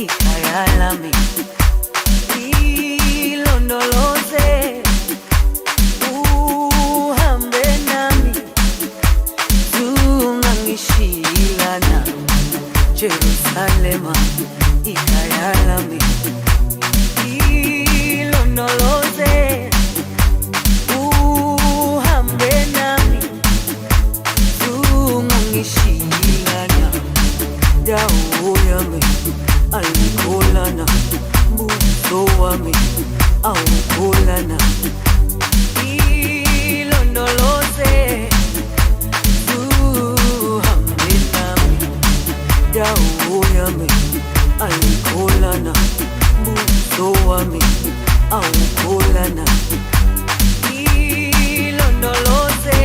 ikhaya lami. Ilondoloze uhambe nami, zungangishilana. Jerusalema ikhaya lami. Ilondoloze uhambe nami, zungangishilana. Dawo yami ayikholana, buso wami awukholana. Ilondoloze uhambe nami, dawo yami ayikholana, buso wami awukholana. Ilondoloze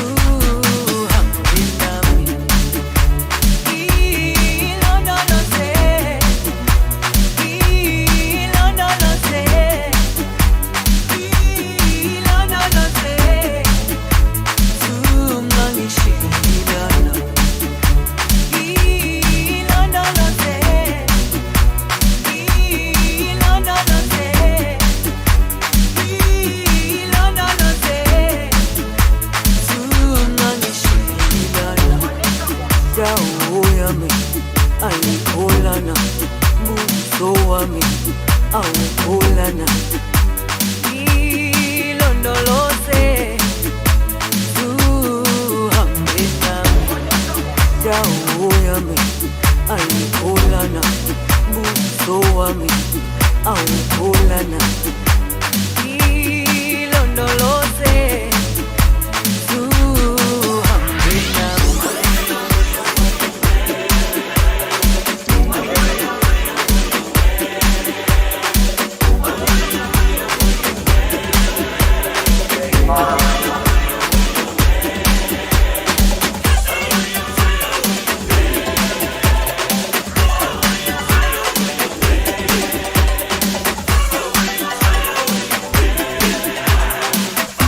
uhambe nami. Ilondoloze, ilondoloze, ilondoloze, zungangishilana. Ilondoloze, ilondoloze, ilondoloze, zungangishilana. Dawo yami ayikholana, buso wami awukholana. Ilondoloze uhambe nami, dawo yami ayikholana, buso wami awukholana. Ilondoloze uhambe nami.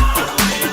Thank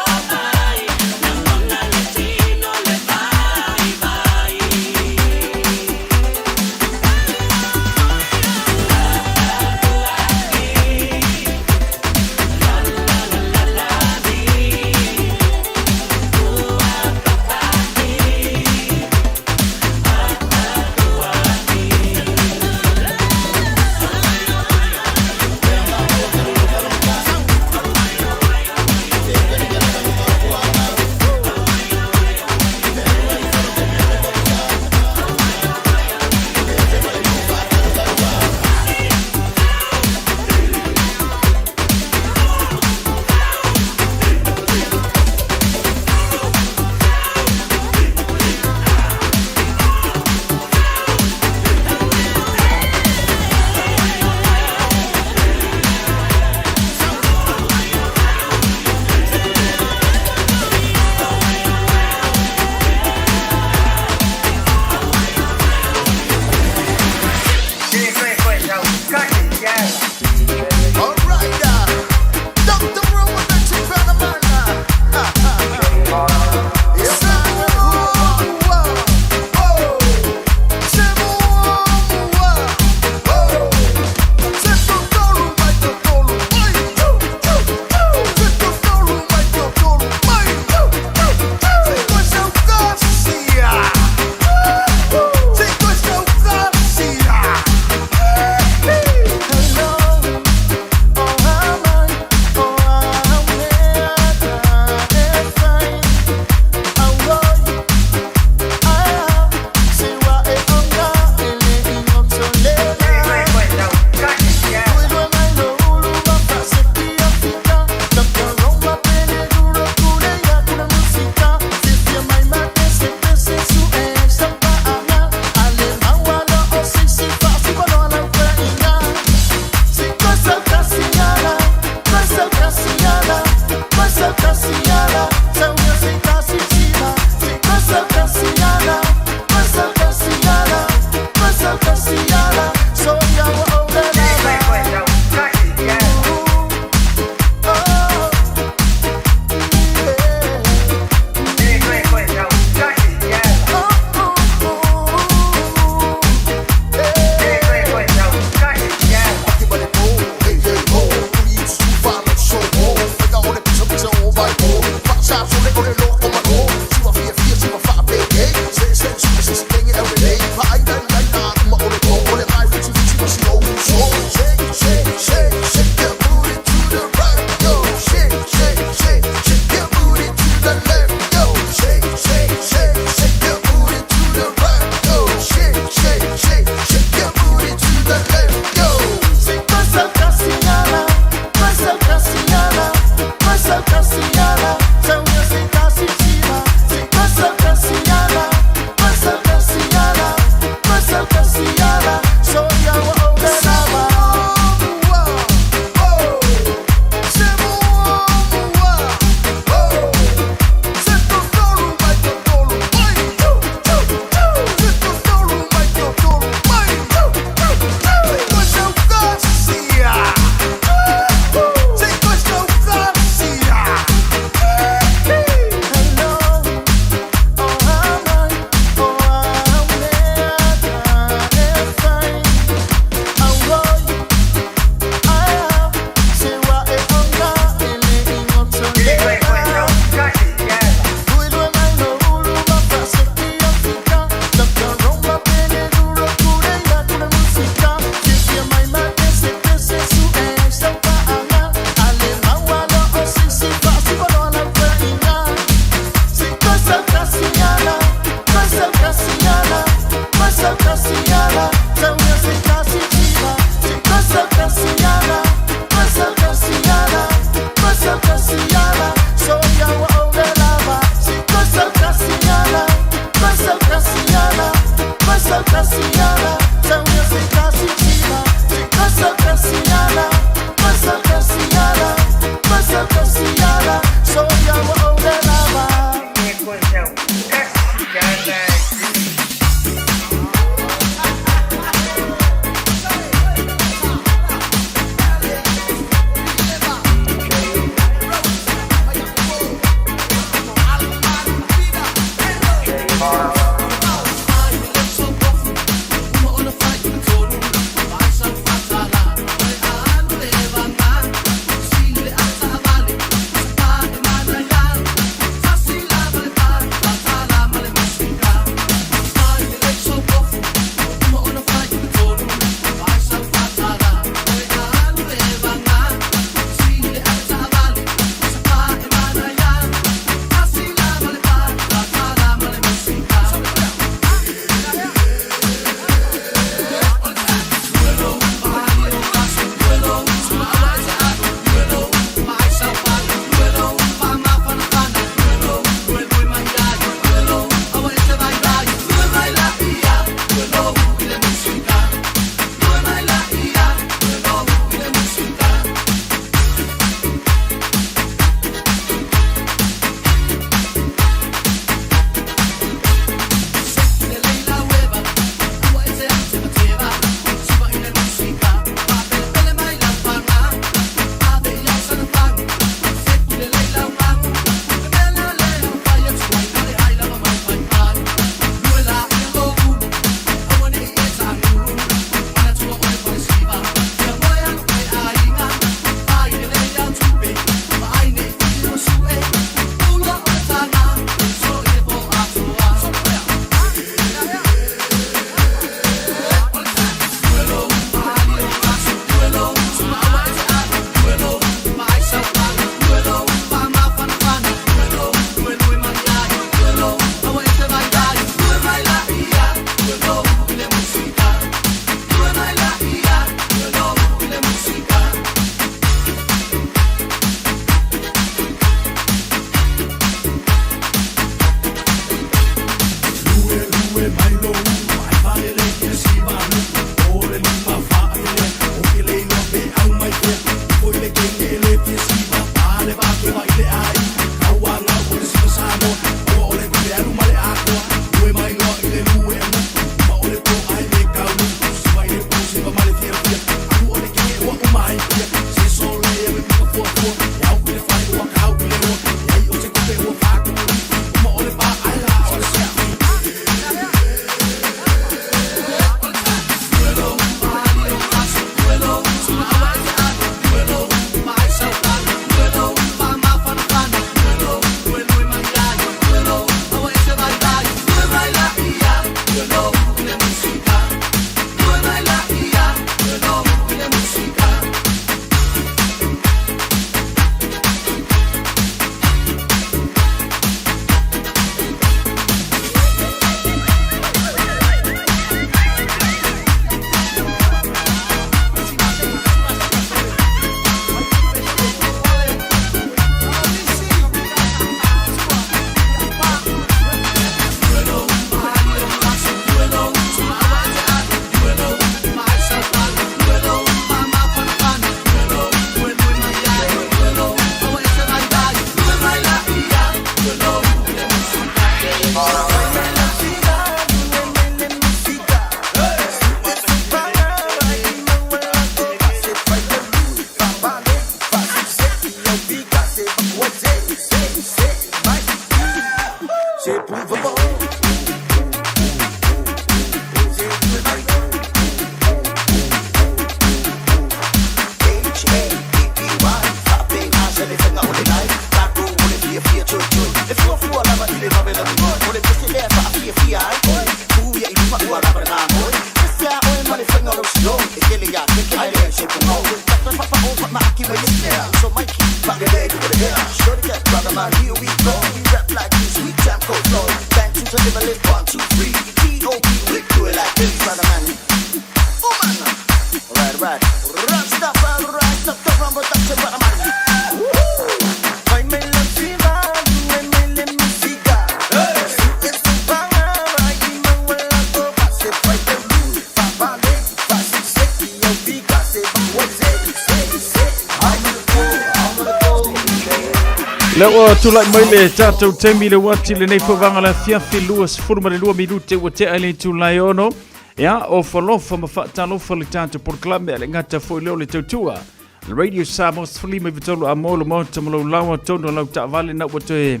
Lea ua tulai mai le tatou taimi le uati lenei fovaga le afiafi 22 minute ua tea i le itula e ono. Ia, o falofa ma faatalofa le tatou polokalame a le gata foi lea o le tautua. Radio Samoa 53 a mo le maota ma lou lawa tonu lau taavale na ua toe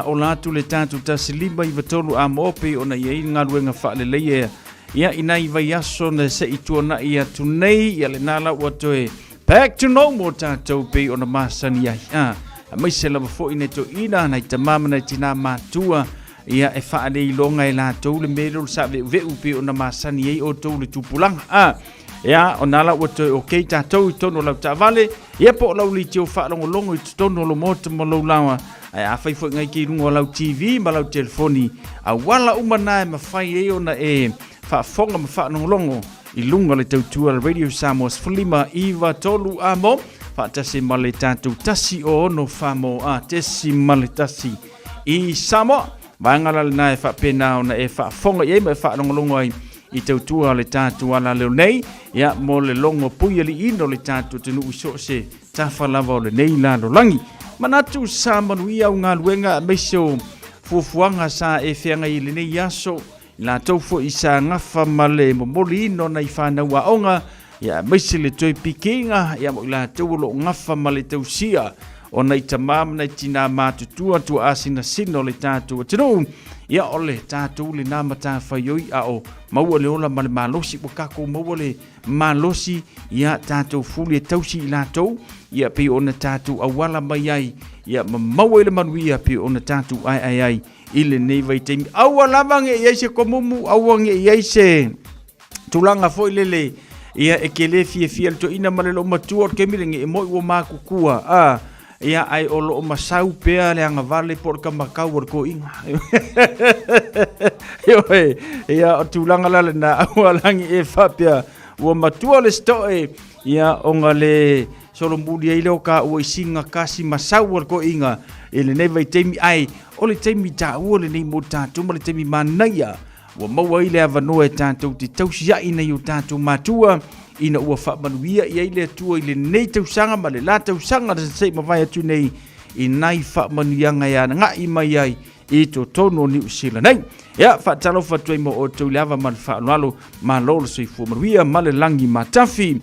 ola atu le tatou 153 a mo pei ona i ai galuega faaleleia ia i nai vaiaso na se i tuanai atu nei ia lena la ua toe back to normal tatou pei ona masani ai aemaise lava foi nai toeaiina nai tamā ma nai tinā matua ia e faaleiloga e latou le mea lea o le saaveuveu pei ona masani ai outou le tupulaga Ia, o nā la ua toe okay tātou i totonu o lau taavale, ia po o lau leitio faalogologo i totonu o lou maota ma lou laoa, ae afai foi ngai ke i luga o lau TV ma lau telefoni, auala uma nā e mafai ai ona e faafofoga ma faalogologo i luga o le tautua a le Radio Samoa 15 9 3 a mo, faatasi ma le tatou 1 6 4 mo a tesi ma le tasi i Samoa. Vaega la lena e faapena ona e faafofoga i ai ma e faalogologo ai i tautua le tatou alaleo nei, ia mo le logo pui aliiina o le tatou atunuu i so o se tafa lava o lenei lalolagi. Manatu sa manuia au galuega aemaise o fuafuaga sa e feagai i lenei aso, i latou foi sa gafa ma le momoliina o nai fanau aoga, ia aemaise le toe pikiina, ia mo i latou o lo o gafa ma le tausia o nai tamā ma nai tinā matutua tuaasinasina o le tatou atunuu. Ia o le tatou lenā matafaioi a o maua le ola ma le malosi, ua tatou maua le malosi, ia tatou fuli e tausi i latou, ia pei ona tatou auala mai ai, ia ma maua i le manuia pei ona tatou aeae ai i lenei vaitaimi. Aua lava ne i ai se komumu, aua ne i ai se tulaga foi lele ia e ke lē fiafia le toeaina ma le loomatua o le taimi lenei e moi ua makukua a ia ae o loo masau pea le agavale po o le kamakau o le toeaina ioe ia o tulaga la lena aua lagi e faapea ua matua le sitoe ia ona le solomuli ai lea o taua i singa kasi masau o le toeaina i lenei vaitaimi ae o le taimi taua lenei mo tatou ma le taimi manaia Ua maua ai le avanoa e tatou te tausia'i nai o tatou matua ina ua faamanuia i ai le Atua i lenei tausaga ma le la tausaga na se i mavae atu nei i nai faamanuiaga e aga'i mai ai i totonu o Niu Sila nei. Ia, faatalofa atu ai mo outou i le ava ma le faaaloalo, malo le soifua manuia ma le lagi matafi.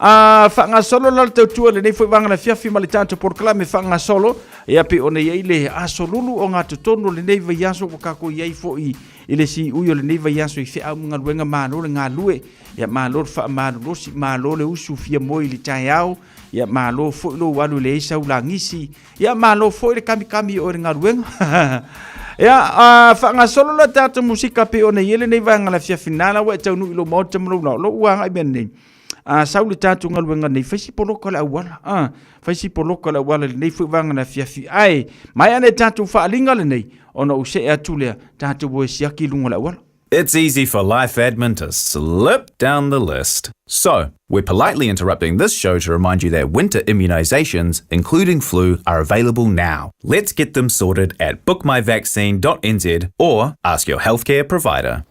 A faagasolo la le tautua i lenei foi vaega o le afiafi ma le tatou polokalame faagasolo, ia pei ona i ai le aso lulu o gatotonu o lenei vaiaso ua tatou i ai foi i le siui o lenei vaiaso i feau ma galuega, malo le galue, ia malo le faamalolosi, malo le usu fia moe i le taeao, ia malo foi lou alu e leai sau lagisi, ia malo foi le kamikami o le galuega. Ia, faagasolo la tatou musika pei ona i ai lenei vaega o le afiafi na la ua e taunuu i lou maota ma lou lao, lou agai mea nei. A sau le tatou galuega nei, fai si poloka le auala. A, fai si poloka le auala i lenei foi vaega o le afiafi. Ae, maea le tatou faaaliga lenei, ona ou see atu lea, tatou o e siaki i luga o le auala. It's easy for life admin to slip down the list. So, we're politely interrupting this show to remind you that winter immunisations, including flu, are available now. Let's get them sorted at bookmyvaccine.nz or ask your healthcare provider.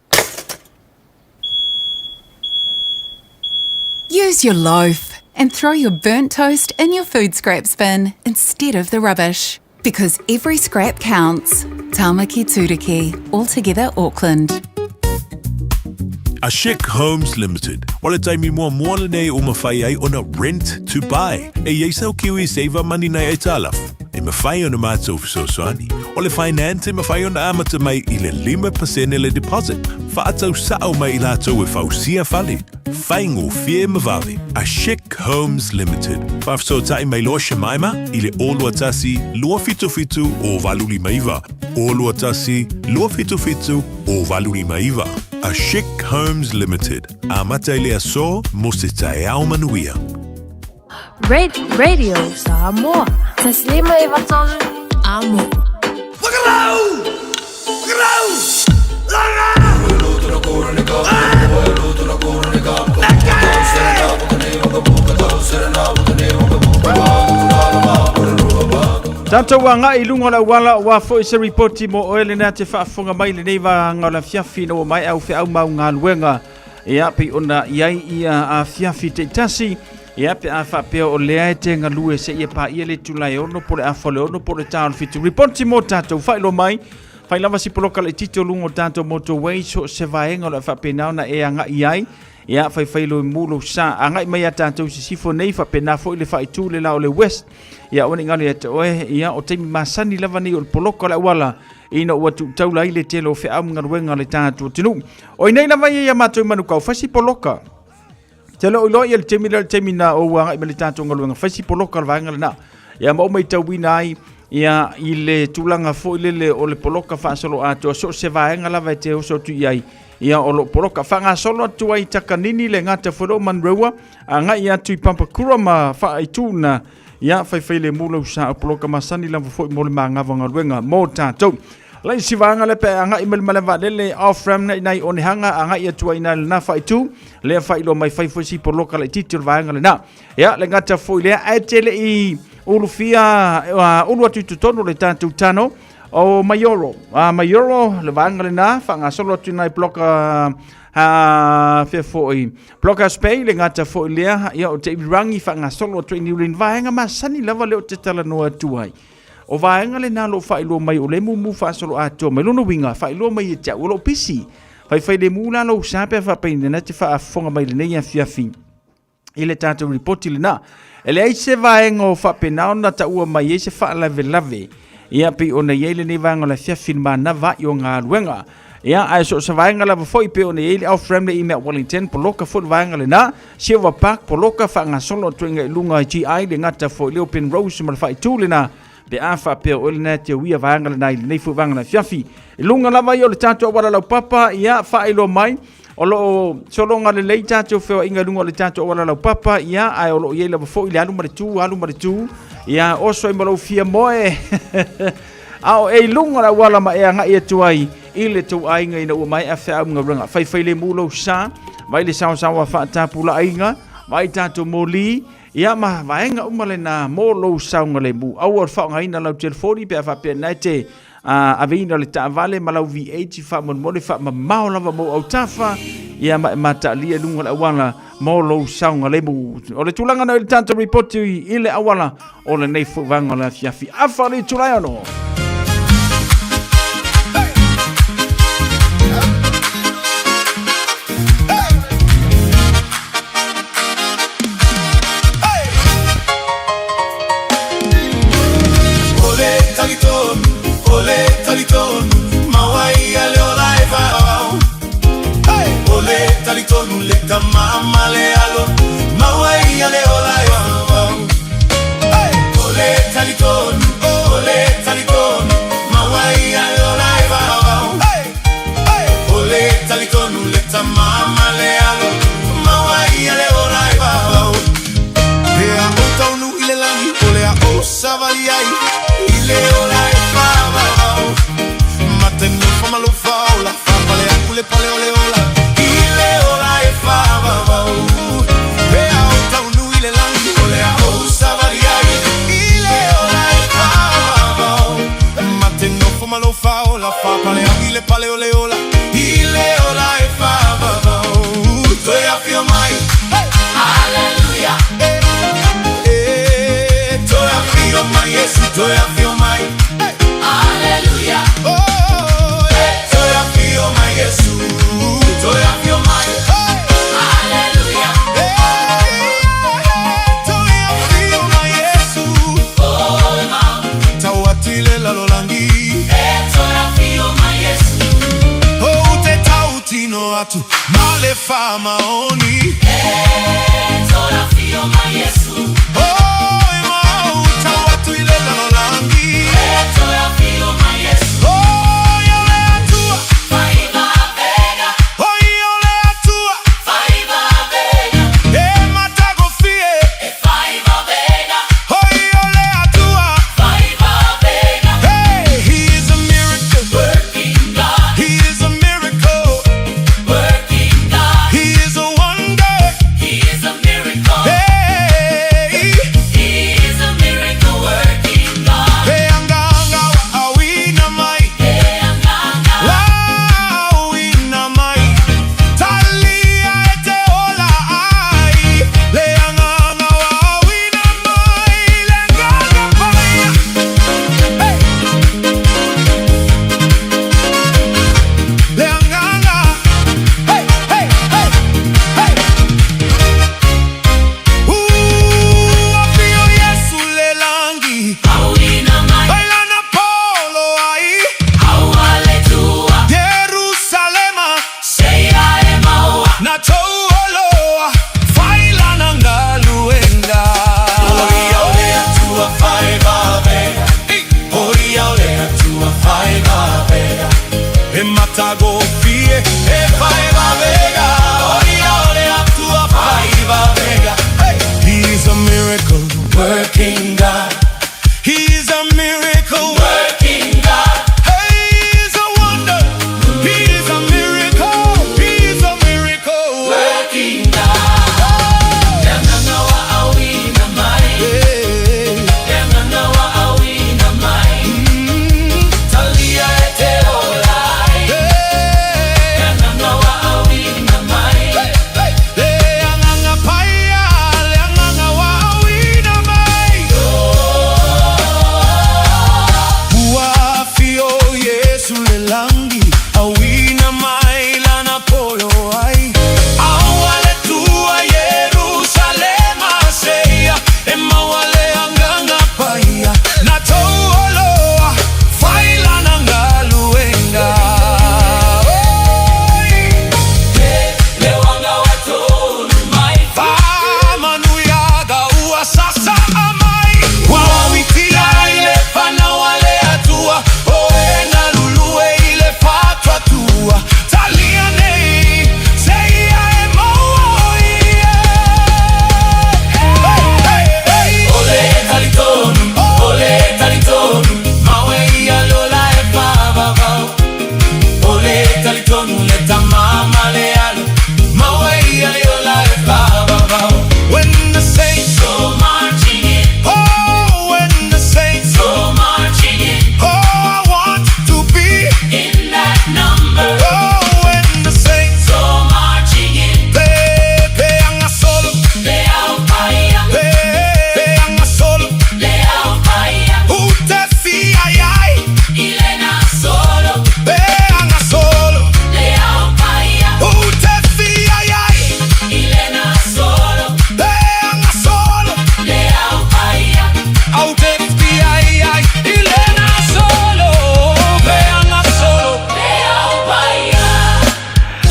Use your loaf and throw your burnt toast in your food scraps bin instead of the rubbish. Because every scrap counts. Tāmaki Turuki, all together Auckland. A Chic Homes Limited. O le taimi muamua lenei ua mafai ai ona rent to buy. E i ai sau Kiwi saver money nai aitalafu. E mafai ona matou fesoasoani. O le finance e mafai ona amata mai i le 5% le deposit. Faatau sao mai i latou e fausia fale. Faigofie ma vave. A Chic Homes Limited. Faafesootai mai loa Shemaima i le 021 277 0859. 021 277 0859. A Chic Homes Limited. Amata i le aso mo se taeao manuia. Radio Samoa. Taslima e vatolu amo. Tatou agai i luga o le auala aua foi se ripoti mo oe lena te faafofoga mai lenei vaega o le afiafi ina ua maea au feau ma au galuega. Ia, pei ona i ai ia afiafi taitasi, ia pe a faapea o lea e te galue seia paia le itula e 6 po o le afa o le 6 po o le ta o le 7. Ripoti mo tatou, faailoa mai, fai lava si poloka laitiiti o luga o tatou motorway, so o se vaega o le a faapena ona e agai i ai. Ia, faifai lou mu lou sa, agai mai ia tatou i sisifo nei, faapena foi le faaitu le la o le west. Ia, aua ne i galo ia te oe, ia, o taimi masani lava nei o le poloka o le auala, ina ua tuu taula ai le tele o feau ma galuega a le tatou atunuu. O i nei lava ia ia matou i Manukau, fai si poloka. Te leo iloa ia le taimi lea le taimi na ou agai mai le tatou galuega, fai si poloka le vaega lena. Ia ma ou matauina ai ia i le tulaga foi lele o le poloka faasolo atoa, so o se vaega lava e te oso atu i ai, ia o lo o poloka. Faagasolo atu ai i Takanini le gata foi lea o Manurewa, agai atu i Pampakura ma Faaituna, ia faifai le mu lau sa o poloka masani lava foi mo le magava galuega mo tatou. Le isi vaega lea pe agai mai le malae vaalele off ramp na inai Onehanga agai atu ai inā i lena faaitu lea faailoa mai fai foi si poloka laitiiti o le vaega lena. Ia le gata foi lea ae te le i ulufia ulu atu i totonu o le tatou tano o Maioro. Maioro le vaega lena faagasolo atu inā i poloka fea foi Poloka Spay le gata foi lea ia o te irirangi faagasolo atu i New Zealand vaega masani lava lea ou te talanoa atu ai. O vaega lena o lo o faailoa mai o lea e mumu faasolo atoa mai. Lona uiga, faailoa mai ia te au o lou pisi. Faifai lemu la lou sa pe a faapea na te faafofoga mai lenei afiafi i le tatou ripoti lena. E leai se vaega o faapena ona taua mai ai se faalavelave. Ia pei ona i ai lenei vaega o le afiafi i le manava ai o galuega. Ia, ae so o se vaega lava foi pei ona i ai le off-ramp le i mea Wellington, poloka foi le vaega lena. Silver Park, poloka faagasolo atu ai i luga i GI le gata foi lea o Penrose ma le faaitu lena pe a faapea o oe lena e te uia vaega lena i lenei foi vaega o le afiafi. I luga lava ia o le tatou auala laupapa, ia faailoa mai o lo o sologa lelei tatou feoaiga i luga o le tatou auala laupapa, ia ae o lo o i ai lava foi le alu ma le tu, alu ma le tu, ia oso ai ma lou fia moe. A o e i luga o le auala ma e agai atu ai i le tou aiga ina ua maea feau ma galuega. Faifai lemu lou sa, vai le saosaoa faatapulaaina, vai tatou moli, ia ma vaega uma lena mo lou saogalemu. Aua le faaaogaina lau telefoni pe a faapea na e te aveina le taavale ma lau V8 faamolemole faamamao lava mou autafa, ia ma e mataalia i luga o le auala mo lou saogalemu. O le tulaga na i le tatou ripoti i le auala o lenei foi vaega o le afiafi. Afa le itula e ono! atu ma le faamaoni. Oh, e mau tau atu i le lalolagi. Oh, ia le Atua. Oh, ia le Atua. E matagofie. Oh, ia le Atua. Hey, he is a miracle. He is a miracle. He is a wonder. Hey, hey, anga anga wa awina mai. Wa awina mai. Talia e te ola ai. Le anga anga wa awina mai. Le anga anga pai. Hey, le anga anga. Hey, hey, hey, hey. Ooh, afio Yesu le langi. Bailana polo ai. Jerusalema. Na touoloa. Failana ngaluenga. E matagofie. E faiva vega. Oria ole atua faiva vega. Hey. He's a miracle working God. He's a miracle working God. Hey, he's a wonder. He's a miracle. He's a miracle working God. Hey. Hey. Le anganga paia, le anganga wa awina mai. Ua fio Yesu le langi, awina mai lana polo ai. Awa le tua Yerusalema seia, e maua le anganga paia. Na touoloa, failana ngaluenga. Oi! Famanuiaga ua sasa amai. Wawitia ile fana wale atua. Oe na lulue ile fatwa tua. Talia nei, seia e maua ie. Hey, hey, hey. When the saints, oh, when the saints, oh, I want to be. Oh, when the saints, they, they anga solo, they anga solo. Ute fi ai ai, they anga solo. Ute fi ai ai, they anga solo. Aute fi ai ai, ilena solo, they anga solo.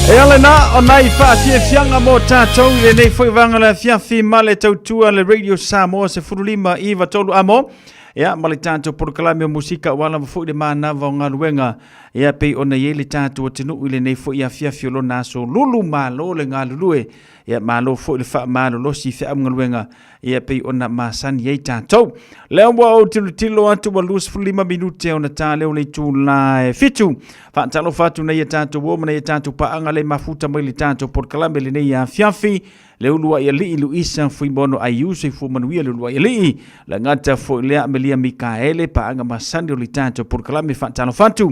E ala na o nai whaafiafianga mo tātou i lenei foi vanga le afiafi ma le tautua le Radio Samoa se furulima i watolu amo. Ia, ma le tātou porokalame o musika o alava foi le mānava o galuega. Ia, pei ona i ai le tātou atunuu i lenei foi afiafi o lona aso lulu malo le galulue. Ia, malo foi le faamalolosi i feau galuega. Ia, pei ona masani ai tātou. Lea ua ou tilotilo atu ua 25 minute ona tā leo le itula e fitu. Faatalofa atu nei a tātou o ma nei a tātou paaga le mafuta mai le tātou porokalame lenei afiafi. Le uluai alii Luisa Fuimono Aiu soifua manuia le uluai alii. Le gata foi lea Amelia Mikaele paaga masani o le tātou porokalame faatalofa atu.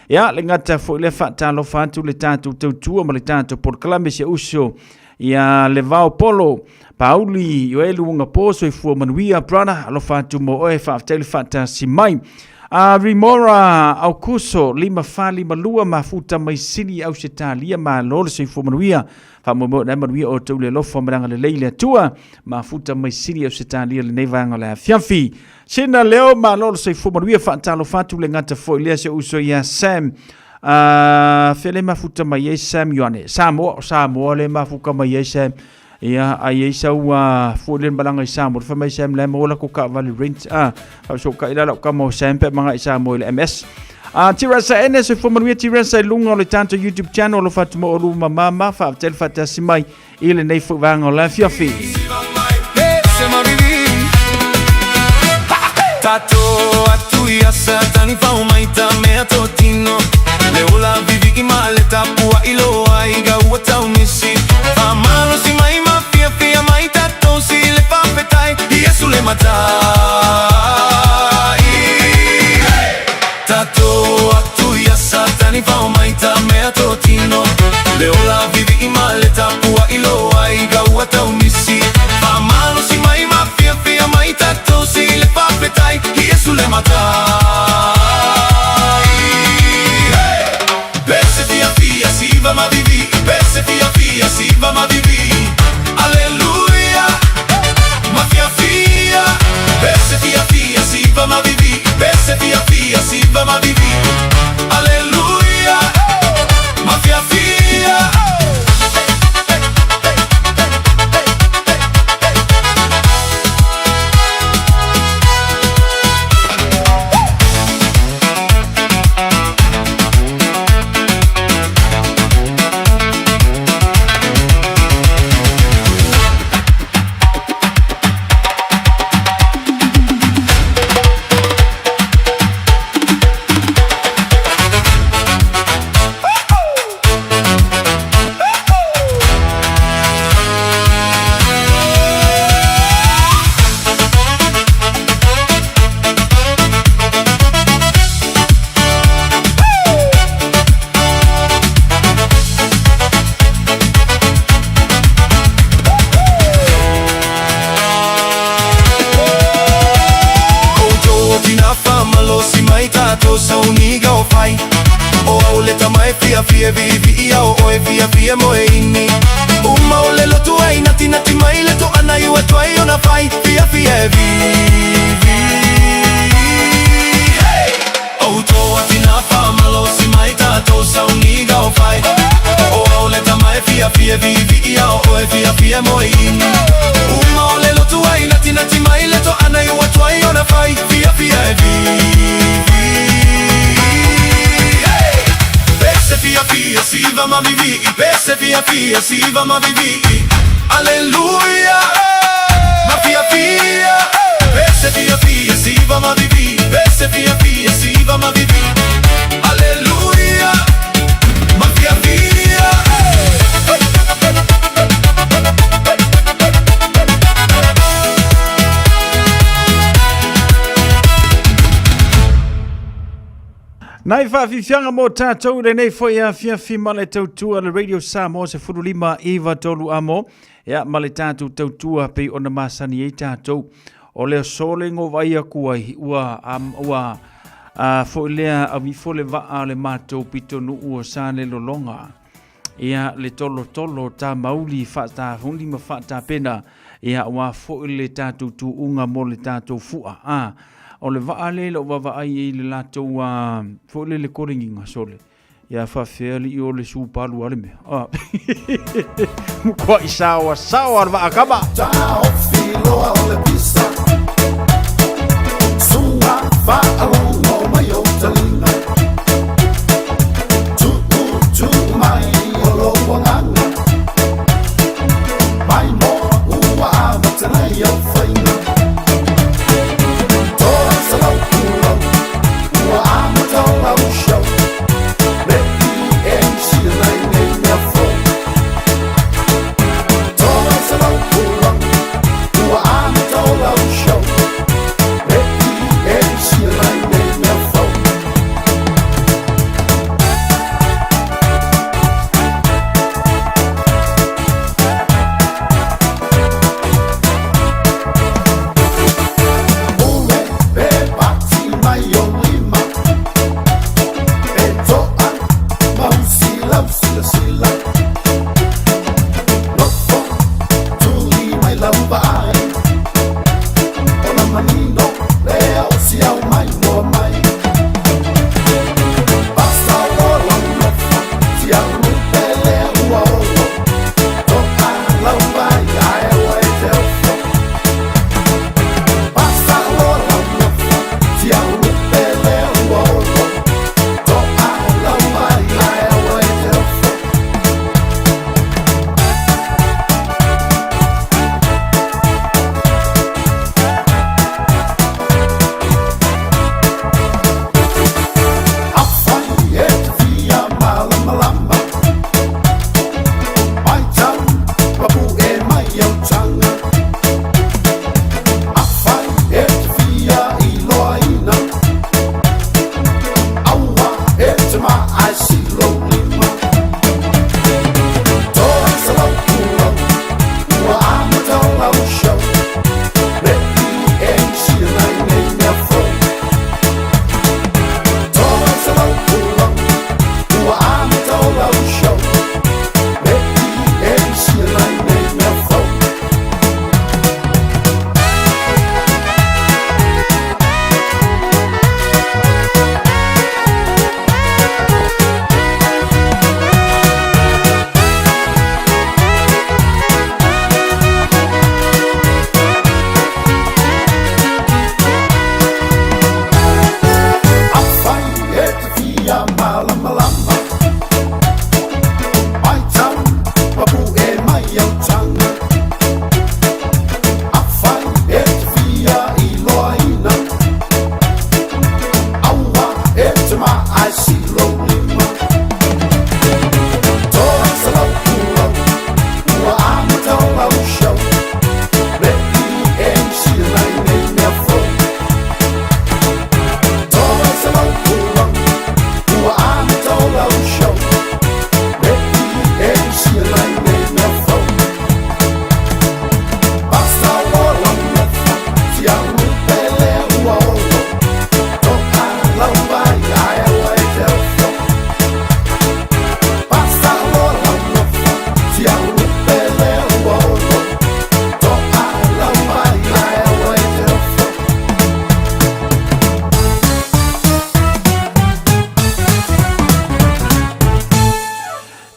Ia, le gata foi lea faatalofa atu le tātou tautua ma le tātou porokalame si uso ia le vao polo Pauli Ioelu uga po soifua manuia brother alofa atu mo oe faafetai le faatasi mai. A Remora Aukuso lima fa lima lua mafuta mai Sini Ausetalia malo le soifua manuia faamoemoe na manuia o tou le alofa ma le agalelei le Atua mafuta mai Sini Ausetalia lenei vaega o le afiafi. Sina leo malo le soifua manuia faatalofa atu le gata foi lea se uso ia Sam. A fea le mafuta mai ai Sam Ioane? Samoa, o Samoa le mafuka mai ai Sam. Ia, a i ai sau a foi le malaga i Samoa, fai mai Sam la e maua lako kaavale rent. A, faafesootai la lau tama o Sam pe a maga i Samoa i le MS. A Tirasa ene soifua manuia Tirasa i luga o le tatou YouTube channel alofa atu mo oulua ma mama faafetai le faatasi mai i lenei foi vaega o le afiafi. Nai faafiafiaga mo tatou lenei foi afiafi ma le tautua le Radio Samoa 15 iva tolu amo ia ma le tatou tautua pei ona masani ai tatou o le aso le vaai atu ai ua um, ua a foi lea avifo le vaa o le matou pitonuu o Salelologa ia le tolotolo tamauli faatafuli ma faatapena ia aua foi le tatou tuuga mo le tatou fua a o le vaa lea i lou vaavaai i le latou a foi le le kolegiga sole ia faafefea alii o le supalu a le mea a mukuaʻi saoa saoa le vaa kama. Taofi loa o le pisa Sunga faalogo mai o taliga Tuu tuu mai o lou agaga Mai moa ua amata nei au faiga 300 pulau ua amata o lau show Le i e misia nei nei mea fou 300 pulau ua amata o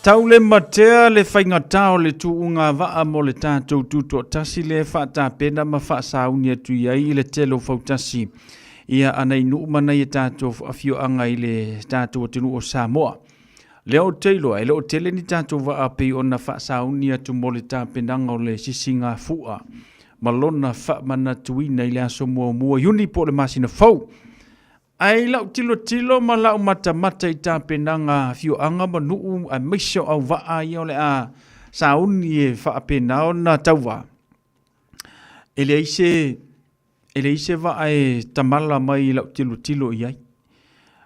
Tau le matea le faigatā o le tuuga vaa mo le tatou tutoatasi lea e faatapena ma faasauni atu i ai i le tele o fautasi ia a nai nuu ma nai a tatou afioaga i le tatou atunuu o Samoa. Lea ou te iloa, e le o tele ni tatou vaa pei ona faasauni atu mo le tapenaga o le sisigafua ma lona faamanatuina i le aso muamua Iuni po o le masina fou. Ae i lau tilotilo ma lau matamata i tapenaga a afioaga ma nuu aemaise o auvaa ia o le a sauni e faapena ona tauva, e leai se E leai se vaa e tamala mai i lau tilotilo i ai.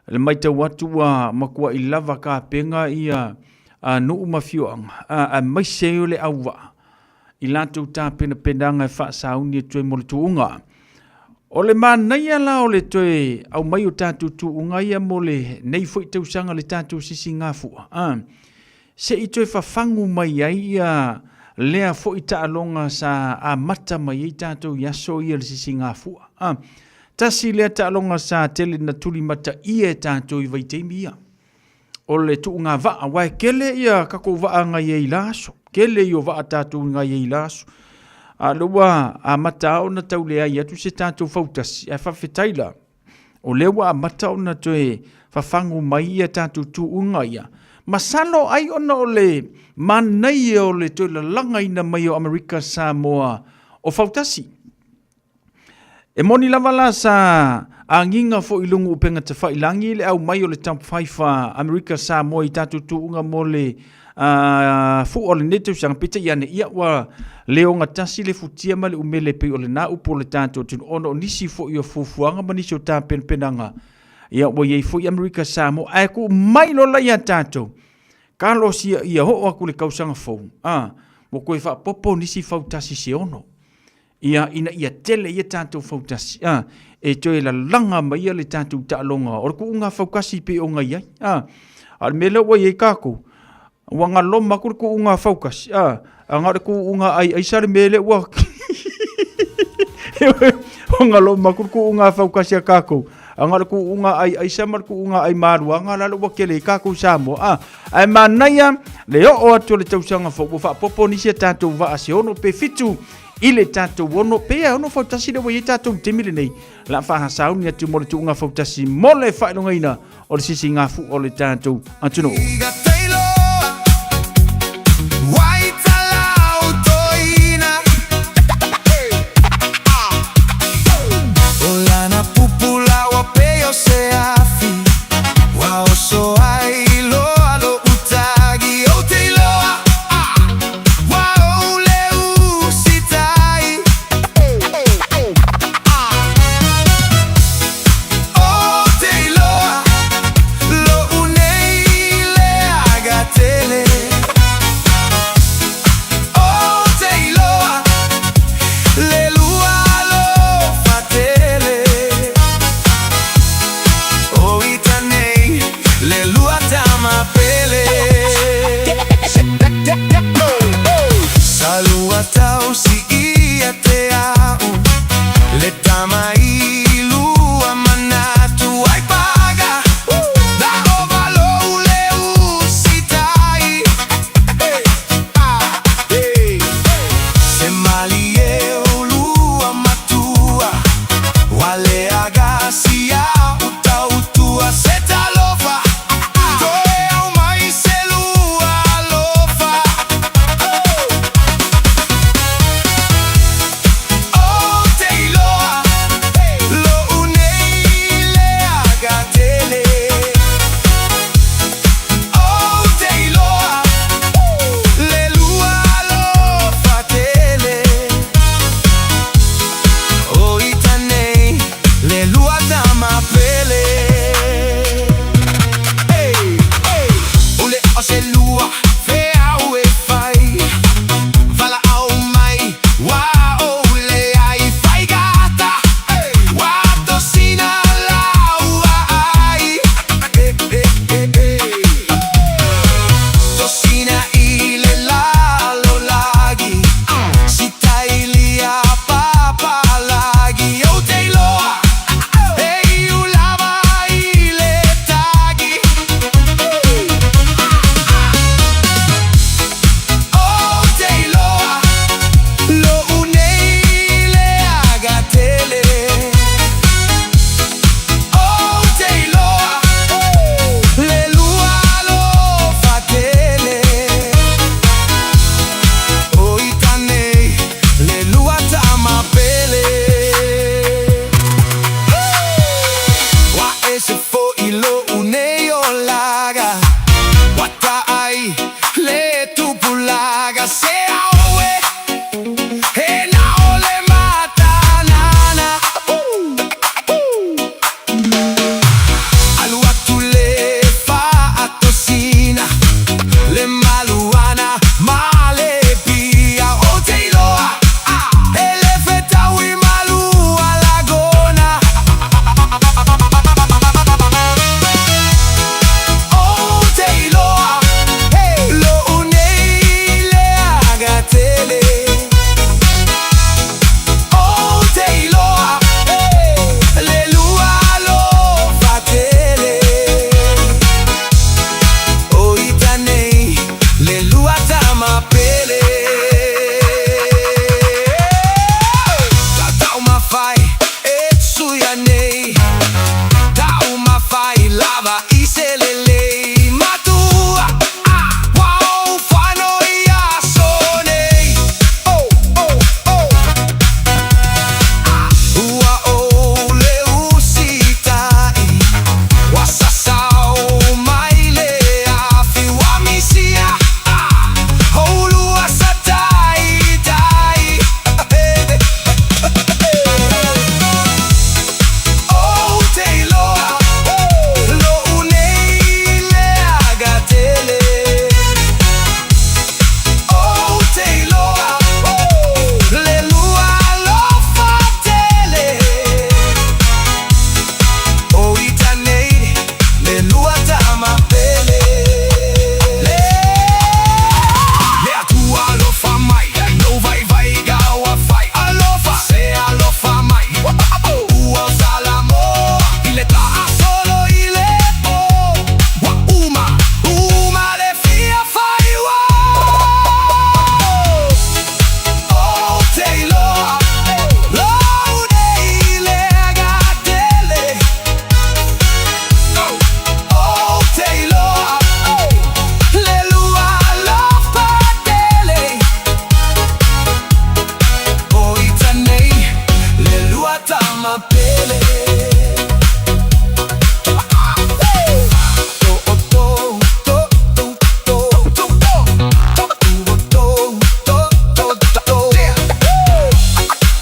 Le matau atu ua matuai lava tapena ia nuu ma afioaga, aemaise ai o le auvaa i latou tapenapenaga e faasauni atu ai mo le tuuga. O le manaia la o le toe aumai o tatou tuuga ia mo lenei foi tausaga le tatou sisigafua, se i toe fafagu mai ai ia lea foi taaloga sa amata mai ai tatou i aso ia le sisigafua. A, tasi lea taaloga sa tele na tulimataia e tatou i vaitaimi ia. O le tuuga vaa, aua e tele ia tatou vaa na i ai i la aso. Tele ia o vaa tatou na i ai i la aso. A o lea ua amata lava ona tau leai atu se tatou fautasi, ae faafetai la, O lea ua amata ona toe fafagu mai ia tatou tuuga ia. Masalo ai ona o le manaia o le toe lalagaina mai o Amerika Samoa o fautasi. E moni lava la sa agiga foi i luga o upega tafailagi le aumai o le Top 5 a Amerika Samoa i tatou tuuga mo le fua o lenei tausaga, peitai ane, ia ua le ogatasi le futia ma le umele pei o lena upu o le tatou atunuu, ona o nisi foi o fuafuaga ma nisi o tapenapenaga, ia ua i ai foi Amerika Samoa, ae tuu mai loa la ia tatou, talosia ia oo atu le tausaga fou, a, ua toe faaopoopo nisi fautasi se 6. Ia, ina ia tele ia tatou fautasi, a, e toe lalaga mai ia le tatou taaloga o le tuuga fautasi pei ona i ai, a. A o le mea lea ua i ai tatou, ua galoma atu le tuuga fautasi, a, a na o le tuuga ai aisa le mea lea ua ua galoma atu le tuuga fautasi a tatou, a na o le tuuga ai aisa ma le tuuga ai maluaga la ua tele ai tatou i Samoa, a. Ae manaia le oo atu o le tausaga fou ua faaopoopo nisi a tatou vaa se 6 pe 7 i le tatou 6 pe e 6 fautasi lea ua i ai tatou i le taimi lenei la faasauni atu mo le tuuga fautasi mo le faailogaina o le sisigafua o le tatou atunuu. I lo'u nei olaga Ua taai le tupulaga Se aoe he na o le matanana Alu atu le faatosina Le maluana ma le pia Ou te iloa e le fetaui malua lagona Ou te iloa lo'u nei leaga tele Ou te iloa le lua alofa tele O ita nei le lua tama pele Taumafai e suia nei Taumafai lava i se lelei Matua ua ou fano i aso nei Oh, oh, oh Ua ou le usitai Ua sasao mai le afi Ua misia o lua sa taitai Ou te iloa lo'u nei leaga tele Ou te iloa le lua alofa tele O ita nei le lua tama pele Le Atua alofa mai Lou vaivaiga ua fai Alofa se alofa mai Ua o Salamoa I le taasolo i le po Ua uma uma le fia fai ua Ou te iloa Lo'u nei leaga tele Ou te iloa Le lua alofa tele O ita nei Le lua tama pele To o to to to to to to to to to to to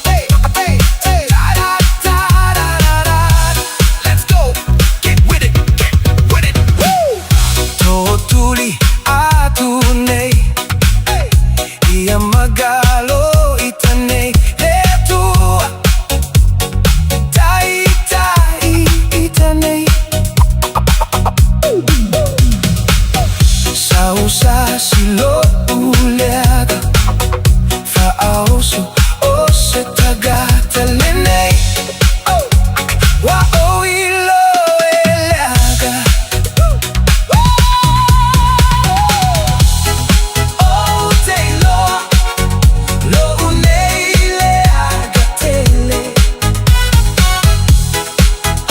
Hey, hey, hey, da da da da da da. Let's go, get with it, get with it. Woo! Tootuli atu nei Ia magalo ita nei Le Atua Taitai ita nei Sausasi lo'u leaga Faaoso o se tagata lenei Ua ou iloa e leaga Ou te iloa Lo'u nei leaga tele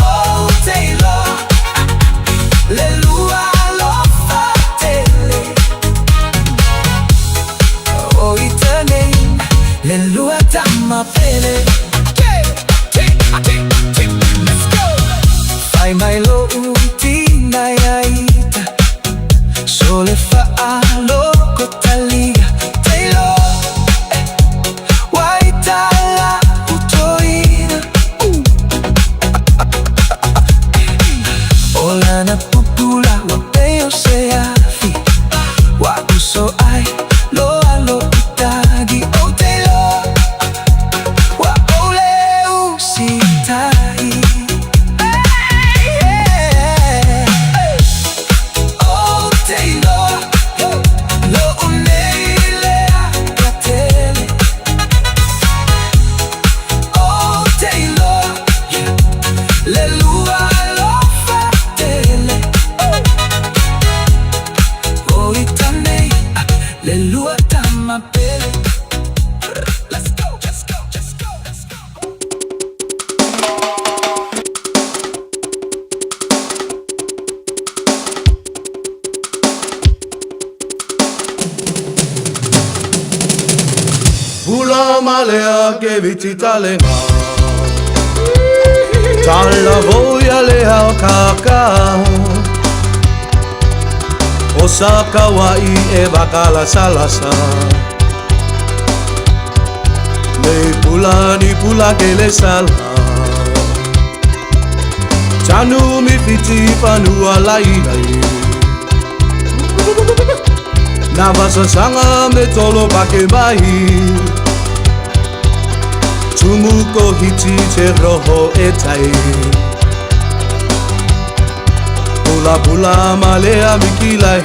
Ou te iloa Le lua alofa tele O ita nei Le lua tama pele Let's go! Fai mai lo'u tina ia ita Sole faaloko talia Taylor Waitala utoina O lana pupula ua pei o se afi Ua uso ai loa lo'u tagi Ou te iloa Ua ou le usitai Hey, yeah. Ou te iloa Lo'u nei leaga tele Ou te iloa Le lua alofa tele O ita nei Le lua tama pele Let's go, let's go, let's go, let's go. Hula malea ke viti talenga. Tala ia le ao kaka O Sakawai e vakalasalasa Nei pula ni pula ke le sala Tanu mi fiti fanua lai lai Na vasasanga me tolo pake mai Tumu ko hiti te roho e tai Pula pula malea mikilai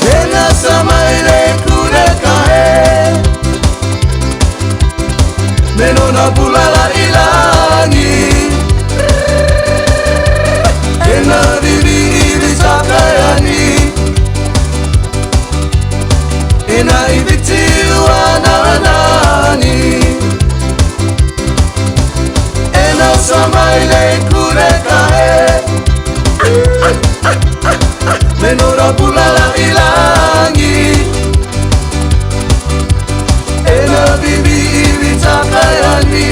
Tena samaile kure kae Menona pula la ilangi Tena vivi ivi takayani Ina iviti uana anani Ena samaile kure kae Menora pula la ilangi Ena vivi ivi takayani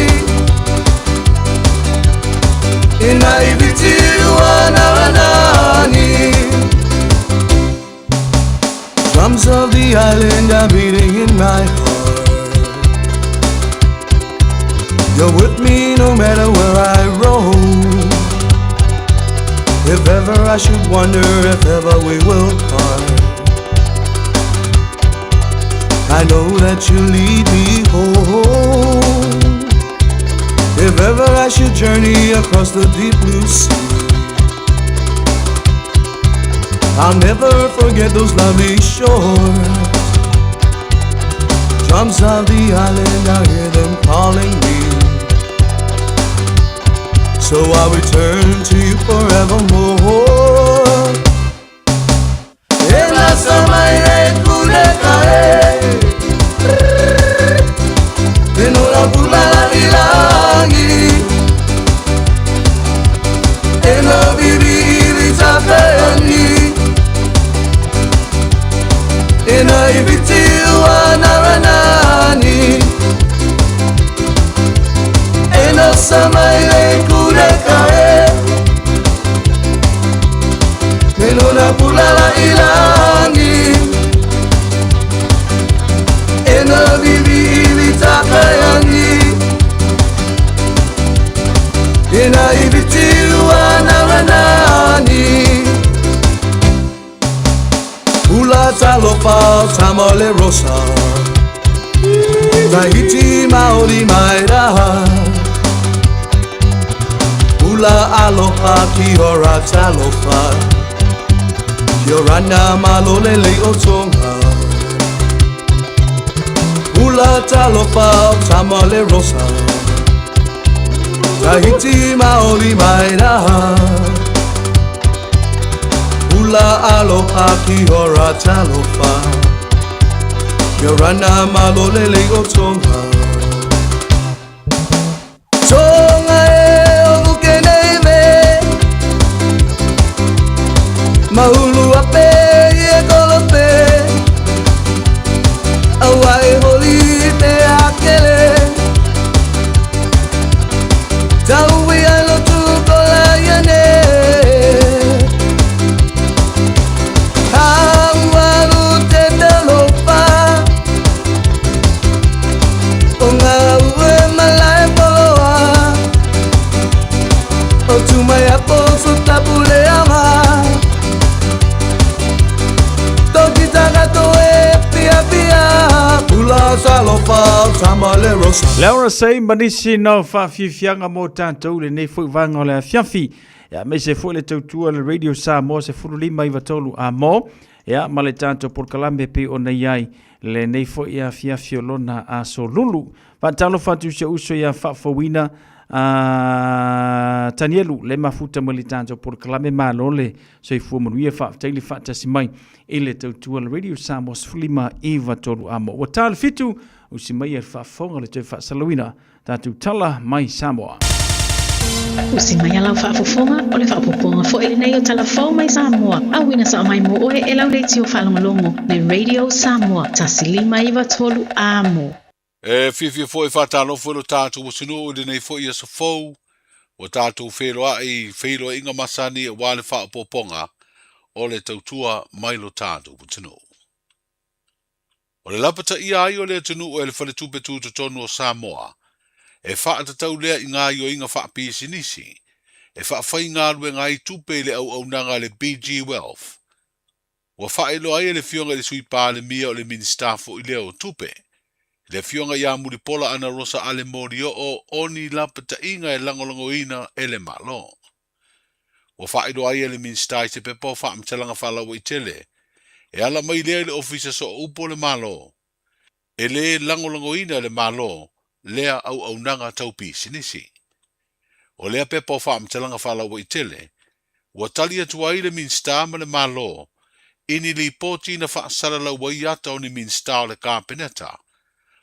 Ina iviti uana anani Drums of the island are beating in my heart. You're with me no matter where I roam. If ever I should wonder if ever we will part, I know that you lead me home. If ever I should journey across the deep blue sea, I'll never forget those lovely shores. Drums of the island, I hear them calling me. So I return to you forevermore. Ena samaire kure kae Enora pula la ilangi Ena vivi ivi takayani Ena iviti uana ranani Ena samaile kure kae Menona pula la ilangi Ena vivi ivi takayani Ena iviti uana ranani Pula talofa tamale rosa Tahiti Maori mai rā Pula aloha ki ora talofa Kia orana malole le o Tonga Pula talofa tamale rosa Tahiti Maori mai rā Pula aloha ki ora talofa Kia orana malole le o Tonga Tonga e o uke nei me Mahulu ape i e kolope Aua e holi te akele Tau i alo tu kola ia ne Hauaru te talofa O ngā ue malae poloa O tumai apo so tapu le anga Toki takato e pia pia Pula talofa tamale rosa Laura sei manisi no whaafifianga mō tātou le nei foi vanga o le afiafi. Ia me se foi le tautua le Radio Samoa se fulu lima i watolu a mō. Ia ma le tātou polokalame pe o nei ai le nei foi afiafi o lona a solulu. Whaatalo whatu se uso ia whaafawina a Tanielu le mafuta mo le tātou polokalame malo le soifua manuia faafetai le faatasi mai i le tautua le Radio Samoa 15 93 a mo. Ua tā le 7 usi mai e le faafofoga le toe faasalauina tatou tala mai Samoa. Usi mai alau faafofoga o le faapopoga foi lenei o tala fou mai Samoa. Auina sa mai mo oe e lau leitio faalogologo le Radio Samoa 1593 amo. E fiafia foi e faatalofa i lo tatou atunuu i lenei foi aso fou, ua tatou feiloai i feiloaiga masani aua le faaopoopoga o le tautua mai lo tatou atunuu. O le lapataia ai o le atunuu e le Faletupe Tutotonu o Samoa, e faatatau lea i gaoioiga faapisinisi e faafaigaluega ai tupe i le auaunaga a le BG Wealth. Ua faailoa ai e le Afioga i le Sui Palemia o le Minisita foi lea o Tupe, le Afioga ia Mulipola Anarosa Ale Molioo o ni lapataiga e lagolagoina e le Malo. Ua faailoa ai e le Minisita i se pepa o faamatalaga faalauaitele e ala mai lea i le Ofisa Sooupu o le Malo, e lē lagolagoina e le Malo lea auaunaga tau pisinisi. O lea pepa o faamatalaga faalauaitele, ua tali atu ai le Minisita ma le Malo i ni lipoti na faasalalau ai ata o ni Minisita o le Kapeneta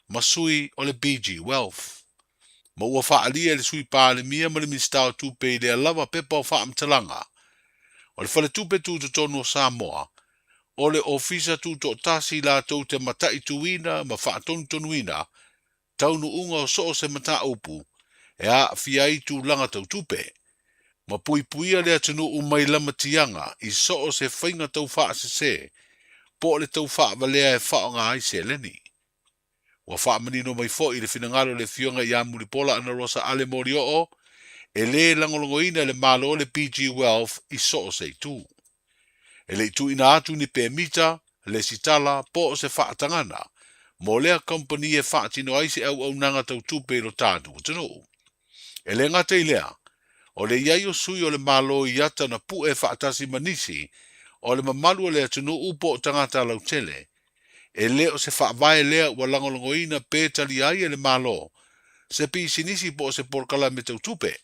ma sui o le BG Wealth. Ma ua faaalia e le Sui Palemia ma le Minisita o Tupe i lea lava pepa o faamatalaga o le Faletupe Tutotonu o Samoa, o le Ofisa Tutoatasi latou te mataituina ma faatonutonuina taunuuga o so o se mataupu e aafia ai tulaga tau tupe, ma puipuia le atunuu mai lamatiaga i so o se faiga tau faasese po o le tau faavalea e faaaoga ai seleni. Ua faamanino mai foi i le finagalo o le Afioga ia Mulipola Anarosa Ale Molioo, e lē lagolagoina e le Malo le BG Wealth i so o se itu. E le i tuuina atu ni pemita, lesitala po o se faatagana mo lea kamupani e faatino ai se auaunaga tau tupe i lo tatou atunuu. E le gata i lea, o le i ai o sui o le Malo i ata na pu'e faatasi ma nisi o le mamalu o le atunuu po o tagata lautele, E le o se faavae lea ua lagolagoina pe talia ai e le Malo se pisinisi po o se polokalame tau tupe,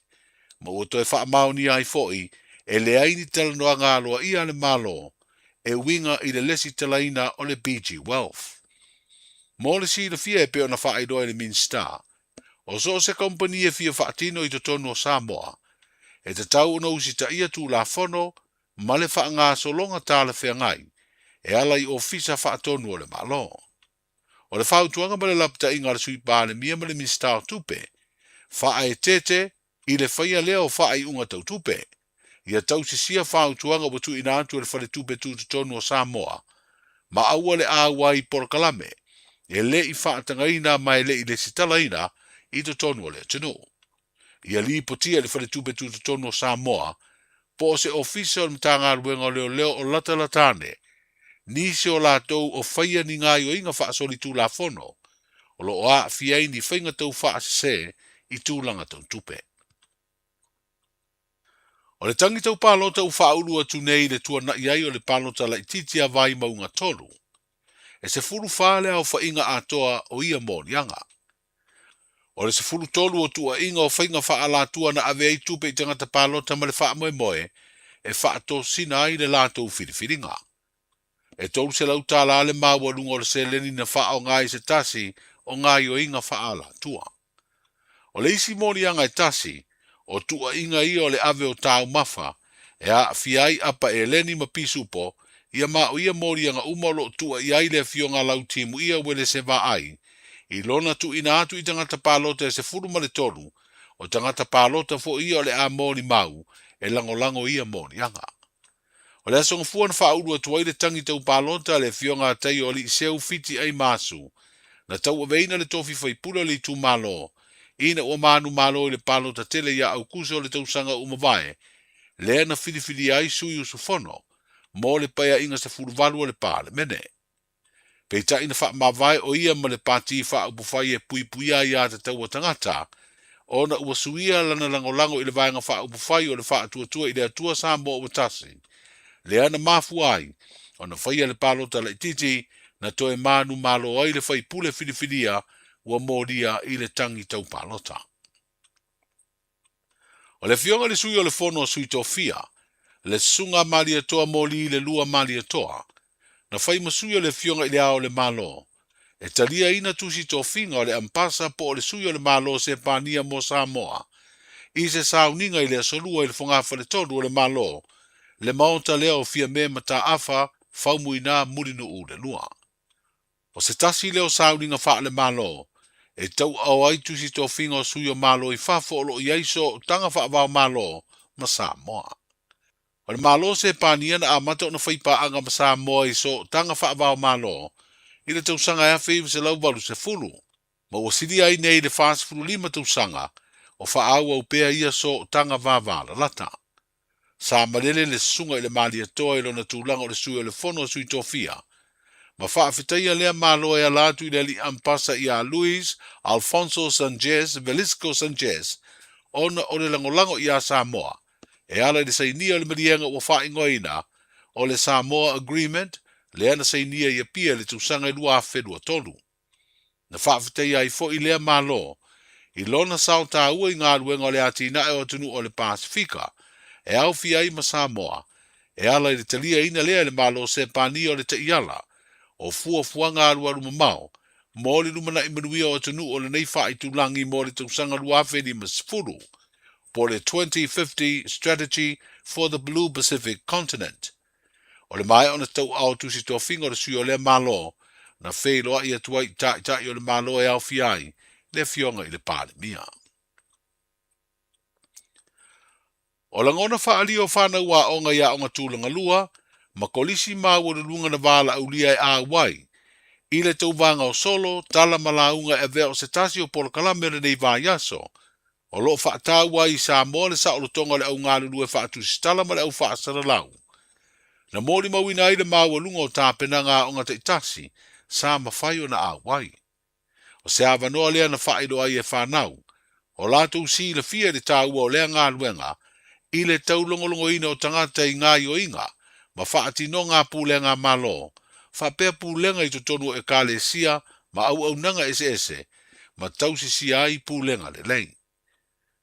ma ua toe faamaonia ai foi e leai ni talanoaga aloaia a le Malo e uiga i le lesitalaina o le BG Wealth. Mo le silafia e pei ona faailoa e le Minisita, o so o se kamupani e fia faatino i totonu o Samoa, e tatau ona usitaia Tulafono ma le faagasologa talafeagai e ala i Ofisa Faatonu o le Malo. O le fautuaga ma le lapataiga a le Sui Palemia ma le Minisita o Tupe, faaeteete i le faia lea o faaiuga tau tupe, ia tausisia fautuaga ua tuuina atu e le Faletupe Tutotonu o Samoa ma aua le auai i polokalame e le i faatagaina ma e le i lesitalaina i totonu o le atunuu. Ia lipotia i le Faletupe Tutotonu o Samoa po o se Ofisa o le Matagaluega o Leoleo o latalata ane nisi o latou o faia ni gaoioiga faasolitulafono o lo o aafia ai ni faiga tau faasese i tulaga tau tupe. O le tagi tau palota ua faaulu atu nei i le tuanai ai o le palota laitiiti a Vaimauga 3, e 14 le aofaiga atoa o ia moliaga. O le 13 o tuuaiga o faiga faaalatua na ave ai tupe i tagata palota ma le faamoemoe e faatosina ai le latou filifiliga. E $300 le maualuga o le seleni na faaaoga i se tasi o gaoioiga faaalatua. O le isi moliaga e tasi, o tuuaiga ia o le ave o taumafa e aafia ai apa eleni ma pisupo, ia ma o ia moliaga uma o lo o tuuaia ai le Afioga a Lautimuia Uelese Vaai i lona tuuina atu i tagata palota e 13, o tagata palota foi ia o le a molimau e lagolago ia moliaga. O le aso Gafua na faaulu atu ai le tagi tau palota a le Afioga a Taio Aliiseu Fiti Aimasu, na tauaveina le tofi faipule o le itumalo, ina ua manumalo i le palota tele ia Aukuso o le tausaga ua mavae, lea na filifilia ai sui usufono mo le Paeaiga 18 o le Palemene. Peitai na faamavae ʻo ia ma le Pāti Faaupufai e Puipuia Aiatatau a Tagata, ona ua suia lana lagolago i le Vaega Faaupufai o le Faatuatua i le Atua Samoa Ua Tasi, lea na mafua ai ona faia le palota laitiiti na toe manumalo ai le faipule filifilia ua molia i le tagi tau palota. O le Afioga i le Sui o le Fono a Sui Tofia, le Susuga a Malietoa Moli le Lua Malietoa, na fai ma sui o le Afioga i Le Ao o le Malo, e taliaina tusi tofiga o le Ampasa po o le Sui o le Malo Sepania mo Samoa, i se sauniga i le Aso Lua i le Fogafaletolu o le Malo, le Maota lea o Fiame Mataafa Faumuina Mulinuu le Lua. O se tasi lea o sauniga faale-Malo e tauaao ai tusi tofiga o sui o Malo i fafo o lo o i ai sootaga faava-o-Malo ma Samoa. O le Malo o Sepania na amata ona fai paaga ma Samoa i sootaga faava-o-Malo i le tausaga e 1980, ma ua silia ai nei le 45 tausaga o faaauau pea ia sootaga vavalalata. Sa malele le susuga i le Malietoa i lona tulaga o le Sui o le Fono a Sui Tofia, ma faafetaia lea Malo e ala atu i le Alii Ampasa ia Luis Alfonso Sanchez Velisco Sanchez ona o le lagolago iā Samoa e ala i le sainia o le maliega ua faaigoaina o le Samoa Agreement lea na sainia i Apia i le tausaga e 2023. Na faafetaia ai foi lea Malo i lona sao taua i galuega o le atinae o atunuu o le Pasefika e aofia ai ma Samoa, e ala i le taliaina lea e le Malo Sepania o le Taiala o Fuafuaga Alualu Mamao mo le Lumanai Manuia o Atunuu o lenei Faaitulagi mo le tausaga 2050, po o le 2050 Strategy for the Blue Pacific Continent. O le maea ona tauaao tusi tofiga o le sui o lea Malo na feiloai atu ai i taitai o le Malo e aofia ai le Afioga i le Palemia. O lagona faaalia o fanau aoga i aoga tulaga lua ma kolisi maualuluga na valaaulia e auai i le tauvaga o solo, tala ma lauga e avea o se tasi o polokalame o lenei vaiaso O lo o faataua ai i Samoa le saolotoga o le au galulue faatusitala ma le au faasalalau. Na molimauina ai le maualuga o tapenaga aoga taitasi sa mafai ona auai. O se avanoa lea na faailoa ai e fanau o latou silafia i le taua o lea galuega i le taulogologoina o tagata i gaioiga ma faatinoga a pulega a Malo faapea pulega i totonu o Ekalesia ma auaunaga eseese ma tausisia ai pulega lelei.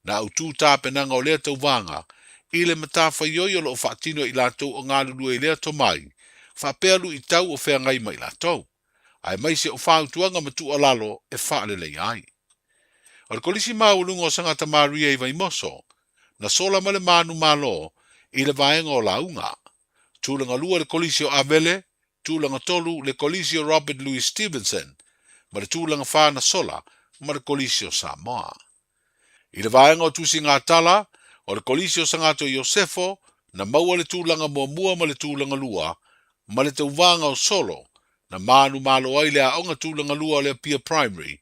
Na autū tapenaga o lea tauvaga i le matafaioi o lo o faatino e i latou o galulue i lea tomai, faapea luitau o feagai ma i latou, aemaise o fautuaga ma tuualalo e faaleleia ai. O le Kolisi Maualuga o Sangata Maria i Vaimoso, na sola ma le manumalo i le vaega o lauga. Tulaga lua le Kolisi o Avele, Tulaga tolu, le Kolisi o Robert Louis Stevenson, ma le tulaga fa na sola ma le Kolisi o Samoa. I le vaega o Tusigatala, o le Kolisi o Sagato Iosefo na maua le tulaga muamua ma le tulaga lua, ma le tauvaga o Solo na manumalo ai le aoga tulaga lua o le Apia Primary,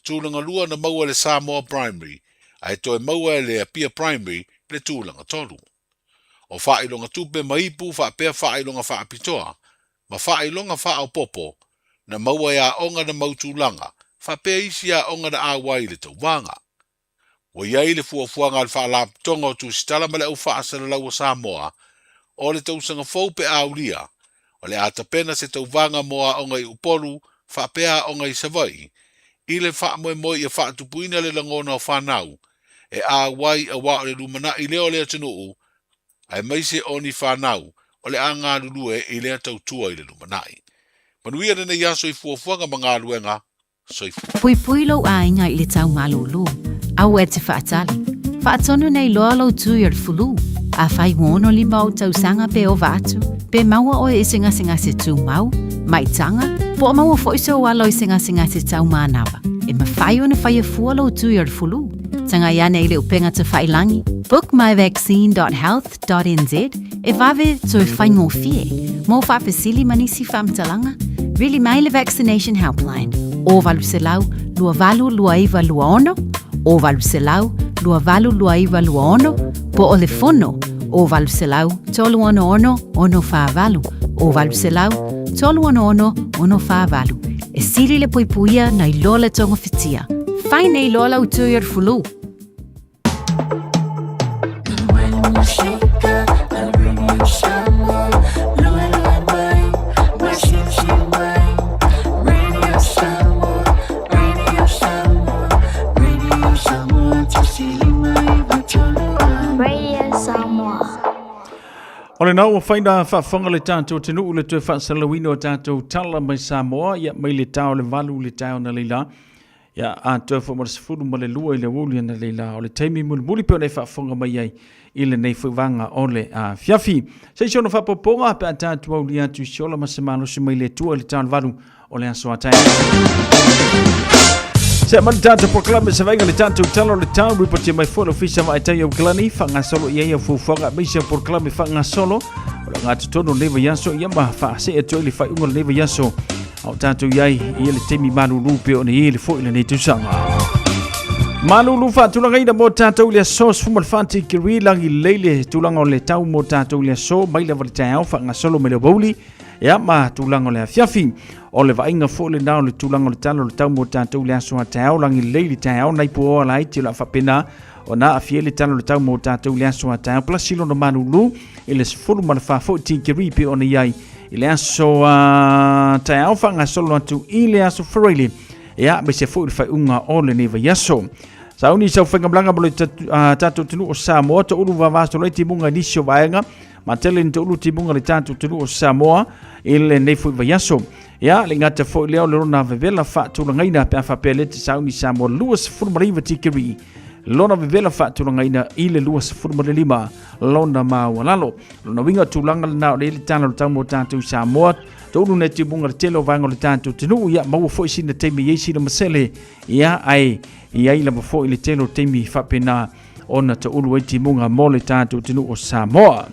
tulaga lua na maua e le Samoa Primary, ae toe maua e le Apia Primary le tulaga tolu. O faailoga tupe ma ipu faapea faailoga faapitoa ma faailoga faaopoopo na maua e aoga na mau tulaga faapea isi aoga na auai i le tauvaga. Ua i ai le fuafuaga a le Faalapotopotoga o Tusitala ma le Au Faasalalau o Samoa o le tausaga fou pe a aulia, o le a tapena se tauvaga mo aoga i Upolu faapea aoga i Savaii i le faamoemoe ia faatupuina le lagona o fanau e auai aua o le lumanai lea o le atunuu aemaise o ni fanau o le a galulue i lea tautua i le lumanai. Manuia lenei aso i fuafuaga ma galuega. Soifua. Puipui lou aiga i le tau malūlū. Aua e te faatali. Faatonu nei loa lou tui o le fulu. Afai ua 65 ou tausaga pe ova atu, pe maua oe i se gasegase tumau, maitaga, po o maua foi sou alo i se gasegase tau manava, e mafai ona faia fua lou tui o le fulu. Tagai ane i le upega tafailangi bookmyvaccine.health.nz e vave toe faigofie mo faafesili ma nisi faamatalaga, vili mai le Vaccination Helpline o 800 282926 o 800 282926 po o le fono o 800 366 648 o 800 366 648. E sili le puipuia nai lo le togafitia. Fai nei loa lau tui o le fulu. Radio Samoa. O lena ua fai na faafofoga le tatou atunuu le toe faasalalauina o tatou tala mai Samoa, ia mai le tao le valu le taeo na leila. Ia atoa foi ma le 12 i le aoauli na leila. O le taimi mulimuli pe ona e faafofoga mai ai i lenei foi vaega o le afiafi. Se i si ona faapopoga pe a tatou aulia atu i se ola ma se malosi mai le Atua i le tao le valu o le aso a taeao. Se mai le tatou polokalame se vaaiga le tatou tala o le tau ripotia mai foi le ofisa vaaitai o Aukilani faagasolo i ai au fuafuaga aemaise o polokalame faagasolo o le agatotonu o lenei vaiaso ia ma faasee atu ai le faaiuga o lenei vaiaso a o tatou i ai i le taimi malulu pei ona i ai le foi lenei tausaga. Malulu faatulagaina mo tatou i le aso 14 tikeri lagi lelei le tulaga o le tau mo tatou i le aso mai lava le taeao faagasolo mai le aoauli ia ma tulaga o le afiafi. O le vaaiga foi lena o le tulaga o le tala o le tau mo tatou i le aso a taeao lagi lelei le taeao nai puaoa laiti o le a faapena ona aafia ai le tala o le tau mo tatou i le aso a taeao palasi lona malulu i le 14 foi tikeri pei ona i ai i le aso a taeao faagasolo atu i le aso Faraile ia aemaise foi le faaiuga o lenei vaiaso. Sauni sau faigamalaga mo le tatou atunuu o Samoa, toulu vavasolo ai timuga i nisi o vaega, ma tele ni toulu timuga le tatou atunuu o Samoa i lenei foi vaiaso. Ia, le gata foi lea o le lona vevela faatulagaina pe a faapea le te sauni Samoa 29 tikeri lona vevela faatulagaina i le 25 lona maualalo. Lona uiga tulaga lena o le le tala o le tau mo tatou i Samoa. Toulu nei timuga le tele o vaega o le tatou atunuu, ia maua foi sina taimi i ai sina masele, ia ae i ai lava foi le tele o taimi faapena ona taulu ai timuga mo le tatou atunuu o Samoa.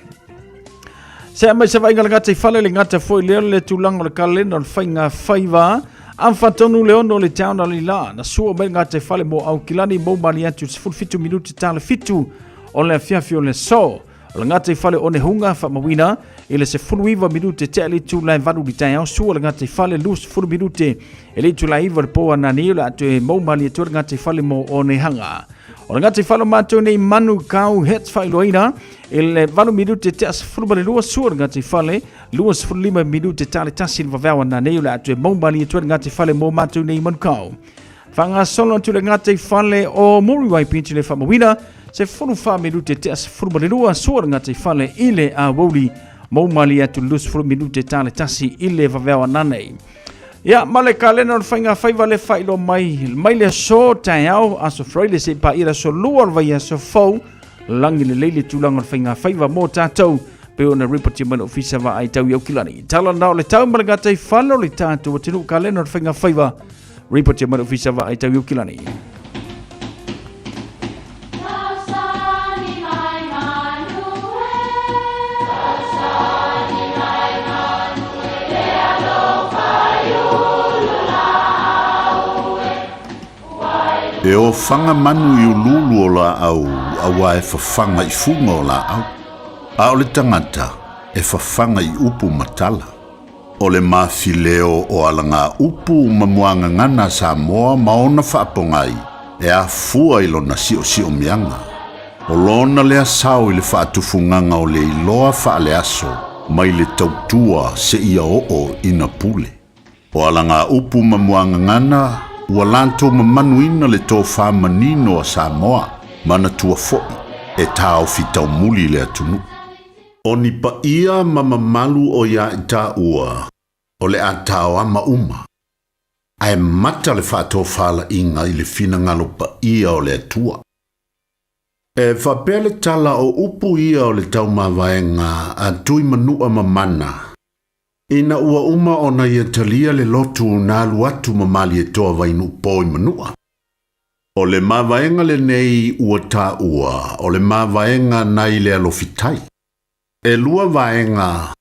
Se mai se vaaiga le gata i fale le gata foi lea le tulaga o le kalena o le faiga faiva a fatonu le ono le town a lila na sua mai le gata i fale mo Aukilani mo mali atu 17 minuti tala fitu o le afiafi o le aso. O le gataifale o Onehunga faamauina i le 19 minute tea le itula e 8 i le taeao, sua le gataifale 20 minute i le itula e 9 i le po anani o le a toe mau malie atu ai le gataifale mo Onehanga. O le gataifale o matou nei manu kau hits faailoaina i le 8 minute tea 12, sua le gataifale 25 minute tea le tasi i le vaveao anani o le a toe mau malie atu ai le gataifale mo matou nei manu kau. Faagasolo atu le gataifale o Muriwai Beach le faamauina 14 minute tea 12 sua le gataifale i le aoauli mou malie atu le 20 minute ta le tasi i le vaveao ananei. Ia, ma le kalena o le faiga faiva le faailoa mai, mai le aso taeao, aso Friday se i paia le aso lua o le vaiaso fou, lagi lelei le tulaga o le faiga faiva mo tatou, pei ona ripotia mai le ofisa vaai tau i Aukilani. Tala na o le tau ma le gataifale o le tatou atunuu kalena o le faiga faiva, Ripotia mai le ofisa vaai tau i Aukilani. E ofaga manu i uluulu o laau auā e fafaga i fuga o laau, a o le tagata e fafaga i upu ma tala. O le mafileo o alagaupu ma muagagana a Samoa ma ona faapogai e afua i lona siosiomiaga. O lona lea sao i le faatufugaga o le iloa faaleaso mai le tautua seia oo ina pule. O alagaupu ma muagagana ua latou mamanuina le tofa manino a Samoa, manatua foi e taofi taumuli le atunuu. O ni paia ma mamalu o ia i taua, o le a taoama uma, ae mata le faatofalaiga i le finagalo paia o le Atua. E faapea le tala o upu ia o le taumavaega a Tui Manua ma Mana, ina ua uma ona ia talia le lotu na alu atu ma Malietoa Vainuupo i Manua. O le mavaega lenei ua taua o le mavaega nai le alofitai. E lua vaega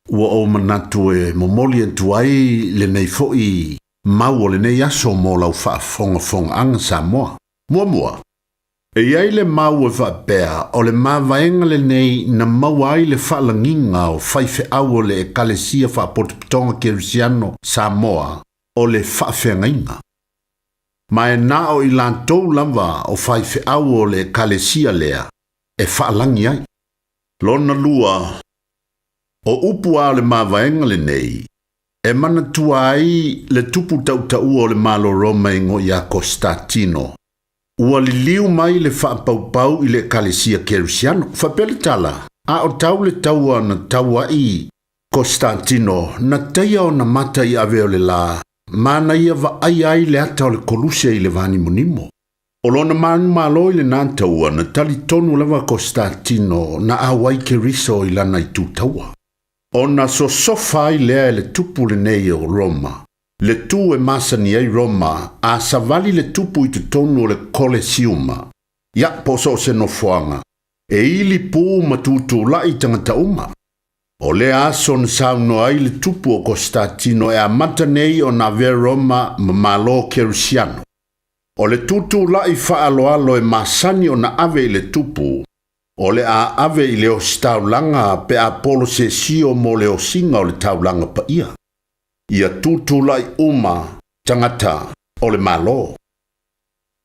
ua ou manatu e momoli atu ai lenei foi mau o lenei aso mo lau faafogafogaaga Samoa. Muamua, e i ai le mau e faapea o le mavaega lenei na maua ai le faalagiga o faifeau o le Ekalesia Faapotopotoga Kerisiano Samoa o le faafeagaiga. Ma e na o i latou lava o faifeau o le Ekalesia lea e faalagi ai. Lona lua, o upu a o le mavaega lenei, e manatua ai le tupu tautaua o le Malo Roma e igoa ia Kostatino, ua liliu mai le faapaupau i le Ekalesia Kerisiano. Faapea le tala, a o tau le taua na tau ai Kostatino, na taia ona mata i ave o le la, ma na ia vaaia ai le ata o le koluse i le vanimonimo. O lona manumalo i lena taua, na talitonu lava Kostatino na auai Keriso i lana itu taua. Ona sosofa ai lea e le tupu lenei o Roma. Le tu e masani ai Roma a savali le tupu i totonu o le Kolesiuma. Ia, po o so o se nofoaga, e ili pu ma tutulai tagata uma. O lea aso na saunoa ai le tupu o Kosetatino e amata nei ona avea Roma ma Malo Kerisiano. O le tutulai faaaloalo e masani ona ave i le tupu, o le a ave i le ositaulaga pe a polosesio mo le osiga o le taulaga paia. Ia tutulai uma tagata o le Malo.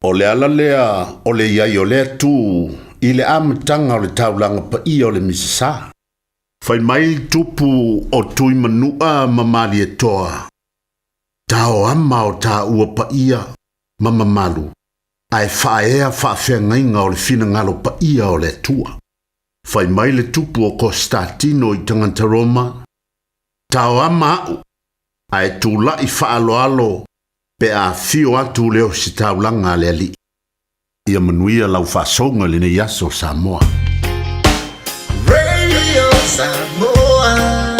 O le ala lea o le i ai o lea tu i le amataga o le taulaga paia o le Misasa. Fai mai le tupu o Tuimanua ma Malietoa, Tao ama o taua paia ma mamalu, ae faaea faafeagaiga o le finagalo paia o le Atua. Fai mai le tupu o Kosetatino i tagata Roma, Tao ama a'u, ae tula'i faaaloalo pe a afio atu le ositaulaga a le Alii. Ia manuia lau faasoga i lenei aso Samoa. Radio Samoa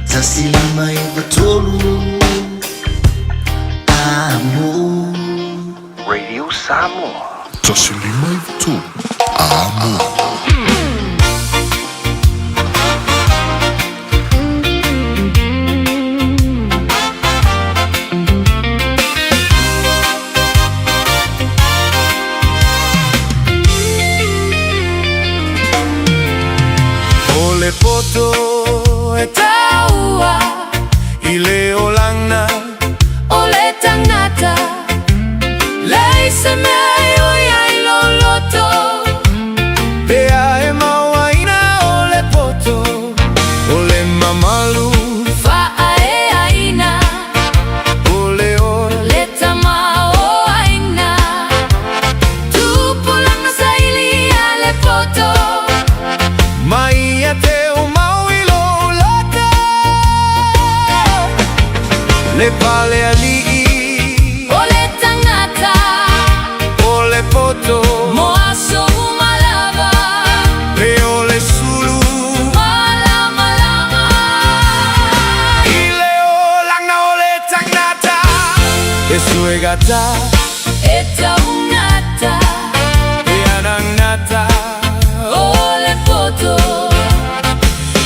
159 Amo. Radio Samoa. 153 Amo. O le poto e taua i le olaga. O le tagata leai se mea e oi ai lou loto. Pe a e mauaina o le poto o le mamalu. Faaeaina. O le ola. Le tamaoaiga. Tupulaga sailia le poto. Ma ia te o mau i lou loto. Le pale alii. O le tagata. O le poto. Mo aso uma lava. Pe o le sulu. Malamalama. I le olaga o le tagata. E suegata. E taugata. E anagata. O le poto.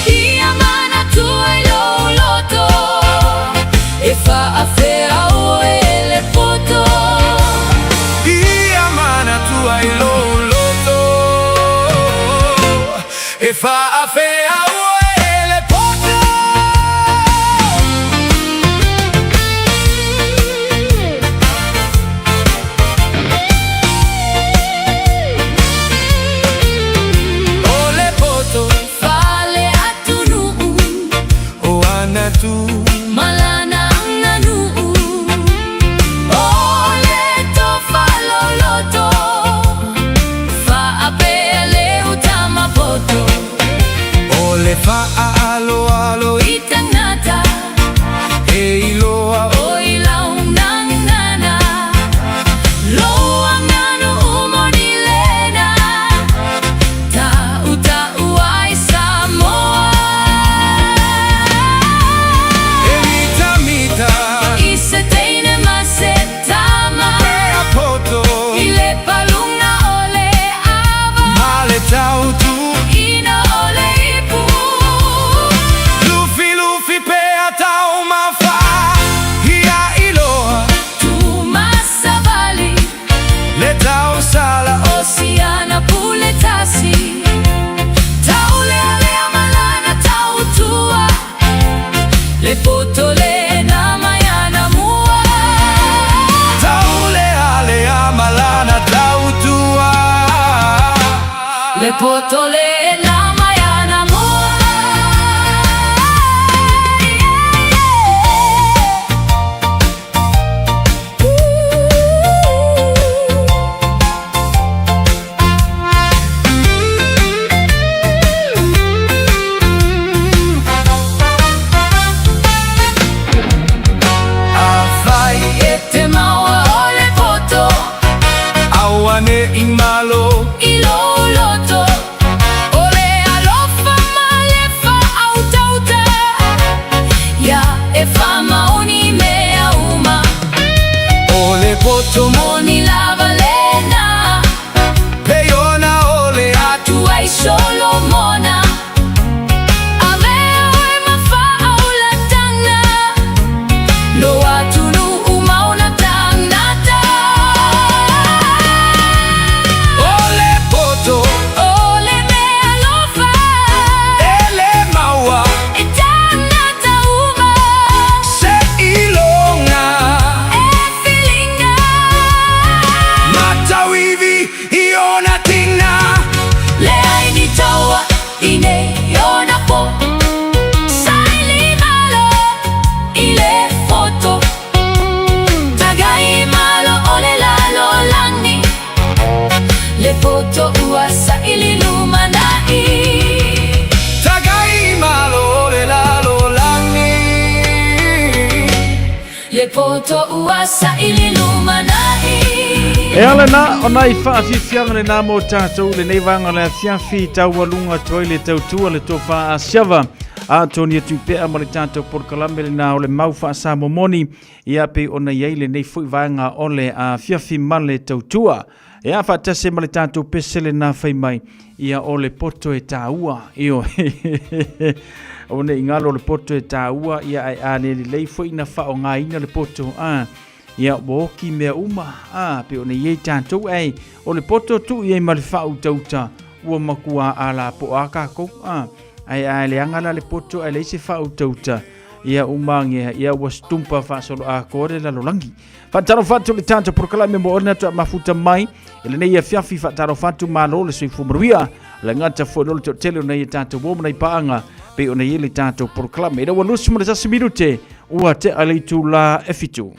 Ia manatua i lou loto. E faafea oe le poto. Ia manatua i lou loto. E faafea oe le poto. O le poto. Faale-atunuu. O ana tu. Ma lana aganuu. O le tofa loloto. Faapea le uta mapoto. O le faaaloalo. I tagata. E iloa. O i lau gagana. Lou aganuu moni lena. Tautau ai Samoa. E mitamita. I se teine ma se tama. Pea poto. I le paluga o le ava. Ma le tautu. Ina o le ipu. Lufilufi pea taumafa. Ia iloa. Tumasavali. Le tausala. O siana pule tasi. Taulealea ma lana tautua. Le poto lena mai ana mua. Taulealea ma lana tautua. Le poto lena mai ana mua. Afai. E te maua o le poto. Aua ne i malo. I lou loto. po Saili malo i le poto Tagai malo o le lalolagi Le poto ua saili lumanai Tagai malo o le lalolagi Le poto ua saili lumanai E ala na, o nai faafiafiaga lenā mo tatou i lenei vaega o le afiafi, taualuga atu ai le tautua le tofa a Siava. A toni atu i pea ma le tatou polokalame lenā o le mau faasamomoni, ia pei ona i ai lenei foi vaega o le afiafi ma le tautua. Ia faatasi ai ma le tatou pese lenā fai mai, ia o le poto e tāua, ioe. Aua ne i galo o le poto e tāua, ia ae a le lelei foi na faaaogaina le poto, a ia ua oki mea uma, a pei ona i ai tatou, ae o le poto tuu i ai ma le faautauta, ua matua alapoa kākou, a ae a leaga la le poto ae leai se faautauta, ia uma agea, ia ua stumpa faasoloatoa le lalolagi. Faatalofa atu le tatou polokalame mo ona atu a mafuta mai i lenei afiafi. Faatalofa atu, malo le soifua manuia le gata foi lo le toatele o nei tatou uo ma nei paaga pei ona i ai le tatou polokalame. Ina ua 21 minute ua tea le itula e 7.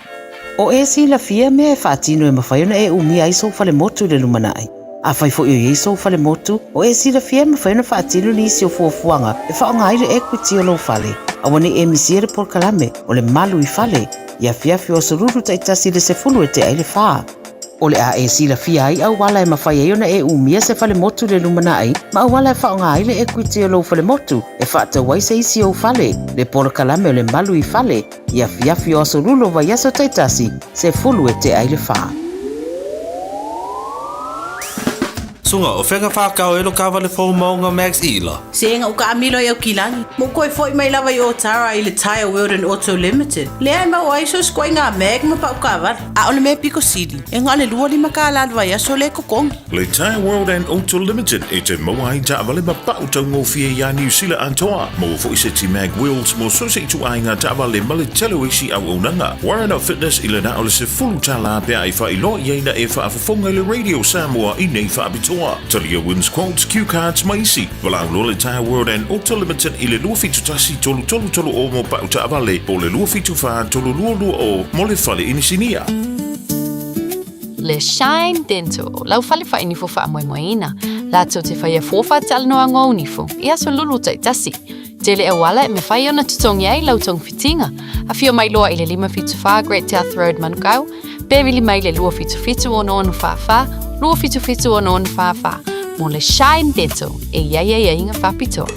O e silafia mea e faatino e mafai ona e umia ai sou falemotu i le lumanai. Afai foi o i ai sou falemotu, o e silafia e mafai ona faatino nisi o fuafuaga e faaaoga ai le equity o lou fale. Aua ne i e misia le polokalame o le Malu i Fale i afiafi o aso Lulu taitasi i le 10 e tea ai le 4. O le a e silafia ai auala e mafai ai ona e umia se falemotu i le lumanai ma auala e faaaoga ai le equity o lou falemotu e faatau ai se isi ou fale, le polokalame o le Malu i Fale i afiafi o aso Lulu o vaiaso taitasi, 10 e tea ai le 4. Suga, o fea ka whakao e lo kawale fou maunga Max Ila? Sega u kaamilo i Aukilani, ma ua toe foi mai lava i Otara i le Tyre World and Auto Limited, lea e maua ai so se ituaiga mag ma pau kaavale. A o le mea piko sili, e na o le 25 kālā le vaiaso lea e totogi. Le Tyre World and Auto Limited e te maua ai taavale ma pau taugofie iā Niu Sila atoa. Maua foi seti mag wheels mo so se ituaiga taavale ma le tele o isi auaunaga. Warren of Fitness i le na o le $10 pe a e faailoa i ai na e faafofoga i le Radio Samoa i nei faapitoa. Talia wins quotes, cue cards ma isi. Valaau loa le Tyre World and Auto Limited i le 271 3330 mo pau taavale po o le 274 3220 mo le fale inisinia. Le Shine Dental, lau fale whainifo whaamoemoeina. Latou te whaia fōwha talanoa ngō nifo, i aso lulu taitasi. Tele auala e mawhai ona tutongi ai lau tongfitinga. Awhio mai loa i le 574 Great South Road Manukau, pe vili mai le 277 6644, 277 6644, mo le Shine Dental e iai ai ainga whapitoa.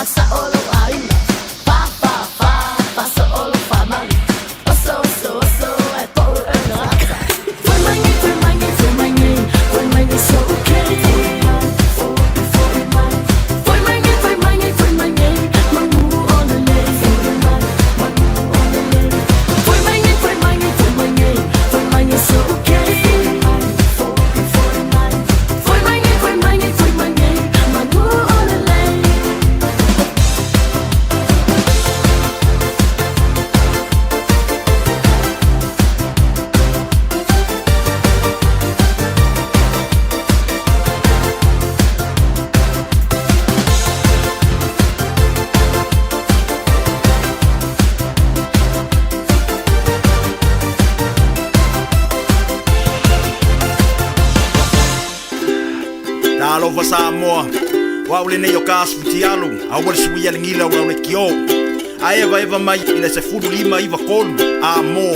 Faasao lou aiga Fa fa fa Faasao lou faamalu Oso oso oso Ae pau le tagata Fai mai nei fai mai nei fai mai nei Fai mai nei so'u keiki Fai mai nei fai mai nei fai mai nei Manu o le lei Fai mai nei fai mai nei fai mai nei Fai mai nei so'u keiki Fai mai nei fai mai nei fai mai nei Manu o le lei. Talofa Samoa, o au lenei o ka asu fitialu, aua le suia le gila o le kio. A evaeva mai i le 15 93 A mo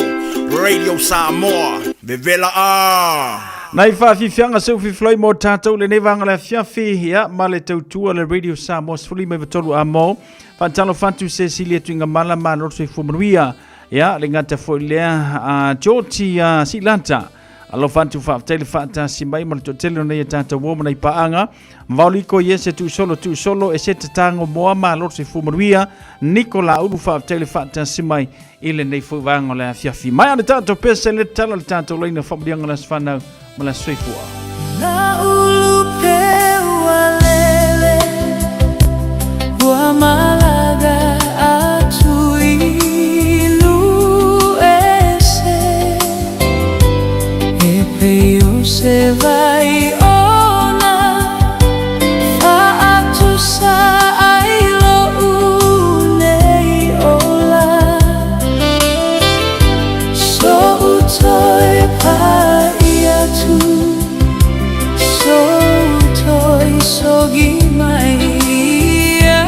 Radio Samoa, vevela a! Nai faafiafiaga seu fifilai mo tatou lenei vaega le afiafi ia ma le tautua le Radio Samoa 15 93 amo. Faatalofa atu Cecilia Tuigamala malo le soifua manuia. Ia le gata foi lea a George Silata. Alofa atu faafetai le faatasi mai ma le toatele o nei e tatou o ma nei paaga. Vaoliko i ese tuusolo tuusolo e se tatago moa malo le soifua manuia. Nikola Ulu faafetai le faatasi mai i lenei foi vaega o le afiafi. Mai a le tatou pese le tala le tatou laina faamanuiaga le aso fanau ma le aso soifua. La ulu pe ua lele ua malaga atu i luese e pei o se vai ona faatusa ai lo'u nei ola so'u toe pa'i atu so'u toe sogi mai ia.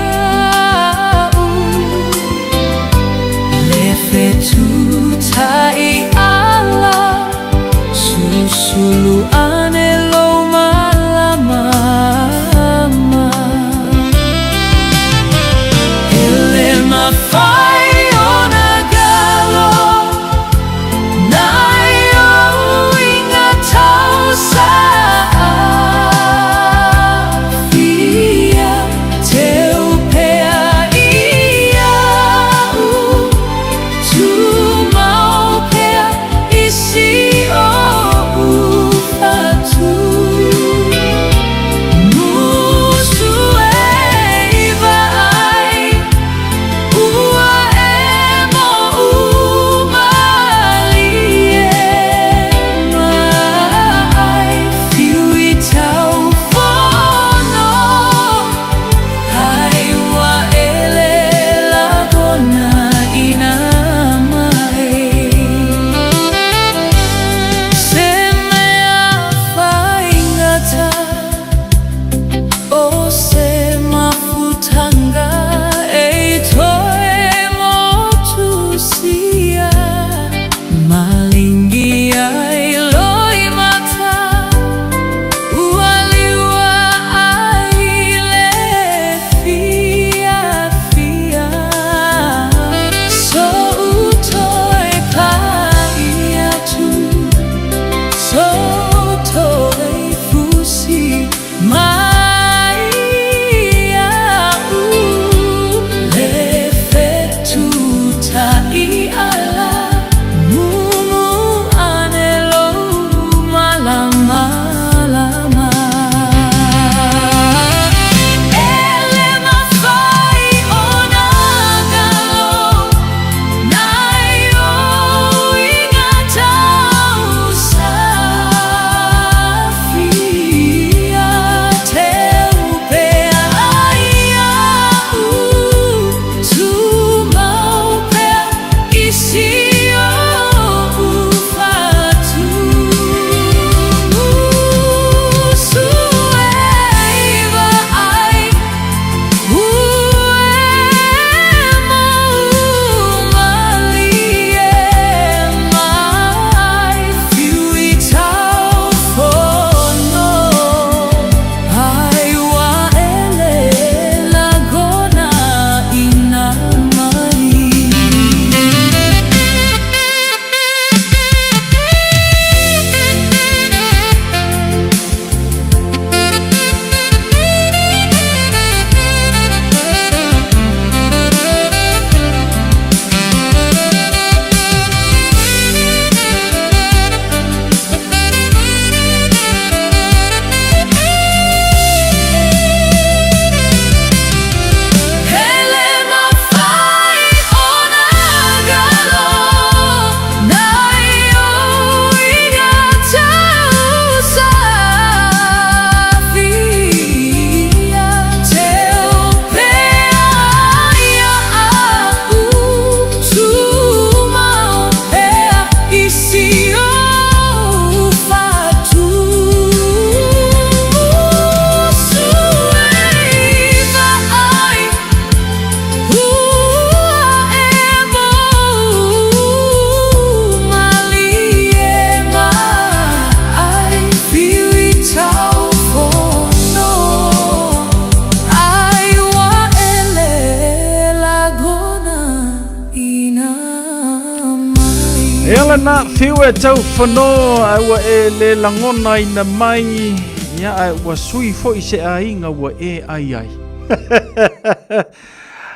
E ala nā whiu e tau whano a ua e le langona ina mai ia a ua sui foi se aiga ua e ai ai.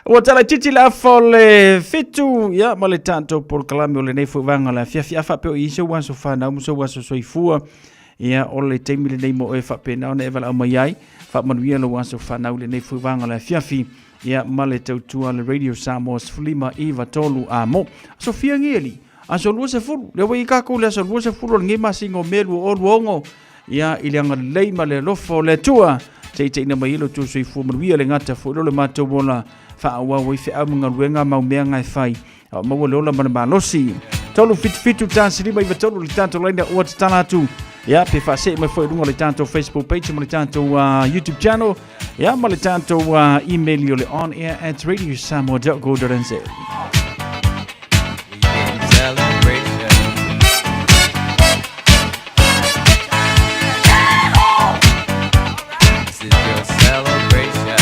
Ua tala titi le afa o le fitu ia ma le tatou polokalame o lenei foi vaega o le afiafi a faapea o i se ua aso whanau mo se ua aso soifua ia o le taimi lenei mo e faapena ona e valaau mai ai faamanuia lou aso whanau lenei foi vaega o le afiafi ia ma le tautua le Radio Samoa 15 93 a mo. Aso fia ngi aso 20, lea ua i kākou le aso 20 o lenei masina o Me 2026, ia i le agalelei ma le alofa o le Atua, taitaiina mai ai lo outou soifua manuia le gata foi lea o le matou ola faaauau ai feau ma galuega ma mea e fai, a maua le ola ma le malosi. 377 1 5 9 3 le tatou laina ua tatala atu. Ia, pe faasee mai foi i luga o le tatou Facebook page ma le tatou YouTube channel. Ia, ma le tatou email o le onair at radiosamoa.co.nz. This is your celebration.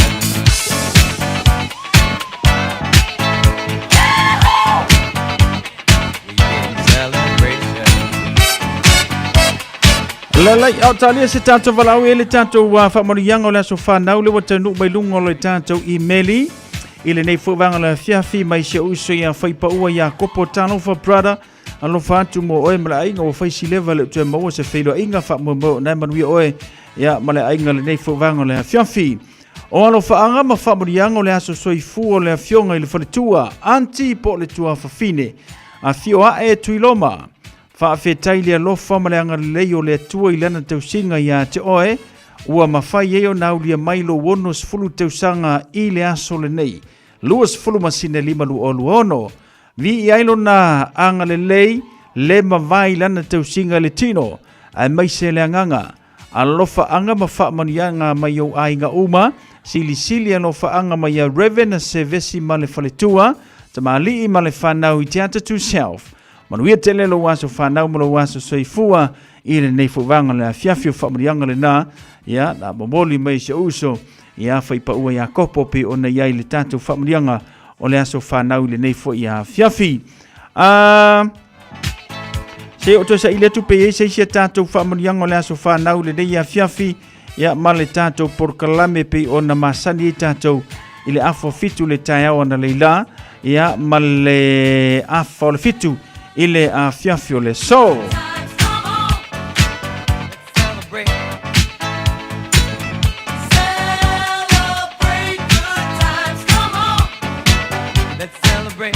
We getting celebration. Lalai au talia se tatou valaau e le tatou faamanuiaga o le aso whanau le ua taunuu mai luga o le tatou imeli i lenei foi vaega o le afiafi mai si ou uso ia Faipaua ia Kopo Talofa brother alofa atu mo oe ma le aiga ua fai sileva le toe maua se feiloaiga faamoemoe o nae manuia oe ia ma le aiga lenei foi vaega o le afiafi. O alofaaga ma faamanuiaga o le aso soifua o le afioga i le faletua, aunty po o le tuafafine, afio ae Tuiloma. Faafetai le alofa ma le agalelei o le Atua i lana tausiga ia te oe, ua mafai ai ona aulia mai lou 60 tausaga i le aso lenei, 20 masina 5 2026. Viia ai lona agalelei le mavae i lana tausiga i le tino, aemaise le agaga. Alofaaga ma faamanuiaga mai ou aiga uma, silisili alofaaga mai ia Rev. Sevesi ma le faletua, tamalii ma le fanau i te ata to self. Manuia tele lou aso fanau ma lou aso soifua i lenei foi vaega o le afiafi o faamanuiaga lena, ia, na momoli mai si ou uso ia Faipaua Iakopo pei ona i ai le tatou faamanuiaga o le aso fanau i lenei foi afiafi. Se o toe saili atu pe i ai se isi a tatou faamanuiaga o le aso fanau i lenei afiafi, ia ma le tatou polokalame pei ona masani ai tatou i le afa o fitu le taeao analeila, ia ma le afa o le fitu i le afiafi o le aso. Celebrate good times, come on. Let's celebrate.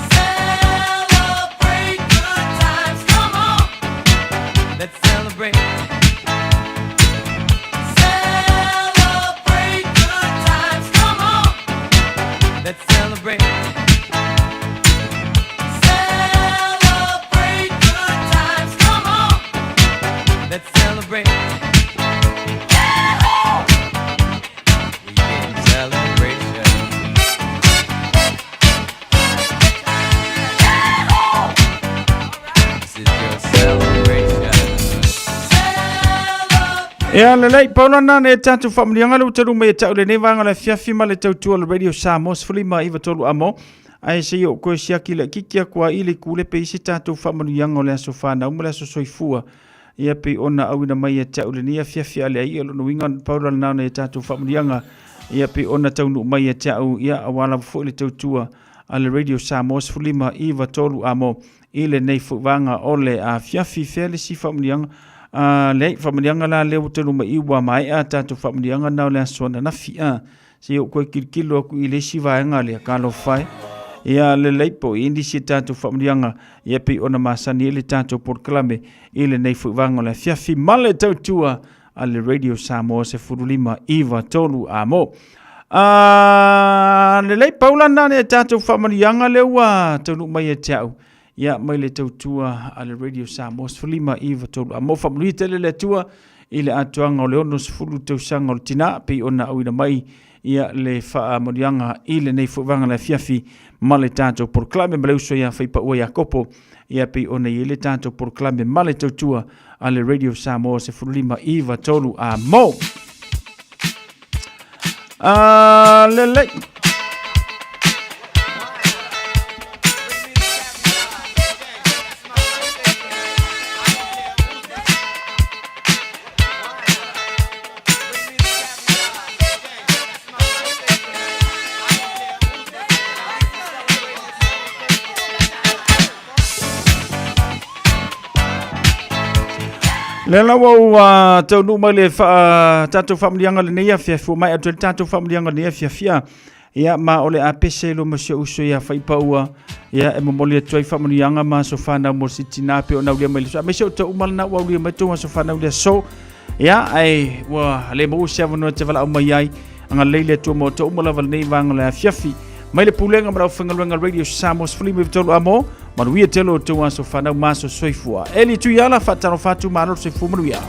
Celebrate good times, come on. Let's celebrate. Celebrate good times, come on. Let's celebrate. Celebrate good times, come on. Let's celebrate. We getting celebration. This is your celebration. Ia lelei, paula na ne tatou faamanuiaga le ua talu mai e tau lenei vaega o le afiafi ma le tautua o le Radio Samoa 15 93 amo. Ae se i ou koe siaki laitiiti atu a i le kulepe i se tatou faamanuiaga o le aso fanau ma le aso soifua. Ia pei ona auina mai ia te au lenei afiafi a le ai, o lona uiga paula lena o nai a tatou faamanuiaga. Ia pei ona taunuu mai ia te au, ia aua lava foi le tautua a le Radio Samoa 15 93 amo i lenei foi vaega o le afiafi. Fea le isi faamanuiaga? Leai, faamanuiaga la lea ua taunuu mai i ua maea a tatou faamanuiaga na o le aso ananafi. Se i ou toe tilotilo atu i le isi vaega lea, talofa e. Ia lelei po i nisi tatou faamanuiaga, ia pei ona masani ai le tatou polokalame i lenei foi vaega o le afiafi ma le tautua a le Radio Samoa 15 93 amo. Lelei, pau la na le tatou faamanuiaga lea ua taunuu mai ia te au. Ia mai le tautua a le Radio Samoa 15 93 amo. Faamanuia tele le Atua i le atoaga o le 60 tausaga o le tina pei ona auina mai ia le faamanuiaga i lenei foi vaega le afiafi ma le tatou polokalame ma le uso ia Faipaua Iakopo ia pei ona i ai le tatou polokalame ma le tautua a le Radio Samoa 15 93 a mo. Lelei. Lea la ua ua taunuu mai le faa tatou faamanuiaga lenei afiafi ua maea atu ai le tatou faamanuiaga lenei afiafi a. Ia ma o le a pese ai loa ma si ou uso ia Faipaua ia e momoli atu ai faamanuiaga ma aso fanau mo si tina pei ona aulia mai le aso. Aemaise o outou uma lena ua aulia mai tou aso fanau i le aso. Ia ae ua le maua se avanoa e te valaau mai ai. Agalelei le Atua ma outou uma lava lenei vaega o le afiafi. Mai le Pulega ma le Aufaigaluega Radio Samoa 13 Amo, manuia tele o outou aso fanau ma aso soifua. Eli Tuiala, faatalofa atu, malo le soifua manuia.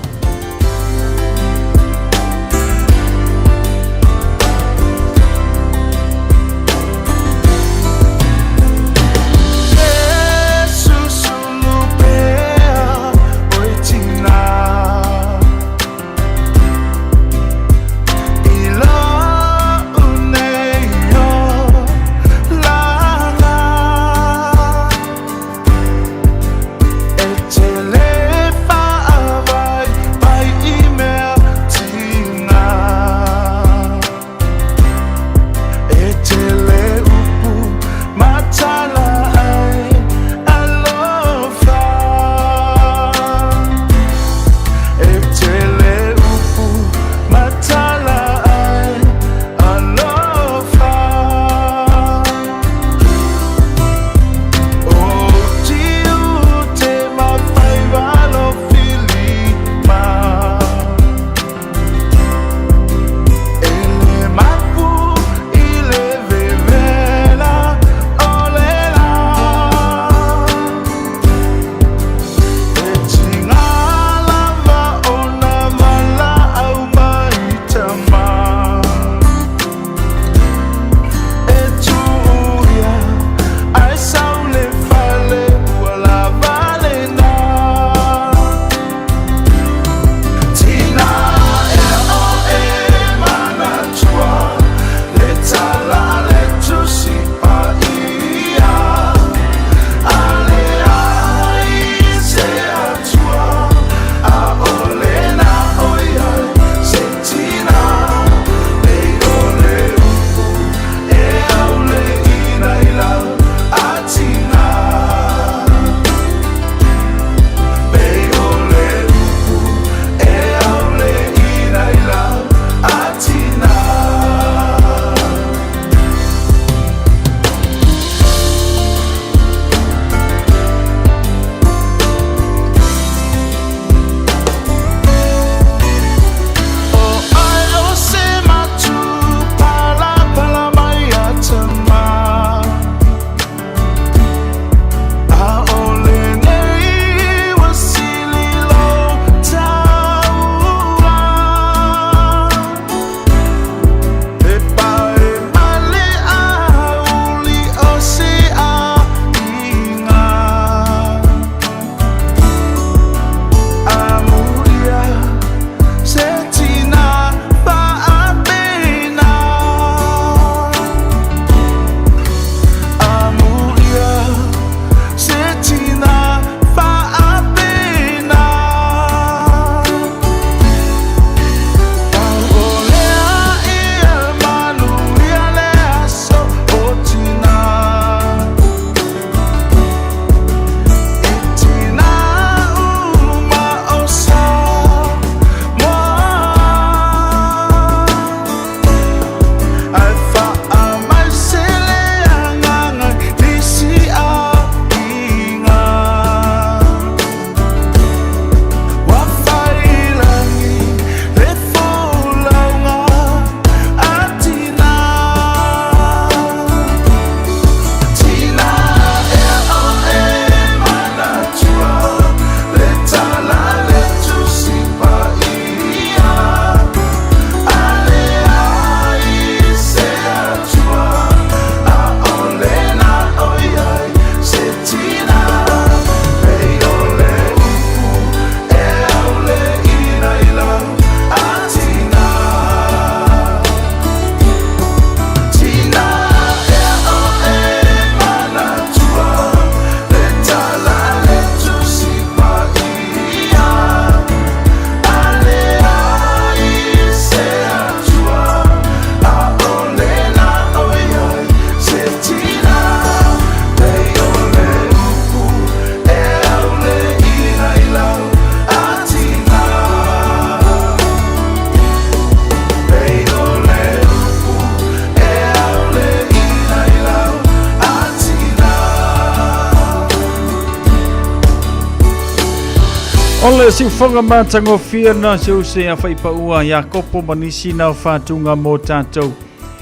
O le siufoga matagofie na se use a faipaua Iakopo ma nisi na o fatuga mo tatou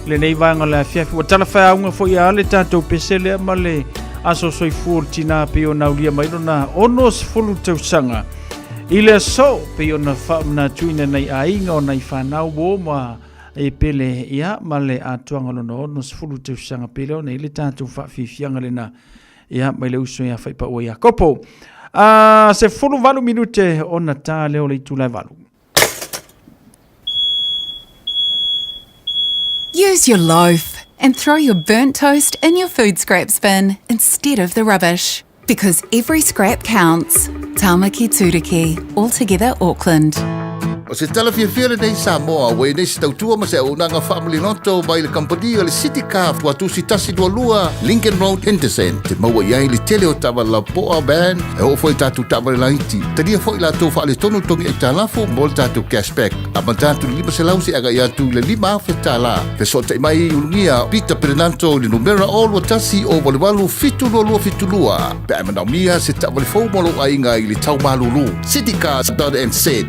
i lenei vaega o le afiafi. Ua talafeauga foi a le tatou pese lea ma le aso soifua o le tinā pei ona aulia mai lona 60 tausaga i le aso pei ona faamanatuina nai aiga o nai fanau o ma e pele ia ma le atoaga o lona 60 tausaga pei lea ona i le tatou faafiafiaga lena ia mai le uso ia Faipaua Iakopo. A 18 minute ona ta lea o le itula e 8. Use your loaf and throw your burnt toast in your food scraps bin instead of the rubbish. Because every scrap counts. Tāmaki Tūruki, all together Auckland. O se tala fiafia lenei Samoa, ua i nei se tautua ma se auaunaga faamaliloto mai le kamupani o le City Car Tuatusi 122 Lincoln Road, Henderson. Te maua i ai le tele o taavale lapoa, van, e oo foi i tatou taavale laiti. Talia foi latou faaletonu togi aitalafu mo le tatou cashback. Amata atu i le 500 seia agai atu i le $5,000. Fesootai mai i Ulugia Peter Perenanto i le numera 021 088 7272 pe a e manaomia se taavale fou mo lou aiga i le tau malulu. Citycars.nz.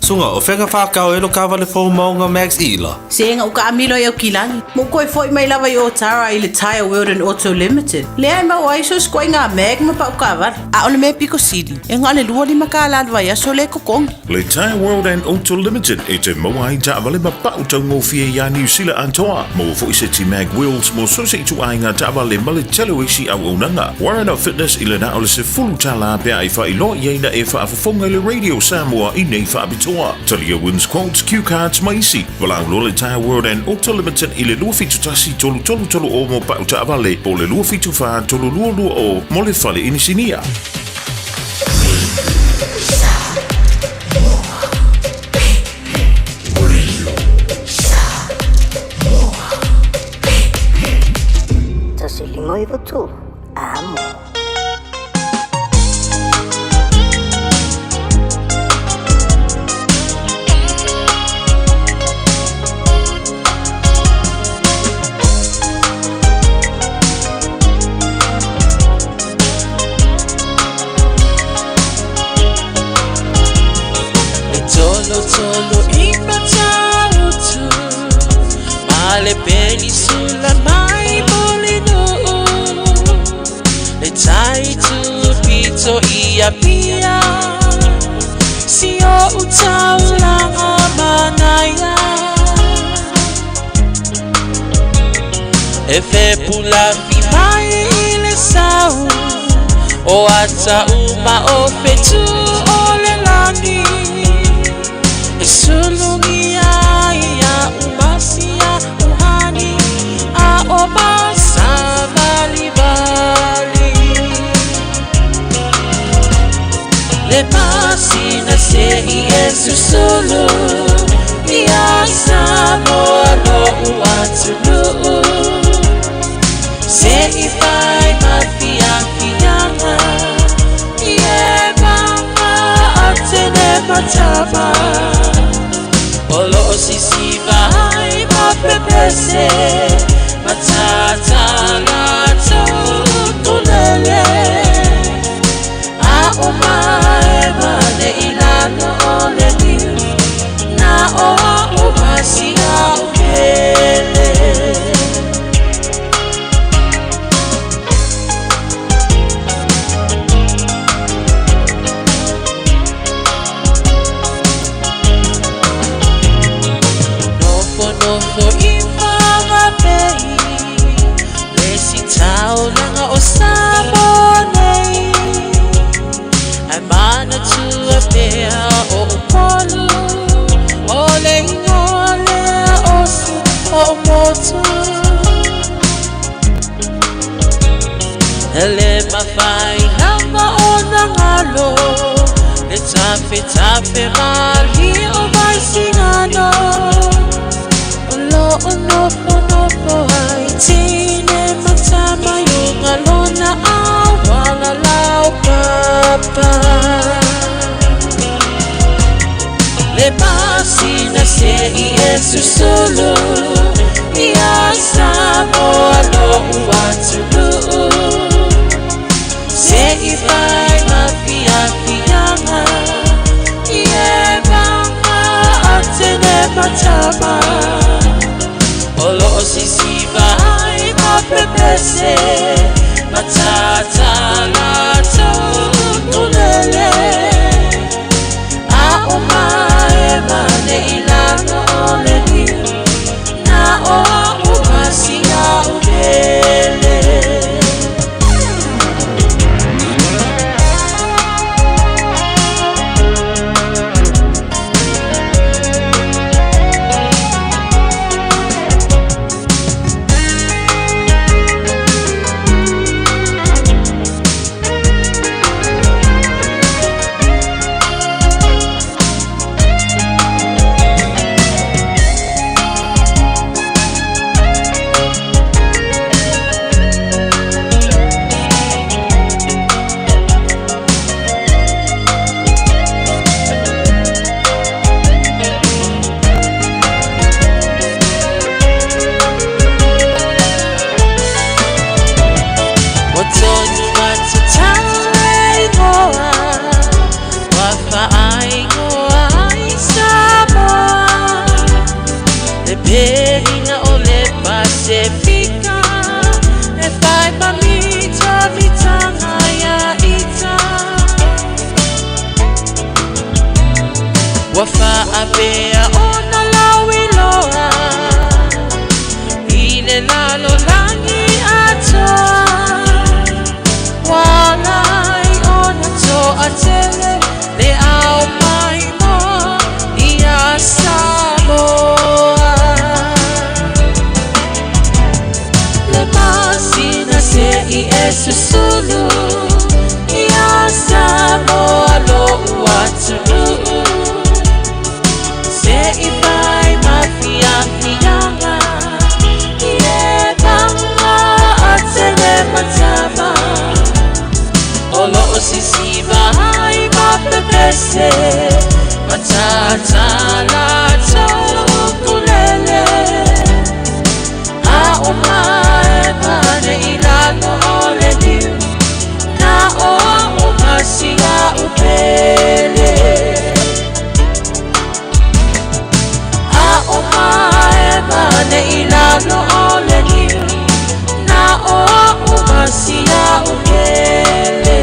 Suga, o fea whakao e lo kawale fou maunga Max Ila. Se ega uka amilo i au kilagi. Mo koe foi mai lava i Otara i le Tyre World and Auto Limited. Lea e mau ai so skoe ngā mag ma pau kawara. A o le mea piko sili, e ngā le lua lima ka la le aso le kokongi. Le Tyre World and Auto Limited e te maua ai taavale ma pau taugofie iā Niu Sila atoa. Maua foi se ti mag wheels mo so se ituaiga taavale ma le tele o isi auaunaga. Warren of Fitness i le na o le $10 pe a e faailoa i ai na e faafofoga i le Radio Samoa i nei faapitoa. Talia wins quotes, cue cards ma isi. Valaau loa le Tyre World and Auto Limited i le 271 3330 mo pau taavale po o le 274 3220 mo le fale inisinia. 1 5 9 3. Amo. E tolo tolo i matautu Ma le penisula mai Mulinuu Le tai tu pito i Apia Si o utaulanga manaia E fe pula fi mai i le sau O ata uma o fetu o le lani E sulungi ai ia umasia uhani A o masa vali vali Le masina se i e susulu Ia Samoa lo uatunuu Se i fai ma fia fianga I e mama a tene matama O lo o sisiva ai ma pepese Matata la tau tulele A o mae mane i lalo o le niu Na o a o masia o hele. Nofo nofo i whangapei Le si taulanga o Samoa nei Ai mana tua pea o Upolu O le ingoa lea o su o motu Ele mawhai lava o nangalo Le tafe tafe mali o vai singano O lo o nofo nofo ai tine matama yo ngalona awala lau papa Le masina se i e susulu Ia Samoa lo uatunuu Se i fai ma fia fianga matama O loo sisiva ai mapepese Matata latou ukulele A o mae mane i lalo o le niu Na o au masia upele. Ua tonu matatau e ingoa, ua faaigoa ai Samoa. Le perina o le Pasefika, e fai ma mitamitanga ia ita. Ua faapea ona lauiloa i le lalolagi atoa. Ua ala ai ona toatele le ao maimoa ia Samoa. Le masina se i e susulu ia Samoa lo'u atunuu. Se i fai mafiafiaga i e maga atele matama O loo sisiva ai mapepese Matata latou ukulele A o mae mane i lalo o le niu Na o au masia upele. A o mae mane i lalo o le niu Na o au masia upele.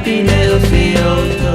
Pine o si o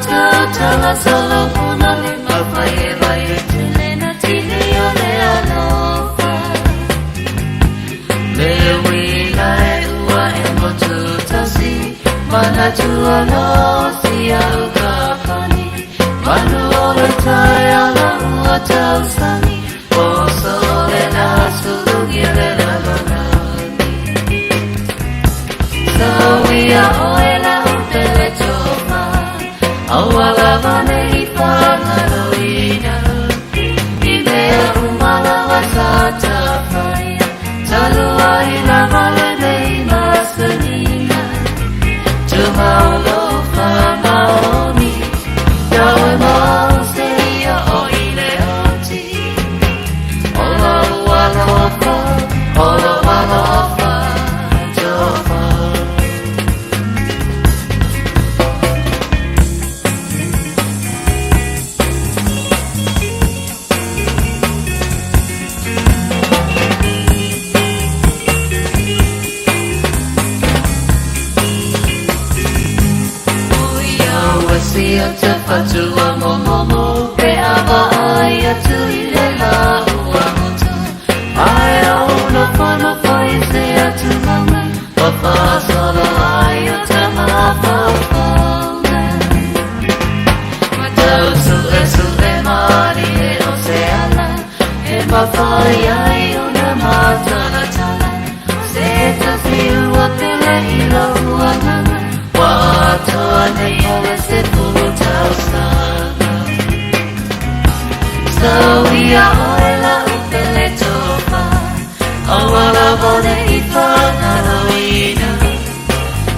tautala Solomona le mawhai e vai e tele na tini o le alofa. Le uila e ua e motu tasi, manatu anō si au ka pani. Manu o le tai ala ua tausani, o so le na sulugi le lalolani. Sawia oe la upele tofa, aua lava nei whangaloina. I mea umalawa sa tawhaia, talua i lava le nei masanina. Tumaulo whamaoni, Yahweh mause ia o i le oti. Ola ua lofa, ola ua lofa, tofa. Ua te whatua momomo, pe awa ai atu i le la ua motu. Ai au no whano whai se atu maunga, wa whasolo ai o te mawhawhaunga. Tau sue sue mari e o se ala, e mawhai ai o na mātaratara. Se tasi ua pele i lo ua nganga, wa atoa nei o le se pulu tausanga. Sawia oe la upele tofa, aua lava nei whangaloina.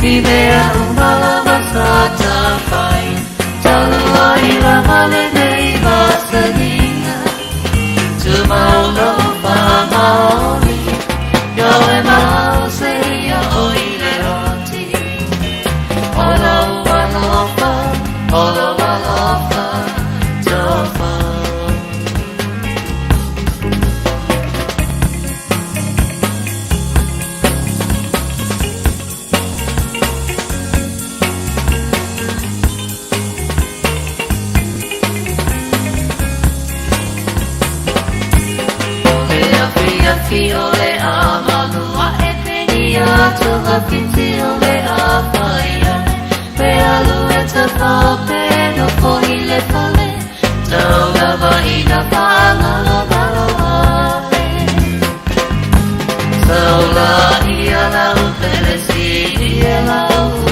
I mea umalawa sa tawhai, talua i lava le nei masanina. Tumaulo whamaoni, Yahweh mause ia o i le oti. Ola ua lofa, ola ua lofa, tofa. Le awhi awhi o le amalua e peni atu whiti o le awhai ane. Pe alu e te whape no pohi le fale, tau lava i na whangalo malo ae. Tau la ia la upele si ia la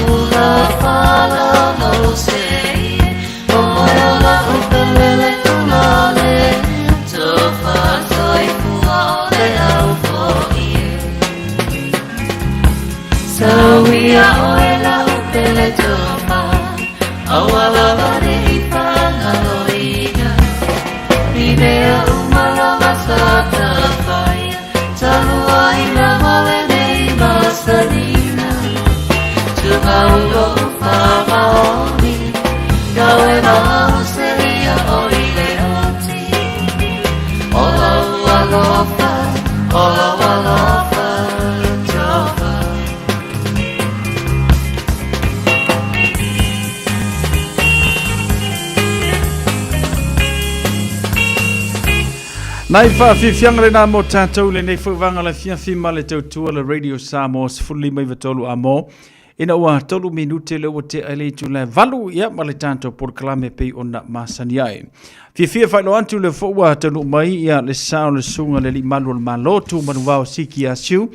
ula whala mau se ie. O la upele le ula le, tofa soifua o le au foie. Sawia oe la upele tofa, aua lava nei whangaloina. I mea umalawa sa tawhaia, talua i lava le nei masanina. Tumaulo whamaoni, Yahweh mause ia o i le oti. Ola ua lofa, ola ua lofa, tofa. Nai whaafifianga le nā mō tātou le nei whauvanga le fiafi ma le tautua le Radio Samoa 15 a mō. Ina ua 3 minute le ua te ale itu le valu ia ma le tātou porokalame pei ona masani ai. Fiafia whailo atu le fua tanu mai ia le sao le sunga le li malu o le malo tu manu wao siki a siu.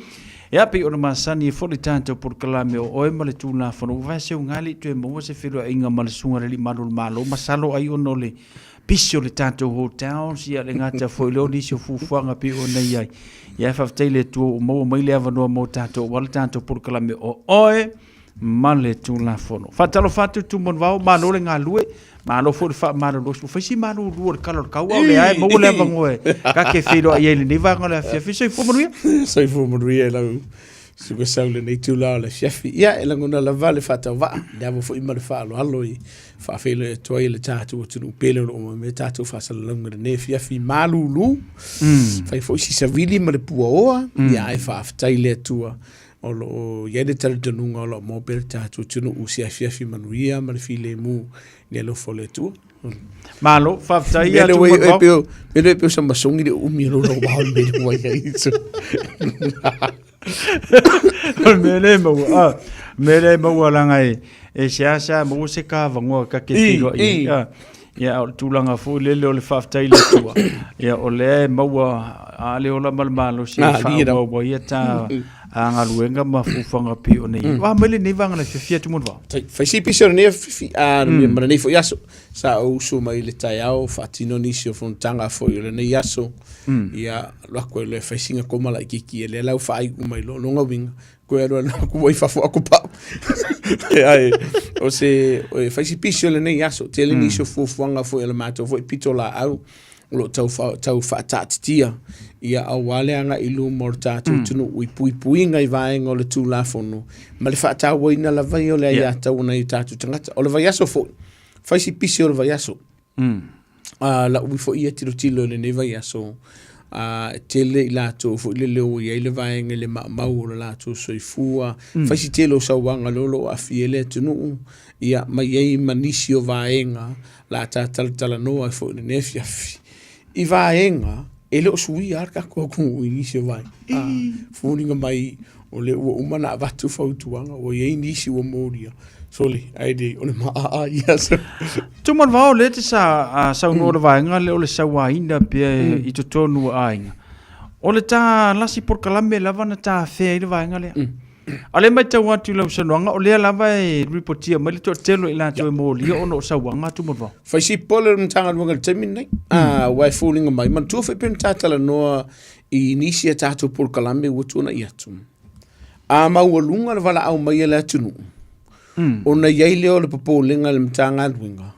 Ia pei ona masani e fo le tātou porokalame o oe ma le tūlā whano. Ua se ungali tu e maua se whiro inga ma le sunga le li malu o le malo. Masalo ai ono le pisi o le tātou hotels, ia le ngata foi leo nisi o fufuanga pe o nei ai. Ia e whawhitei le tua o maua mai le awanoa mō tātou, wa le tātou porokalame o oe ma le tūlafono. Whātalo whātu tū monu wao, mālo le ngā lue, mālo fo le wha mālo lo, whaisi mālo lua le kalo le kau au le ae, maua le awangoe, ka ke whiro ai le nei wanga le awhia, soifua manuia? Soifua manuia e lau suka sau le nei tūla o le fiafi. Ia, e langona lava le whātau waa, le awa fo ima le whaalo alo i whaawhelo e toa i le tātou atunu pele o lo me tātou whaasalaunga le nei fiafi malulu. Whai fo isi sawili ma le pua oa, ia e whaaftai le atua. O lo o i ai le talitonuga o lo o maua pea le tatou atunuu i se afiafi manuia ma le filemu i le alofa o le Atua. Malo, faafetai ia atu mo peo, mele peo sa masogi le umi o lou vao le mele ua i ai. O le mea lea e maua, ah, mea lea e maua leaga e, e seasea maua se kavagoa ka ke feiloai ai. Ah, ia, o le tulaga foi lele o le faafetai i le Atua, ia, o lea e maua a le ola ma le malosi e Ah, alii e lau. faaauau ai ta a galuega ma fuafuaga pei ona i ai. Ua mai lenei vaega na fiafia atu mo le vao. Tai, fai si pisi o lenei afiafi, a, ma lenei foi aso. Sa ou usu mai i le taeao, faatino nisi o fonotaga foi o lenei aso. Ia, alu atu ai loa e fai sina koma laitiiti ia lea la ua faaiu mai loa lona uiga, toe alu alu atu ai i fafo atu pau. Ae, o se, e fai si pisi o lenei aso, tele nisi o fuafuaga foi a le matou foi pitolaau o lo o tau, tau faataatitia ia aua le agai i luma o le tatou atunuu i puipuiga i vaega o le Tulafono ma le faatauaina lava ia o le aiatatau a nai o tatou tagata. O le vaiaso foi, fai si pisi o le vaiaso. Lau ui foi ia tilotilo i lenei vaiaso, e tele i latou foi lele ua i ai le vaega i le maumau o le latou soifua, fai si tele o sauaga lea o lo o aafia ai le atunuu, ia ma i ai ma nisi o vaega la ta talatalanoa ai foi i lenei afiafi i vaega e le o suia lava le tatou atunuu i nisi o vaega. Foliga mai o lea ua uma ona avatu fautuaga, ua i ai nisi ua molia, sole, ae le o le maaa ia. Tumanuvao, lea te sa saunoa le vaega lea o le sauaina pea i totonu o aiga. O le ta lasi polokalame lava na ta afea ai le vaega lea. A o lea e matau atu i lau saunoaga, o lea lava e ripotia mai le toatele o i latou e molia ona o sauaga Tumanuvao. Fai si pole o le Matagaluega i le taimi lenei. Aua e foliga mai, manatua foi pei ona ta talanoa i nisi a tatou polokalame ua tuanai atu. A maualuga le valaau mai a le atunuu, ona i ai lea o le popolega i le Matagaluega,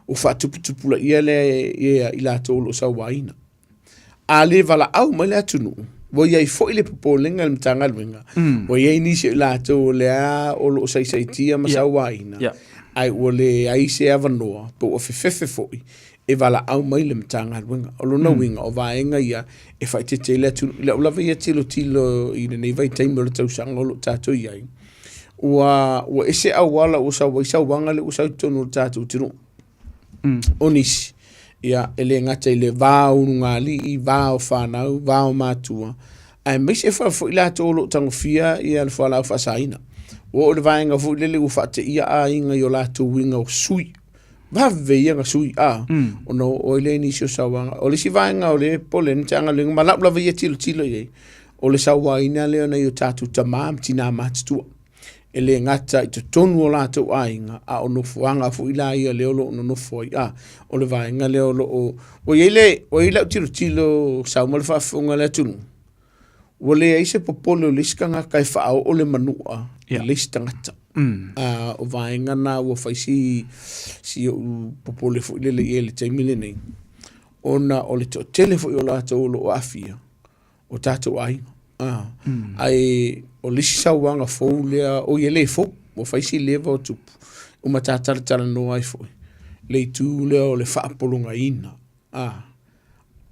ua faatuputupulaia lea ia i latou o lo o sauaina. A le valaau mai le atunuu, ua i ai foi le popolega i le Matagaluega, ua i ai nisi o i latou o lea o lo o saisaitia ma sauaina, ae ua leai se avanoa po ua fefefe foi e valaau mai le Matagaluega. O lona uiga, o vaega ia e faaeteete ai le atunuu. I lau lava ia tilotilo i lenei vaitaimi o le tausaga o lo o tatou i ai, ua ese auala ua sau ai sauaga lea ua sau i totonu o le tatou atunuu. O nisi, ia, e le gata i le va o ulugalii, va o fanau, va o matua, aemaise foi latou o lo o tagofia ia le fualaau faasaina. Ua oo i le vaega foi lele ua faateia aiga i o latou uiga o sui. Vave ia na sui, a, ona oo ai lea i nisi o sauaga. O le isi vaega o lea e popole ai le Matagaluega, ma lau lava ia tilotilo i ai, o le sauaina lea o nai o tatou tama ma tina matutua. E le gata i totonu o latou aiga, a o nofoaga foi la ia lea o lo o nonofo ai. A, o le vaega lea o lo o... Ua i ai le, ua i ai lau tilotilo sau ma le faafofoga a le atunuu, ua leai se popole o le isi tagata e faaoo le manua i le isi tagata. A, o vaega na ua fai si, si ou popole foi lele i ai i le taimi lenei, ona o le toatele foi o latou o lo o aafia, o tatou aiga. Ae o le isi sauaga fou lea, oi e le fou, ua fai si leva o tupu, uma ta talatalanoa ai foi, le itu lea o le faapologaina,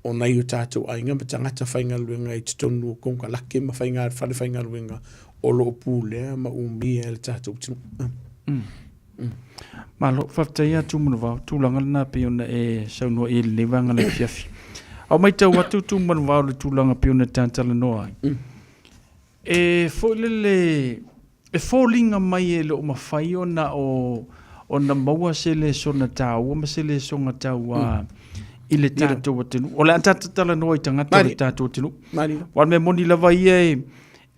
o nai o tatou aiga ma tagata faigaluega i totonu o konekarate ma faiga, fale faigaluega o lo o pulea ma umia e le tatou atunuu. Malo, faafetai lava Tumanuvao, tulaga lena pei ona e saunoa i ai i lenei vaega o le afiafi. A o matau atu Tumanuvao i le tulaga pei ona talatalanoa ai, e foi lele, e foliga mai e le o mafai ona o ona maua se lesona taua ma se lesona taua i le tatou atunuu. O le a tatou talanoa i tagata o le tatou atunuu. Aua o le mea moni lava ia e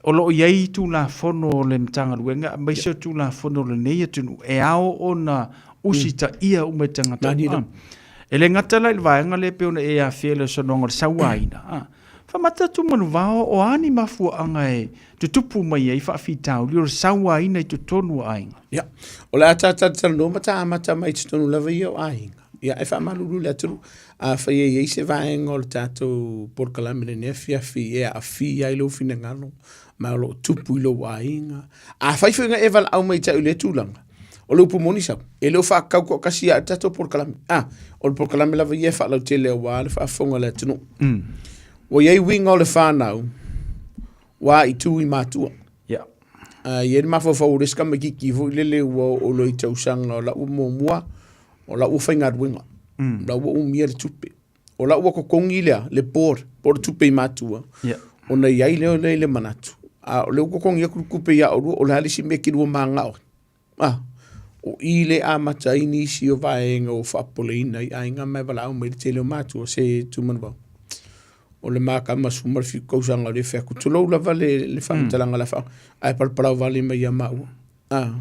O lo o i ai Tulafono o le Matagaluega aemaise o Tulafono o lenei atunuu e ao ona usitaia uma e tagata uma. E le gata la i le vaega lea pei ona e afea i le saunoaga o le sauaina, a faamata atu manuvao o a ni mafuaaga e tutupu mai ai faafitauli o le sauaina i totonu o aiga? Ia, o le a ta talatalanoa ma ta amata mai i totonu lava ia o aiga. Ia, e faamalulu i le atunuu, afai e i ai se vaega o le tatou polokalame i lenei afiafi e aafia ai lou finagalo ma o lo o tupu i lou aiga, afai foi na e valaau mai ia te au i lea tulaga, o le upu moni sau, e le o faatatau toatasi ia au i le tatou polokalame. A, o le polokalame lava ia e faalautele aua le faafofoga a le atunuu. Ua i ai uiga o le fanau, ua aaitui matua. Ia. A i ai le mafaufau o le isi tamaitiiti foi lele ua oo loa i tausaga o la ua muamua, o la ua faigaluega, o la ua umia le tupe. O la ua totogi lea, le board, po o le tupe i matua, ona i ai lea o lea i le manatu, a o lea ua totogi atu le tupe ia oulua, o le a le isi mea e te lua mananao ai? A, o i lea e amata ai nisi o vaega ua faapopoleina ai aiga ma e valaau mai le tele o matua se tumanuvao. O le ma tama 17 tausaga o lea e fai atu, tulou lava le, le faamatalaga la faa, ae palapalau vale mai ia maua. A,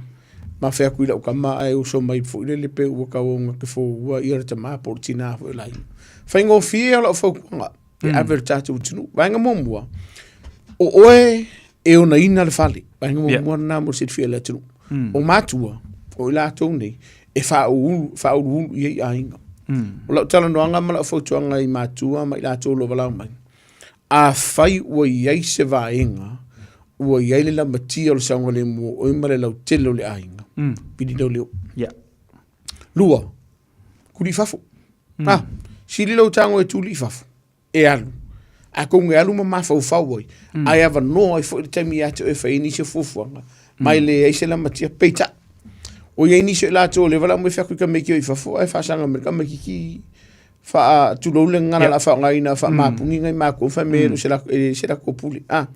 ma fai atu i lau tama ae uso mai foi lele pe ua tau te foua ia le tama po o le tina foi o le aiga. Faigofie o lau fautuaga e ave i le tatou atunuu. Vaega muamua, o oe e onaina le fale. Vaega muamua lena mo le silafia e le atunuu. O matua, o i latou nei, e faauluulu, faauluulu i ai aiga. O lau talanoaga ma lau fautuaga i matua ma i latou o lo o valaau mai, afai ua i ai se vaega ua i ai le lamatia o le saogalemu o oe ma le lautele o le aiga, pili leoleo. Lua, tuli i fafo. Ah, sili lou tago e tuli i fafo, e alu. Atonu e alu ma mafaufau ai, ae avanoa ai foi le taimi ia te oe e fai ai nisi o fuafuaga, ma e leai se lamatia. Peitai, ua i ai nisi o i latou o lea valaau mai fai atu i tamaiti o i fafo ae faasaga mai le tamaititi faa tulou le gagana o le a faaaogaina faamapuni nai matou fai mai e le o se latou e le se latou pule a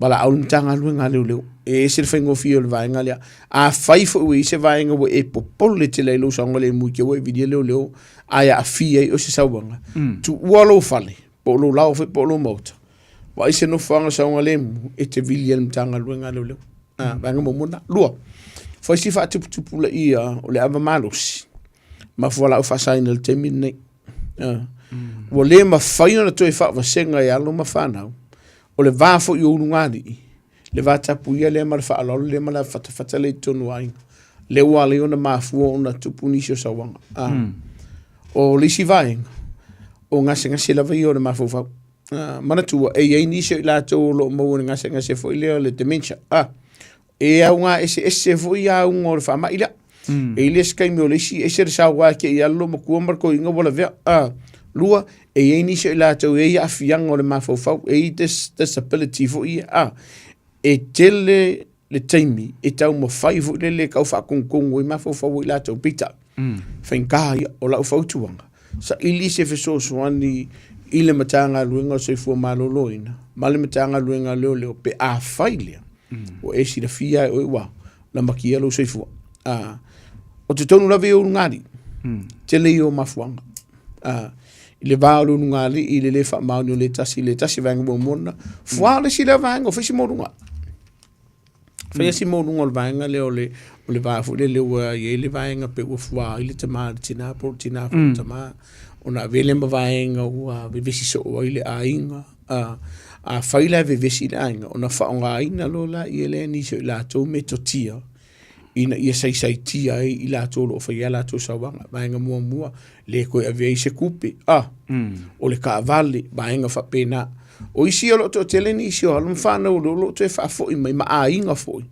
valaau le Matagaluega a Leoleo e ese le faigofie o le vaega lea. Afai foi ua i ai se vaega ua e popole tele ai lou saogalemu i te i ua e vilia leoleo ae aafia ai oe se sauaga, tuua lou fale po o lou laoa foi po o lou maota, vaai se nofoaga saogalemu e te vili ai le Matagaluega a Leoleo. A, vaega muamua lena. Lua, fai si faatuputupulaia o le ava malosi ma fualaau faasaina i le taimi lenei. Ua le mafai ona toe faavasega e alo ma fanau o le va foi o ulugalii, le va tapuia lea ma le faaaloalo lea ma le avafatafata lea i totonu o aiga. Lea ua ala ai ona mafua ona tupu nisi o sauaga. O le isi vaega, o gasegase lava ia o le mafaufau. Manatua, e i ai nisi o i latou o lo o maua i le gasegase foi lea o le dementia. E auga eseese foi auga o le faamai lea. E i ai le isi taimi o le isi, ese le sao te i alu lou matua ma le toeaina ua lavea. Lua, e i ai nisi o i latou e i ai aafiaga o le mafaufau, e i ai disability foi ia. E tele le taimi e taumafai foi lele e tau faatonutonu ai mafaufau o i latou. Peitai, faigata ia. O lau fautuaga, saili se fesoasoani i le Matagaluega o le Soifua Maloloina ma le Matagaluega a Leoleo pe afai lea ua e silafia e oe ua lamatia lou soifua. O totonu lava ia o ulugalii, tele ia o mafuaaga. I le va o le ulugalii i le le faamaoni o le tasi i le tasi, vaega muamua lena. Fua o le isi lea vaega, o fai si maualuga. Fai si maualuga o le vaega lea o le, o le va foi lele ua i ai le vaega pe ua fua ai le tama i le tina po o le tina foi i le tama, ona avea lea ma vaega ua vevesi soo ai le aiga. Afai la e vevesi le aiga, ona faaaogaina loa laia lea e nisi o i latou metotia ina ia saisaitia ai i latou o lo o faia a latou sauaga. Vaega muamua, le toe avea ai se tupe, o le taavale, vaega faapena. O isi o lo o toatele nisi o alo ma fanau o lo o toe faafoi mai ma aiga foi,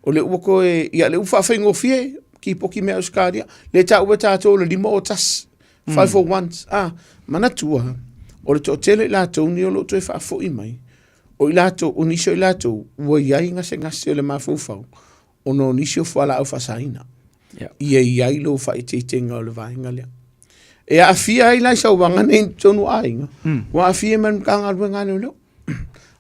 o lea ua toe, ia lea ua faafaigofie, tipoti mai Ausetalia, lea e taua e tatou o le 501, 501, manatua, o le toatele o i latou nei o lo o toe faafoi mai, o i latou, o nisi o i latou ua i ai gasegase o le mafaufau ona o nisi o fualaau faasaina. Ia i ai lou faaeteetega o le vaega lea. E aafia ai la i sauaga nei i totonu o aiga, ua aafia ai ma le Matagaluega a Leoleo.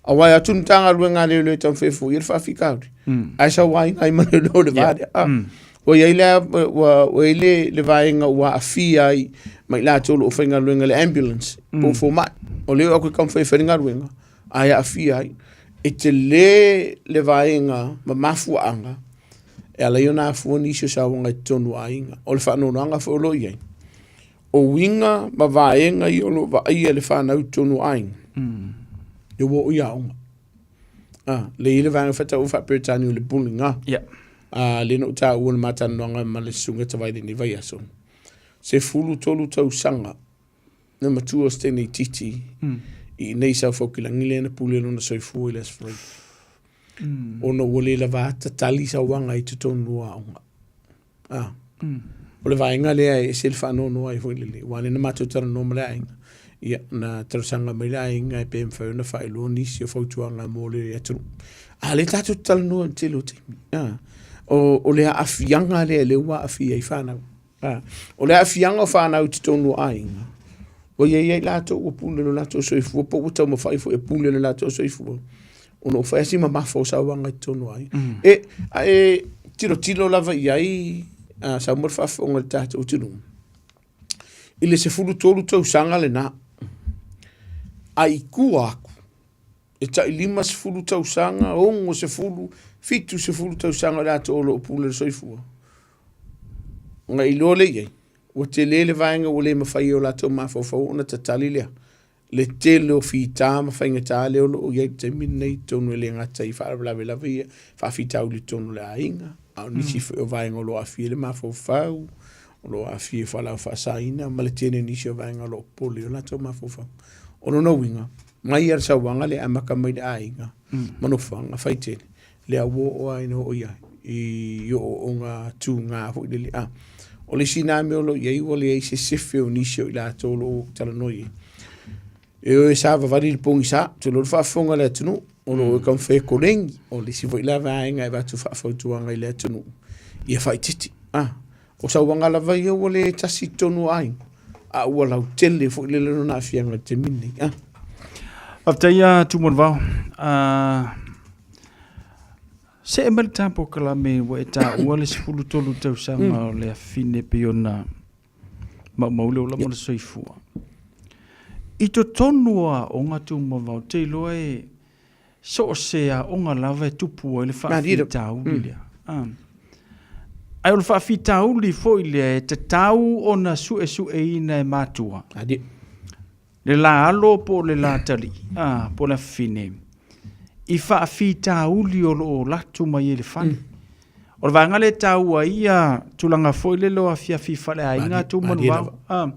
Aua e atu le Matagaluega a Leoleo e taumafai e foia le faafitauli, ae sauaina ai ma leoleo i le va lea. Ua i ai le, ua i ai le, le vaega ua aafia ai ma i latou o lo o faigaluega i le ambulance, po o fomai. O lea e o atu e taumafai e fai le galuega, ae aafia ai. E tele le vaega ma mafuaaga e ala ai ona afua nisi o sauaga i totonu o aiga. O le faanoanoaga foi o lo o i ai, o uiga ma vaega ia o lo o vaaia e le fanau i totonu o aiga, ia ua oo i aoga. Lea e i ai le vaega faataua faa-Peretania o le bullying, lea na ou taua i le ma talanoaga ma le Susuga Tavai i lenei vaiaso, 13 tausaga le matua o Stanley Titi i inei i Saufaukilagi lea na pule lona soifua i le Aso Faraile. Ona ua le lava ata tali sauaga i totonu o aoga. O le vaega lea e ese le faanoanoa ai foi lele, aua o lea na matou talanoa ma le aiga, ia, na talosaga mai le aiga pe mafai ona faailoa nisi o fautuaga mo le atunuu. A lea tatou te talanoa i le tele o taimi. A, o, o le aafiaga lea lea ua aafia ai fanau. A, o le aafiaga o fanau i totonu o aiga, ua i ai ai latou ua pule lo latou soifua po ua taumafai foi e pule lo latou soifua ona ua fai lava si mamafa o sauaga i totonu o aiga. E, a e tilotilo lava i ai a, Samoa le faafofoga i le tatou atunuu, i le 13 tausaga lena, a i tua atu, e tai 50 tausaga, 60, 70 tausaga i latou o lo o pule le soifua. Ona iloa lea i ai, ua tele le vaega ua le mafai e o latou mafaufau ona tatali lea. Le tele o fita ma faigata lea o lo o i ai i le taimi lenei i totonu e le gata i faalavelave lava ia, faafitauli i totonu o le aiga, a o nisi foi o vaega o lo o aafia ai le mafaufau, o lo o aafia i fualaau faasaina ma le tele o nisi o vaega o lo o popole i o latou mafaufau. O lona uiga, mai lava le sauaga lea e amata mai le aiga ma nofoaga faitele, lea ua oo lava ina oo i ai i ooooga tuga foi lele. A, o le isi lena mea o lo o i ai ua leai se sefe o nisi o i latou o lo o talanoa i ai. E o e savavali i le pogisa, ou te iloa le faafofoga a le atunuu, o lo o e taumafai e koleni. O le isi foi la vaega e avatu faafautuaga i le atunuu, ia faaitiiti. A, o sauaga lava ia ua le tasi i totonu o aiga, a ua lautele foi lele lona aafiaga i le taimi lenei. A. Faafetai ia Tumanuvao. See mai le ta polokalame ua e taua le 13 tausaga o le afine pei ona maumau le ola ma le soifua. I totonu o aoga Tumanuvao, ou te iloa e so o se aoga lava e tupu ai le faafitauli lea. Ae o le faafitauli foi lea e tatau ona suesueina e matua. Le la alo po o le la talii, a, po o le afafine, i faafitauli o lo o latu mai ai le fale. O le vaega lea e taua ai ia tulaga foi lele o afiafi faleaiga Tumanuvao. A,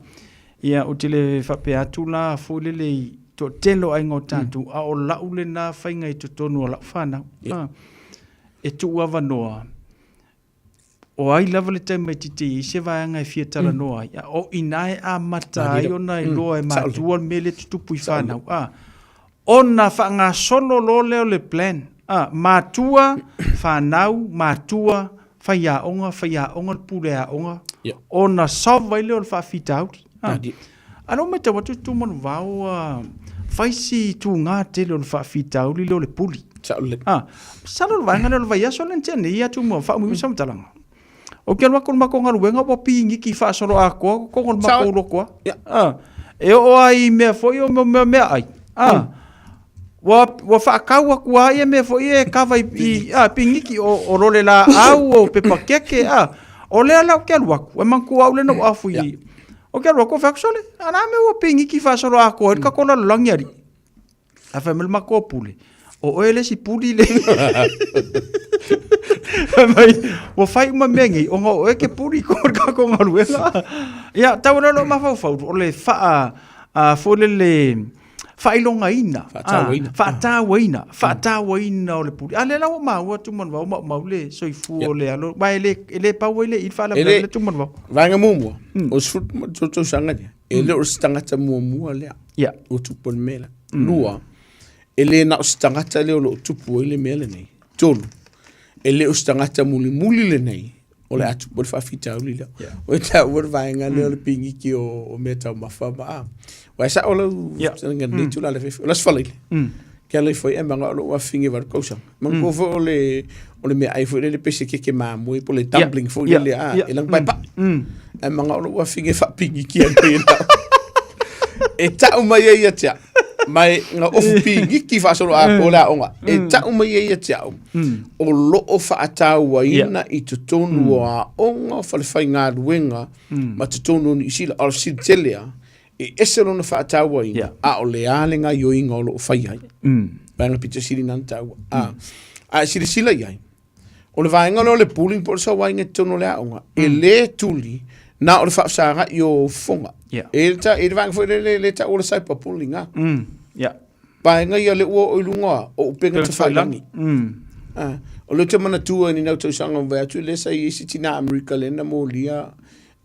ia, ou te le faapea atu la foi lele i toatele o aiga o tatou, a o lau lena faiga i totonu o lau fanau. A, e tuu avanoa O ai lava le taimi e titi ai se vaega e fia talanoa ai, a o i ina e amata ai ona iloa e matua le mea lea e tutupu i fanau, a, ona faagasolo loa lea o le plan, a, matua, fanau, matua, faiaoga, faiaoga, le pule aoga, ona solve ai lea o le faafitauli. A, a lea ua matau atu Tumanuvao, a, fai si tuga tele o le faafitauli lea o le puli. A, masalo o le vaega lea o le vaiaso lea na tea nei ia Tumua, faaumiumi se faamatalaga. Ou te alu atu i le matou galuega ua piniki faasoloatoa totonu o le matou lotoa. A, e oo lava i mea foi o mea meaai. A, ua, ua faatau atu lava ia mea foi ia e kava i, i a, piniki, o, o lole laau, o pepa keke, a. O lea la ou te alu atu, e manatua au lea na ou afu i, ou te alu atu ou fai atu, sole, a o le a le mea ua piniki faasoloatoa ai le tatou lalolagi alii? Ae fai mai le matua pule, o oe le isi puli le. Fai mai, ua fai uma mea nei, ona o oe ke puli ko le tatou galuega. Ia, tau aloa lou mafaufau, o le faa, a, foi lele, faailogaina. Faatauaina. Ah, faatauaina, faatauaina o le puli. A lea la ua maua Tumanuvao, maumau le soifua o le alo, ma e le, e le pau ai le i le faalavelave le Tumanuvao. Vaega muamua, o le 13 tausaga lea, E le o se tagata muamua lea ua tupu ai le mea lea. Lua, e le na o se tagata lea o lo o tupu ai le mea lenei. Tolu, e le o se tagata mulimuli lenei o le a tupu ai le faafitauli lea. O e taua le vaega lea o le pigiki o mea taumafa ma a. Aua e sao lau fetalaiga i lenei itula i le afiafi. O le Aso Faraile, ke ala ifo ai e manao lou afafine e 8 tausaga. Manatua foi o le o le meaai foi lele pei se keke mamoe po o le dumpling foi lele a e lanu paepae. Ae manao lou afafine e faapigiki ai mai e lau. E tau mai ai ia te au, ma e na ofu pigiki faasoloatoa le aoga, e tau mai ai ia te au, o lo o faatauaina i totonu o aoga, o falefaigaluega ma totonu o Niu Sila. O le fesili tele lava, e ese lona faatauaina, yeah. a o le a le gaioiga o lo o fai ai. Vaega pito sili na taua. A, a e silasila i ai, o le vaega lea o le bullying po o le sauaina i totonu o le aoga, e le tuli na o le faafesagai o fofoga. Yeah. E le, e le vaega foi le, le, le taua o le cyberbullying, a. Yeah. Vaega ia le ua oo i luga o upega tafailagi. Ah, o lea ou te manatua i ni nau tausaga ua mavae atu, lea sa i ai se tina Amerika lea na molia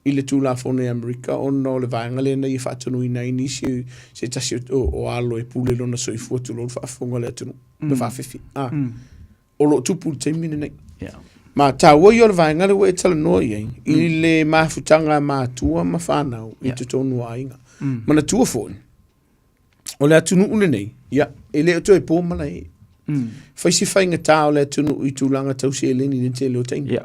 i le Tulafono i Amerika ona o le vaega lea na ia faatonuina ai nisi se tasi o, o alo e pule lona soifua tulou le faafofoga a le atunuu, mm. le faafefe. Ah. O lo o tupu i le taimi lenei. Ma taua ia o le vaega lea ua e talanoa i ai, i le mafutaga a matua ma fanau i totonu o aiga. Manatua foi, o le atunuu lenei, ia, e le o toe po malae. Fai si faigata o le atunuu i tulaga tau seleni i le tele o taimi.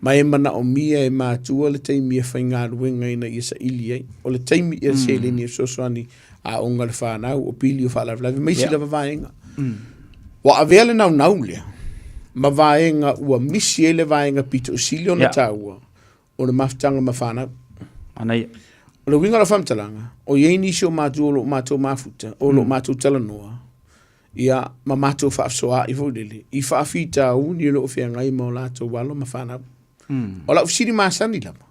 Ma e manaomia e matua le taimi e faigaluega ina ia saili ai. O le taimi ia seleni e fesoasoani aoga a le fanau, o pili o faalavelave, ma isi lava vaega. Ua avea le naunau lea ma vaega ua misi ai le vaega pito sili ona taua o le mafutaga ma fanau. Manaia. O le uiga o lau faamatalaga, o i ai nisi o matua o lo o matou mafuta, o lo o matou talanoa, ia, ma matou faafesoaai foi lele, i faafitauli o lo o feagai ma o latou alo ma fanau. O lau fesili masani lava,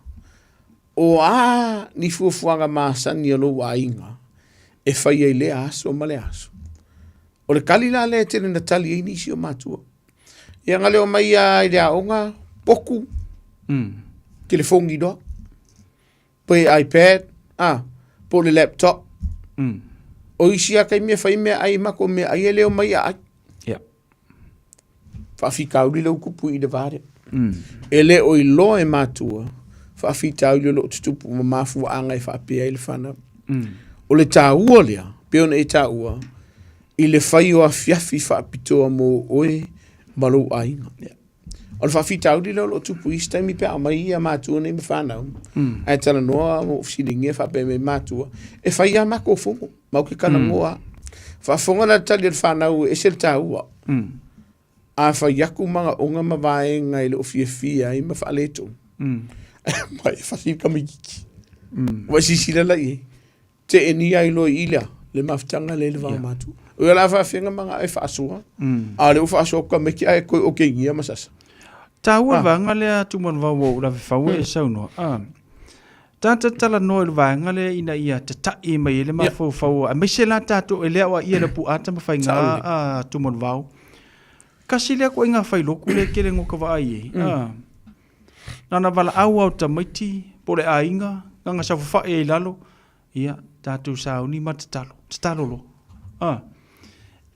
o a ni fuafuaga masani a lou aiga e fai ai lea aso ma lea aso? O le tali la lea e tele na tali ai nisi o matua. Ia na leo mai lava i le aoga, poku, telefoni loa, pe iPad, a, po o le laptop. O isi lava taimi e fai meaai matou meaai e le omai aai. Faafitauli lea ua tupu i le va lea. E le o iloa e matua faafitauli o lo o tutupu ma mafuaaga e faapea ai le fanau. O le taua lea, pei ona e taua, i le fai o afiafi faapitoa mo oe ma lou aiga. O le faafitauli lea o lo o tupu i isi taimi pe a aumai ia matua nei ma fanau, ae talanoa ma ou fesiligia faapea mai matua, e fai lava matou fono, matou te talanoa lava. Faafofoga la le tali a le fanau e ese le taua. A fai atu manaoga ma vaega e le o fiafia ai ma faaletonu, ma e fasi le tamaititi. Ua e silasila la i ai? Teenia ai loa i i lea, le mafutaga lea i le va o matua. O ia la faafega manao e faasoa, a o lea ua faasoa atu tamaiti ae toe okegia ma sasa. Taua le vaega lea Tumanuvao ua ou lave fau e saunoa. Ah. Tata talanoa i le vaega lea ina ia tata'i mai ai le mafaufau aemaise la tatou e le aoaia i le puata ma faiga a Tumanuvao. Kasi lea ituaiga failotu lea e tele ina ota vaai i ai. Ah. Na ona valaau lava o tamaiti po o le aiga, na ona saofafai ai i lalo, ia, tatou sauni ma tatalo, tatalo loa. Ah.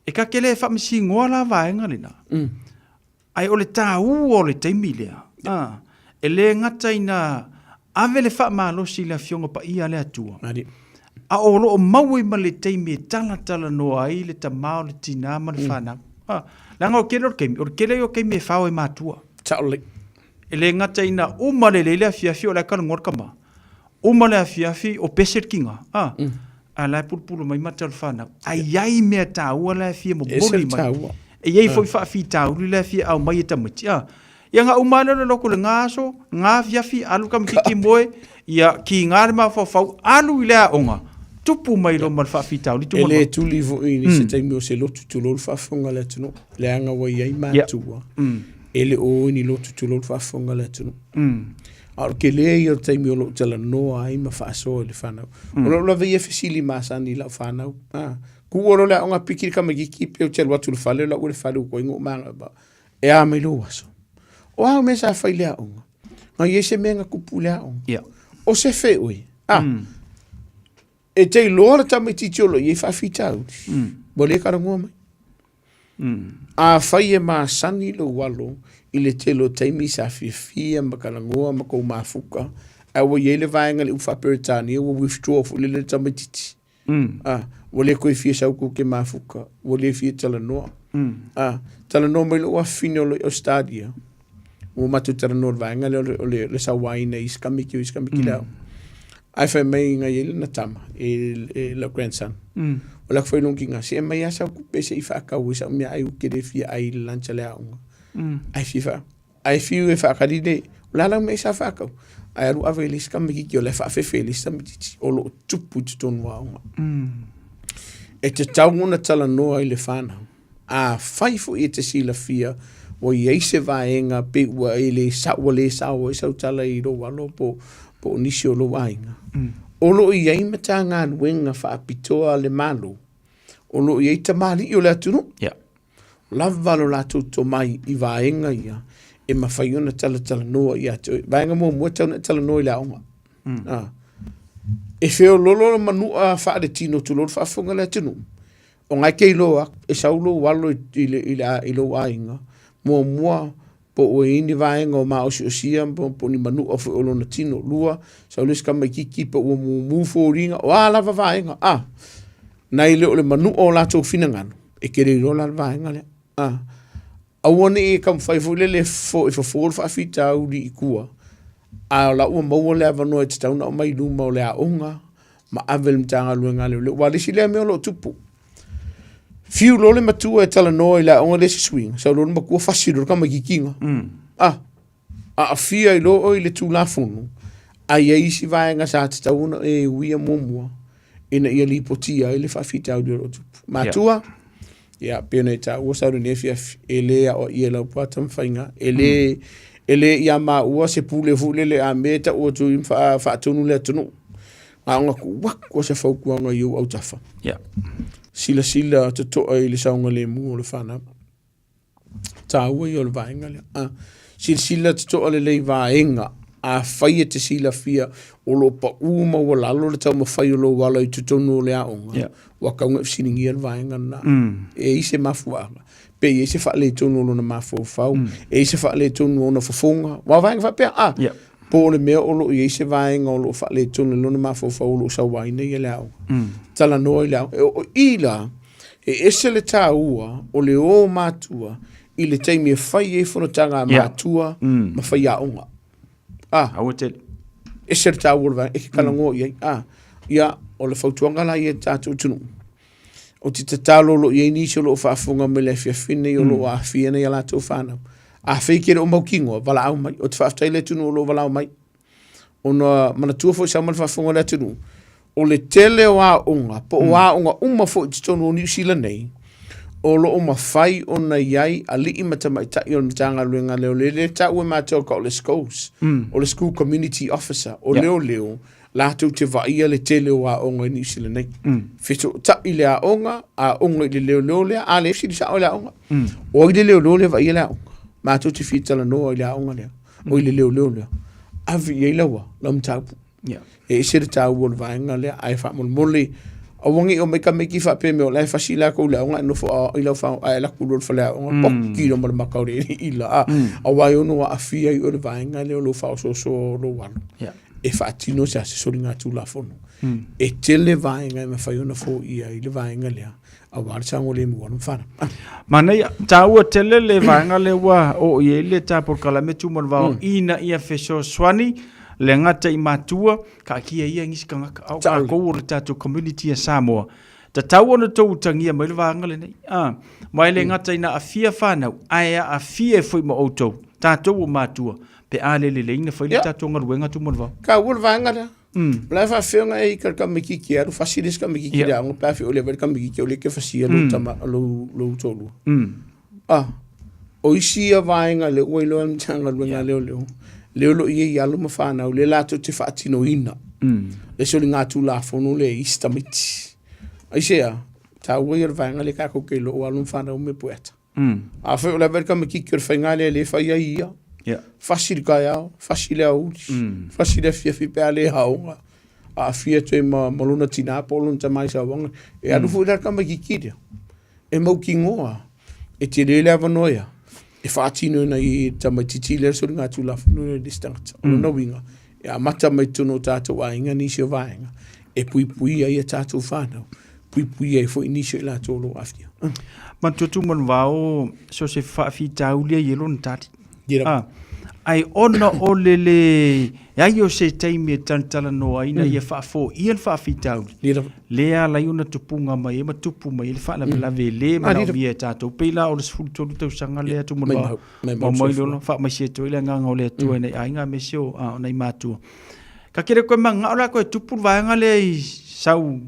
E ta te le faamasinoa la vaega lena, ae o le taua o le taimi lea, ah, e le gata ina ave le faamalosi i le Afioga Paia a le Atua, a o lo o maua ai ma le taimi e talatalanoa ai le tama o le tinā ma le fanau. Ah, leaga o le tele o le taimi, o le tele ia o taimi e fao e matua. Sao lelei. E le gata ina uma lelei le afiafi o la e talanoa le tama. Uma le afiafi o pese le tiga. A, a la e pulupulu mai mata o le fanau. Ae i ai mea taua la e fia momoli mai. E i ai foi faafitauli la e fia aumai e tamaiti. A, ia na uma lea o le lotu i lena aso, lena afiafi, alu tamaititi moe, ia kiga le mafaufau, alu i le aoga, tupu mai loa ma le faafitauli. E le tuli foi i se taimi o se lotu tulou le faafofoga a le atunuu, leaga ua i ai matua e le o o i ni lotu tulou le faafofoga a le atunuu. A o le tele ia o le taimi o lo o talanoa ai ma faasoa i le fanau. O lou lava ia fesili masani i lau fanau, a, tuua loa le aoga piki le tamaititi pe ou te alu atu i le fale o lau i le fale ua toai ona ou magaga. E a mai lou aso? O a au mea sa fai i le aoga? Na i ai se mea na tupu i le aoga? Yeah. O se fe oe? A, e te iloa le tamaititi o lo o i ai faafitauli, ua le talanoa mai. Afai e masani lou alo i le tele o taimi sa fiafia ma talanoa ma kou mafuta, ae ua i ai le vaega i le upu faa-Peretania ua withdraw foi lele le tamaititi. A, ua le toe fia sau tou te mafuta, ua le fia talanoa. A, talanoa mai lou afafine o lo o i Ausetalia, ua matou talanoa i le vaega lea o le, o le, le sauaina i isi tamaiti o isi tamaiti le aoga. Ae fai mai na i ai lana tama, e, e lau grandson. O le atu fai lona tina, se aumai lava sau tupe se i faatau ai sau meaai ou te le fia ai i le lunch a le aoga. Ae fia faa, ae fiu e faatali le, o le a lau mea sa faatau? Ae alu ave i le isi tamaititi o la e faafefe e le isi tamaititi o lo o tupu i totonu o aoga. E tatau ona talanoa i le fanau. Afai foi e te silafia ua i ai se vaega pei ua e le sao, ua le sao ai sau tala i lou alo po, po o nisi o lou aiga, o lo o i ai Matagaluega faapitoa a le Malo, o lo o i ai tamalii o le atunuu, lava lo latou tomai i vaega ia e mafai ona talatalanoa ia te oe. Vaega muamua e tatau ona e talanoa i le aoga. Ah. E feololo le manua faaletino tulou le faafofoga a le atunuu, O na e te iloa atu, e sau lou alo i, i, le, i, le, i lou aiga, Muamua, po ua i ai ni vaega o maosiosia po o ni manu'a foi o lona tino. Lua, sau le isi tamaitiiti pe ua mumu foliga, o a lava vaega, a, nai le o le manu'a o latou finagalo, e te le iloa la le vaega lea, a. Aua ne i e taumafai foi lele e fofo le faafitauli i tua, a o la ua maua le avanoa e tatau ona aumai i luma o le aoga ma ave i le Matagaluega a Leoleo. Aua o le isi lea mea o lo o tupu, fiu loa le matua e talanoa i le aoga lea i se suiga, sau loa le matua fasi loa le tamaitiitiga. A, aafia ai loa oe i le Tulafono, a i ai isi vaega sa tatau ona e uia muamua ina ia lipotia ai le faafitauli o lo o tupu. Matua, ia, pei ona e taua sau lenei afiafi, e le aoaia e lau pua taumafaiga, e le, e le ia maua se pule foi lele a mea e tau atu i faatonu le atunuu. Na ona tuu atu se fautuaga i ou autafa. Silasila totoa i le saogalemu o le fanau. Taua ia o le vaega lea. A, silasila totoa lelei vaega afai e te silafia o lo o pau maualalo le taumafai o lou alo i totonu o le aoga, ua tatau ona e fesiligia le vaega lena. E i ai se mafuaaga, pe i ai se faaletonu o lona mafaufau, e i ai se faaletonu o ona fofoga, aua o vaega faapea, a, po o le mea o lo o i ai se vaega o lo o faaletonu i lona mafaufau o lo o sauaina ia le aoga. Talanoa i le aoga. E o i la, E ese le taua o le o matua i le taimi e fai ai fonotaga a matua ma faiaoga. A. Aua tele. Ese le taua o le vaega, e ke talanoa i ai. A. Ia, o le fautuaga la ia i le tatou atunuu, ou te tatalo o lo o i ai nisi o lo o faafofoga mai i le afiafi nei o lo o aafia nei a latou fanau. Afai e te le o mautinoa, valaau mai. Ou te faafetai i le atunuu o lo o valaau mai. Ona manatua foi sau ma le faafofoga a le atunuu, o le tele o aoga, po o aoga uma foi i totonu o Niu Sila nei, o lo o mafai ona i ai alii ma tamaitai o le Matagaluega a Leoleo, lea e taua e matou o le SCOS, o le School Community Officer, o leoleo, latou te vaaia le tele o aoga i Niu Sila nei. Fesootai le aoga, aoga i le leoleo lea, a lea fesili sao i le aoga. O ai le leoleo lea e vaaia le aoga? Matou te fia talanoa i le aoga lea. o i le leoleo lea, ave i ai lau, lau mataupu. E ese le taua o le vaega lea, ae faamolemole, aua ne i omai tamaiti faapea mai o la e fasi latou i le aoga ae nofo i lau fao ae alu atu loa i le faleaoga, poki loa ma le maka o le ila, a, aua e ono aafia ai oe i le vaega lea o lou faaosoosoa o lou alo e faatino se ase soligatulafono. E tele vaega e mafai ona foia ai le vaega lea aua le saogalemu o alo ma fanau. Manaia, taua tele le vaega lea ua oo i ai le ta polokalame Tu ma le Vao ina ia fesoasoani le gata i matua, kaatia ia nisi tagata, a o tatou o le tatou community a Samoa, tatau ona outou utagia mai le vaega lenei. A, ma e le gata ina aafia fanau, ae aafia ai foi ma outou, tatou o matua, pe a le lelei ona fai le tatou galuega Tu ma le Vao. Taua le vaega lea. O la e faafefea ona e ita i le tamaitiiti e alu fasi le isi tamaitiiti i le aoga pe a fia o lea le tamaitiiti o lea e te fasia lou tama lou lou toalua. Ah, o isi ia vaega lea ua iloa e le Matagaluega a Leoleo, lea o lo o i ai alo ma fanau lea latou te faatinoina le soligatulafono lea i isi tamaiti. Aisea? Taua ia o le vaega lea tatou te iloa o alo ma fanau me pueata. Afai o le ave le tamaitiiti o le faiga lea lea e fai ai ia. Fasi le taeao, fasi le aoauli, fasi le afiafi pe a le aoga, aafia atu ai ma, ma lona tinā po o lona tama i sauaga. E alu foi la le tamaitiiti lea, e mautinoa, e tele le avanoa ia, e faatinoina ai e le tamaitiiti lea le soligatulafono lea i le isi tagata. O lona uiga, e amata mai totonu o tatou aiga nisi o vaega e puipuia ai a tatou fanau, puipuia ai foi nisi o i latou o lo o aafia. Manatua Tumanuvao so se faafitauli ai e lona tali. Ah, ae ona o le le ai o se taimi e talatalanoa ai ina ia faafoia le faafitauli, lea ala ai ona tupuga mai ai ma tupu mai ai le faalavelave e le manaomia e tatou. Pei la o le 13 tausaga lea Tumanuvao, maumau i lona faamaise atu ai le agaga o le Atua i nai aiga aemaise o nai matua. Ka te le koe manao la koe tupu le vaega lea i sau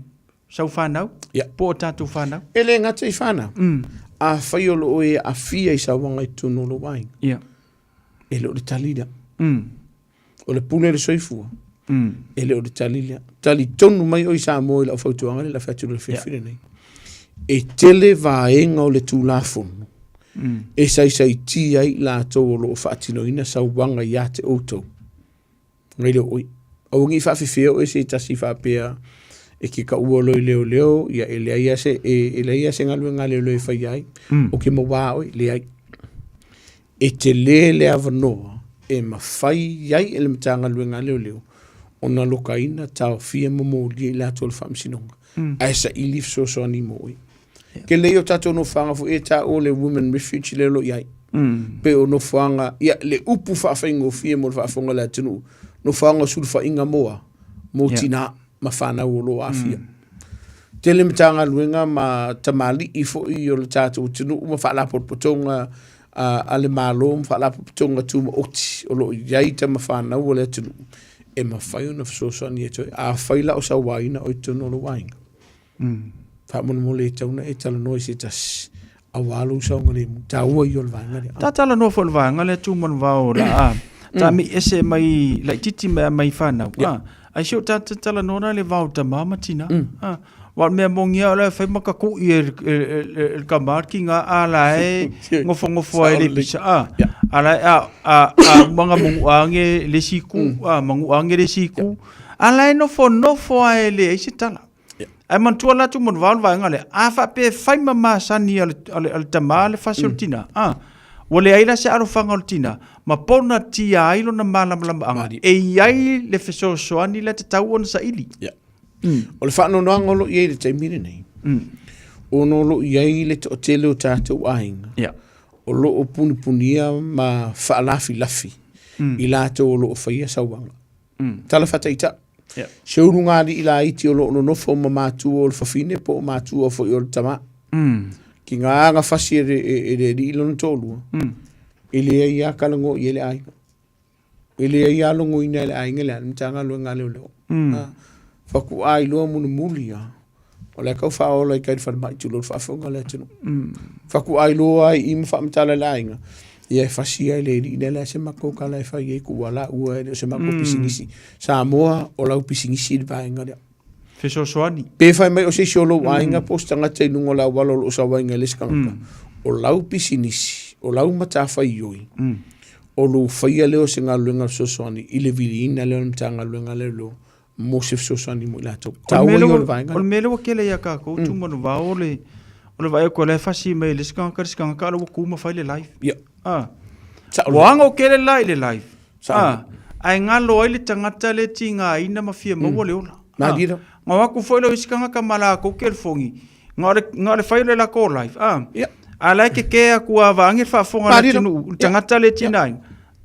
sau fanau po o tatou fanau. E le gata i fanau. Afai o lo o e aafia i sauaga i totonu o lou aiga. E le o le tali lea. O le pule o le soifua. E le o le tali lea. Talitonu mai oe Samoa i lau fautuaga lea o le a fai atu i le afiafi lenei. E tele vaega o le Tulafono e saisaitia ai i latou o lo o faatinoina sauaga ia te outou. Ngai leo oe. Aua ne i faafefea oe se tasi faapea e te taua loa i leoleo, ia e leai lava se, e leai lava se galuega a leoleo e faia ai. O ke mauā oe, leai. E tele le avanoa e mafai ai e le Matagaluega a Leoleo ona lokaina, taofia ma molia i latou i le Faamasinoga, ae saili fesoasoani mo oe. Tele ia o tatou nofoaga foi e taua o le Women Refuge lea o lo o i ai. Pei o nofoaga, ia le upu faafaigofie mo le faafofoga a le atunuu, nofoaga o sulufaiga mo a? Mo tina ma fanau o lo o aafia. Tele Matagaluega ma tamalii foi o le tatou atunuu ma faalapotopotoga a le Malo ma faalapotopotoga tumaoti o lo o i ai tama fanau a le atunuu e mafai ona fesoasoani atu ai. Afai la o sauaina oe i totonu o lou aiga, faamolemole e tatau ona e talanoa i se tasi aua lou saogalemu. Taua ia o le vaega lea. Ta talanoa foi i le vaega lea Tumanuvao o le a ta mi ese mai laitiiti mai mai fanau. Yeah. Ai si o ta talanoa na le vao tama ma tina. Ah, wa mea moni a o le fai ma ka ku'i e le tama le tiga a la e nofonofo ai le pisa a a la a a a manga mungu ange le isi ku a mangu ange le isi ku a la e nofonofo a e leai se tala. Ae manatua la Tumanuvao le vaega lea, a faapea e fai ma masani a le, a le, a le tama le fasi o le tina, a, ua leai la se alofaga o le tina, ma ponatia ai lona malamalamaaga, e i ai le fesoasoani lea tatau ona saili. Yeah. O le faanoanoaga o lo o i ai i le taimi lenei, ona o lo o i ai le toatele o tatou aiga, yeah. o lo o punipunia ma faalafilafi i latou o lo o faia sauaga. Tala faataitai. Yeah. Se ulugalii laiti o lo o nonofo ma matua o le fafine po o matua foi o le tama. Ki ngā aga fasi e le, e, e le alii lona toalua, e leai lava kalagoa i ai le aiga. E leai lava logoina e le aiga le a le Matagaluega a Leoleo. Ah, faku'a iloa mulimuli lava, o la e tau faaola i tai i le falemai tulou le faafofoga a le atunuu. Faku'a iloa ai i i ma faamatala i le aiga, ia e fasi ai le alii lea, leai se matou tala e fai ai tuua laua e le o se matou pisinisi. Samoa, o lau pisinisi le vaega lea. Fesoasoani. Pe fai mai o se isi o lou aiga po o se tagata i luga o le auala o lo o sauaina e le isi tagata, o lau pisinisi, o lau matafaioi, o lou faia lea o se galuega fesoasoani i le viliina lea o le Matagaluega lea o mo se fesoasoani mo i latou. Taua ia o le vaega. O le mea lea ua tele ia tatou Tumanuvao o le o le vaai atu o la e fasi mai e le isi tagata le isi tagata a o la ua tu ma fai le live. Ia. Ah. Ua ago tele la i le live. Ah. Ae galo ai le tagata le tigaina ma fia maua le ola. Malie la. Na o atu foi lea o isi tagata ma latou telefoni, na o le, na o le fai o le latou live. Ah. Ia. A la e keke atu a vaangi le faafofoga a le atunuu, le tagata le tigaina.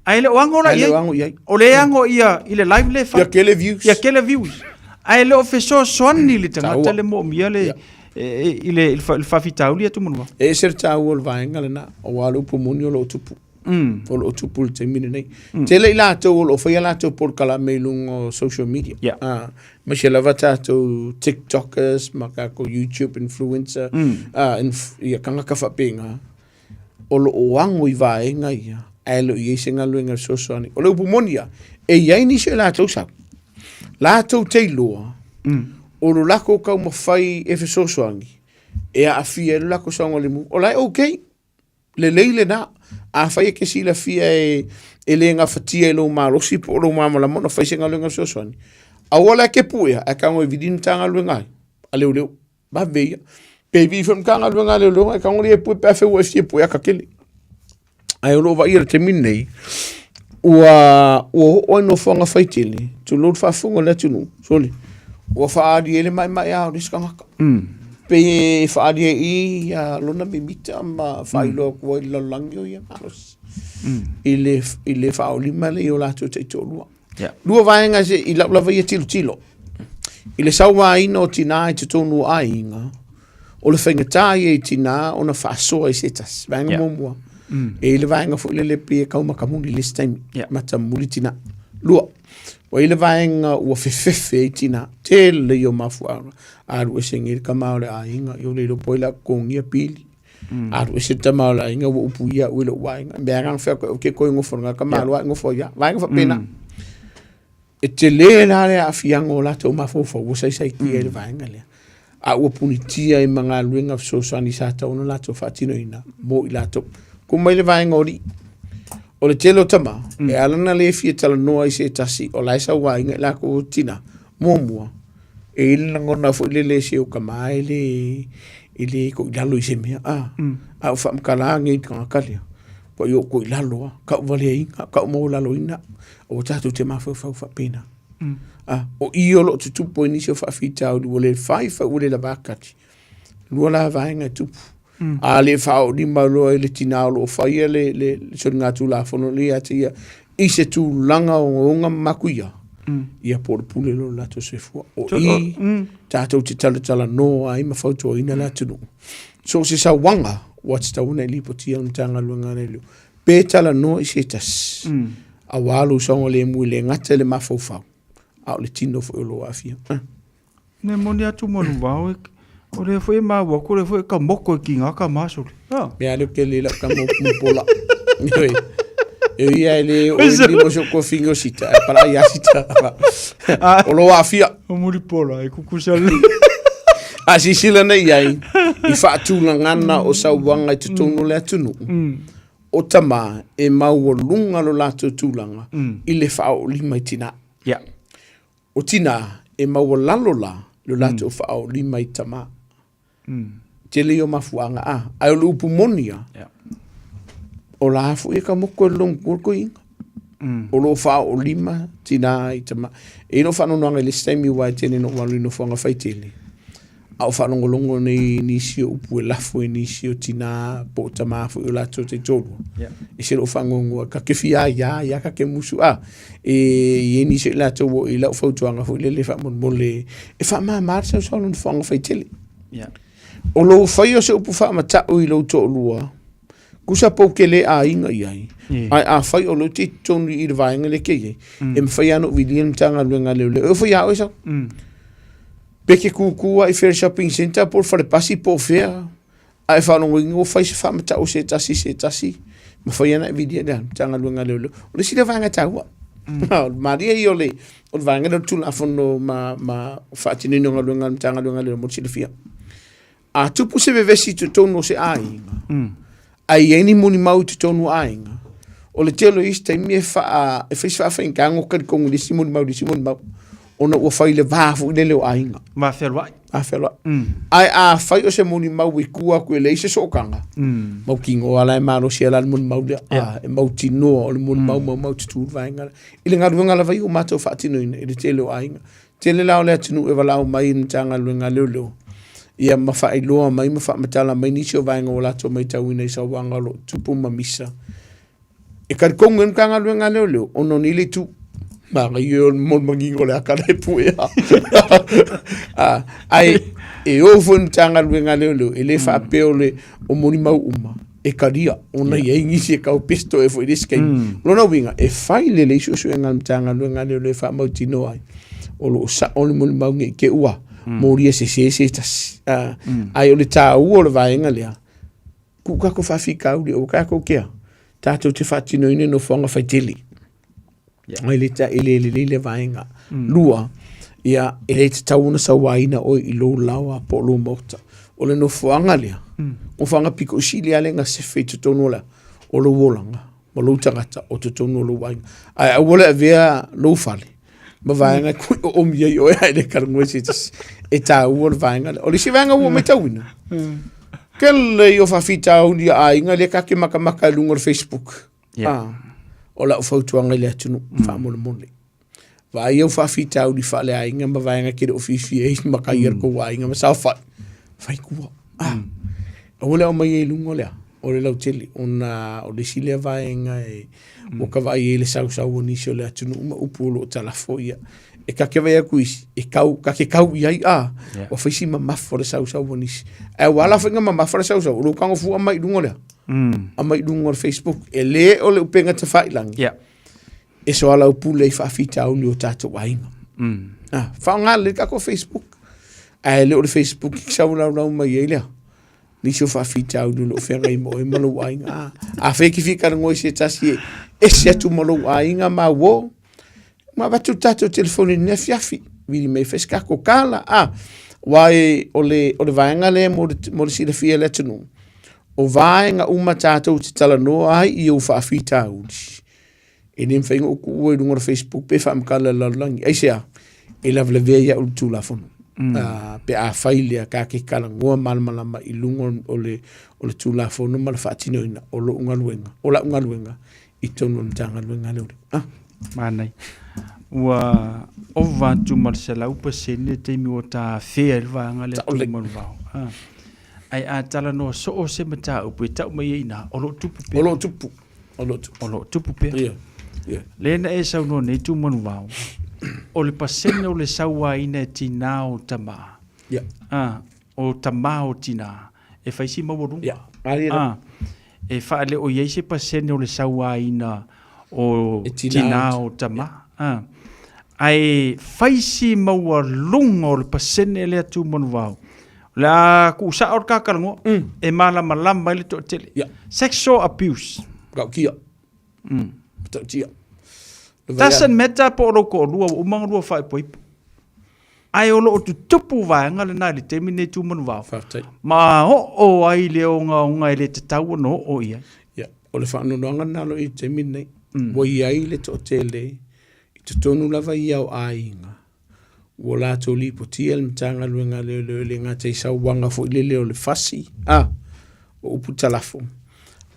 Ae le o ago la i ai. O le ago ia i le live le fai. Ia kele views. Ia kele views. Ae le o fesoasoani le tagata le moomia le i le faafitauli atu manua. E ese le taua o le vaega lena, aua o le upu moni o lo o tupu. O lo o tupu i le taimi lenei. Tele i latou o lo o faia latou polokalame i luga o social media. Yeah. Ah, aemaise lava tatou TikTokers ma tatou YouTube influencer, ah, ia tagata faapena. o lo o ago i vaega ia, ae le o i ai se galuega fesoasoani. O le upu moni ia, e i ai nisi o latou sau, latou te iloa, o lo lakou taumafai e fesoasoani, e aafia ai lo lakou saogalemu. O la e okay, lelei lena. Afai e te silafia e, e le gafatia i lou malosi po o lou malamalama ona fai se galuega fesoasoani, aua la e te puea, ae tago e vili le Matagaluega ai, a leoleo. Vave ia. Pe vili foi Matagaluega a Leoleo, e tago e pue pe a fai ua e fia pue aka tele. Ae o loo vaaia i le taimi lenei, ua ua oo ai nofoaga faitele, tulou le faafofoga a le atunuu, sole, ua faaali ai le maemaea o le isi tagata. Pe e faaali ai i ia lona mimita ma faailoa atu ai i le lalolagi o ia malosi. I le i le faaolima lea i o latou taitoalua. Yeah. Lua vaega se i lau lava ia tilotilo. I le sauaina o tinā i totonu o aiga, o le faigata ia i tinā ona faasoa i se tasi. Vaega Yeah. muamua. E i le vaega foi lele pei e kau matamuli i le isi taimi. Yeah. Matamuli tinā. Lua, ua i le vaega ua fefefe ai tinā. Tele ia o mafuaaga. Alu ese nei le tama o le aiga, ia ua le iloa po o ai o le a totogia pili. Alu ese le tama o le aiga ua upuia au e lou aiga. Mea lava na fai atu ai, ou te toe nofo i lena tamaloa ae nofo ai lava. Vaega faapena. E tele la le aafiaga o latou mafaufau ua saisaitia i le vaega lea. A ua punitia ai ma galuega fesoasoani sa tatau ona latou faatinoina mo i latou. Tuu mai le vaega o alii. O le tele o tama, e ala ona le fia talanoa i se tasi o la e sauaina i latou tina. Muamua, e i ai le lagona foi lele si ou tama e le e le toilalo i se mea, a, a ua faamatala nei i le tagata lea. Ua i oo i lalo a, kau valeaiga, kau maualaloina, aua tatou te mafaufau faapena. A, o i o lo o tutupu ai nisi o faafitauli ua le fai fai ua le lavakati. Lua la vaega e tupu. A le faaoolima loa i le tinā o lo o faia le, le, le soligatulafono lea ia te ia i se tulaga ogaoga ma makuia, ia po o le pule loa o le latou soifua. O i tatou te talatalanoa ai ma fautuaina le atunuu. So o se sauaga ua tatau ona e lipotia le Matagaluega a Leoleo pe talanoa i se tasi aua lou saogalemu e le gata i le mafaufau a o le tino foi o lo o aafia. Ah. Ne moni atu ma luvao e o lea foi e maua atu o lea foi e ka moko e kinga ka masole. Ah. Mea leo ke le lau ka mo pola. Oi. E ia e le o e limo so ko fingo sita e pala ia sita. O lo aafia. O muri pola e kukusa le. A sisila nei ai i faatulagana o sauaga i totonu o le atunuu. O tama e maualuga lo latou tulaga i le faaoolima i tinā. Yeah. O tinā e maualalo la lo latou faaoolima i tama. Tele ia o mafuaaga a. Ae o le upu moni a, Yeah. o la foi e ka moko e lologo kua le toeaina. O lo o faaoolima tinā i tama. E i ai lou faanoanoaga i le isi taimi aua e tele ina ou alu i nofoaga faitele, a o faalogologo nei i nisi o upu e lafo i nisi o tinā po o tamā foi o latou taitoalua. Yeah. E se lou faanoanoa, ka ke fia ia, ia ka ke musu a. E i ai nisi o i latou o i lau fautuaga foi lele faamolemole e faamāmā le sausau o le nofoaga faitele. Yeah. O lou faia o se upu faamata'u i lou toalua, tusa pe ou te le aiga i ai, ae afai o lea ou te i totonu i le vaega lea e te i ai, e mafai lava ona ou vilia le Matagaluega a Leoleo. E oo foi ia oe sau. Pe te kūkū lava i Fair Shopping Centre po o le fale pasi po o fea, a e faalogoina ua fai se faamata'u a se tasi i se tasi, mafai lava ona e vilia le Matagaluega a Leoleo. O le isi lea vaega taua. O le malie ia o le o le vaega lea o le Tulafono ma, ma faatinoina o galuega a le Matagaluega a Leoleo mo le silafia. A tupu se vevesi i totonu o se aiga, a i ai ni molimau i totonu o aiga, o le tele o isi taimi e faa, e fai se faafaigata goka i le tonu i le isi molimau i le isi molimau, ona ua fai le va foi lele o aiga. Va fealuai. Va fealuai. Ae afai o se molimau i tua atu e leai se sootaga, mautinoa la e malosi ai la le molimau lea. Yeah. E mautinoa o le molimau maumau tutū le vaega lea. I le galuega lava ia ua matou faatinoina i le tele o aiga. Tele la o le atunuu e valaau mai i le Matagaluega a Leoleo, ia ma faailoa mai ma faamatala mai nisi o vaega ua latou matauina i sauaga o lo o tupu ma misa. E talitonu ai le Matagaluega a Leoleo ona o nei le itu. Manaia o le manino o le aka la e puea. Ae e oo foi le Matagaluega a Leoleo e le faapea o le o molimau uma e talia ona i ai nisi e tau pesto e foi i le isi taimi. O lona uiga, e fai lelei suesuega a le Matagaluega a Leoleo e faamautinoa ai o lo o sao le molimau nei te ua molia sese se tasi. Ae o le taua o le vaega lea, tuu tatou faafitauli aua tatou te a, tatou te faatinoina nofoaga faitele. Yeah. E le, ta, e le lelei le vaega. Lua, ia, e le tatau ona sauaina oe i lou laoa po o lou maota. O le nofoaga lea, nofoaga pito sili lava lea na sefe i totonu o le, o lou olaga ma lou tagata o totonu o lou aiga. Ae aua le avea lou fale ma vaega e kui oomi ai oe ae le talanoa i se tasi. E taua le vaega lea. O le isi vaega ua matauina, tele ia o faafitauli a aiga lea ta te matamata i luga o le Facebook. Yeah. Ah, o lau fautuaga i le atunuu, faamolemole. Vaai au faafitauli faaleaiga ma vaega e te le o fiafia ai ma kai a le tou aiga ma saofai, fai tua. Ah, aua le aumai ai i luga o le a, o le lautele, ona o le isi lea vaega e, ua ka vaai ai le sausau o nisi o le atunuu ma upu o lo o talafo ia. E ta te vaai atu isi, e kau, ta te kau i ai, ah, ua fai si mamafa o le sausau o nisi. Ae ua ala foi na mamafa le sausau, o lou tago fua mai i luga o le a, aumai i luga o le Facebook, e le o le upega tafailagi, e soalaupule ai faafitauli o tatou aiga. Ah, faaaoga lelei le tatou Facebook, ae le o le Facebook e sau laulau mai ai lea. Nisi o faafitauli o lo o feagai ma oe ma lou aiga. Ah, afai e te fia talanoa i se tasi e ese atu ma lou aiga ma uo, ma avatu le tatou telefoni i lenei afiafi, vili mai e fai se tatou tala. Ah, aua e, o le, o le vaega lea mo le, mo le silafia e le atunuu, o vaega uma tatou te talanoa ai i ou faafitauli, e le mafai ona ou tuua i luga o le Facebook pe faamatala i le lalolagi. Aisea? E lavelavea ai au i le Tulafono. Pe afai lea ka ke talanoa malamalama i luga o le o le Tulafono ma le faatinoina o lou galuega, o lau galuega i totonu o le Matagaluega a Leoleo. Ah. Manaia. Ua ova atu ma le 100% le taimi ua ta afea i le vaega lea Tuumanuvao. Ah. Ae a talanoa soo se mataupu e tau mai ai i ina, o lo o tupu pea. O lo o tupu. O lo o tupu. O lo o tupu pea. Ia. Ia. Lea na e saunoa nei Tuumanuvao, o le pasene o le sauaina e tinā o tamā. Ia. Ah, o tamā o tinā, e fai si maualuga. Ia. Malie lava. Ah, e faaleo i ai se pasene o le sauaina o E tinā tinā o tamā. Ah. Ae fai si maualuga o le pasene lea Tuumanuvao. O le a kuusao le kakalagoa e malamalama ai le toatele. Yeah. Sexual abuse. Matautia. Matautia. Doesn't matter po o lou toalua ua uma ona lua faaipoipo. Ae o lo o tutupu vaega lena i le taimi lenei Tuumanuvao. Faafetai. Ma oo ai le ogaoga e le tatau ona oo i ai. Ia, o le faanoanoaga lena o lo o i ai i le taimi lenei. Ua i ai le toatele i totonu lava ia o aiga Ua latou lipotia le Matagaluega a Leoleo e le gata i sauaga foi lele o le fasi, a, o upu talafo,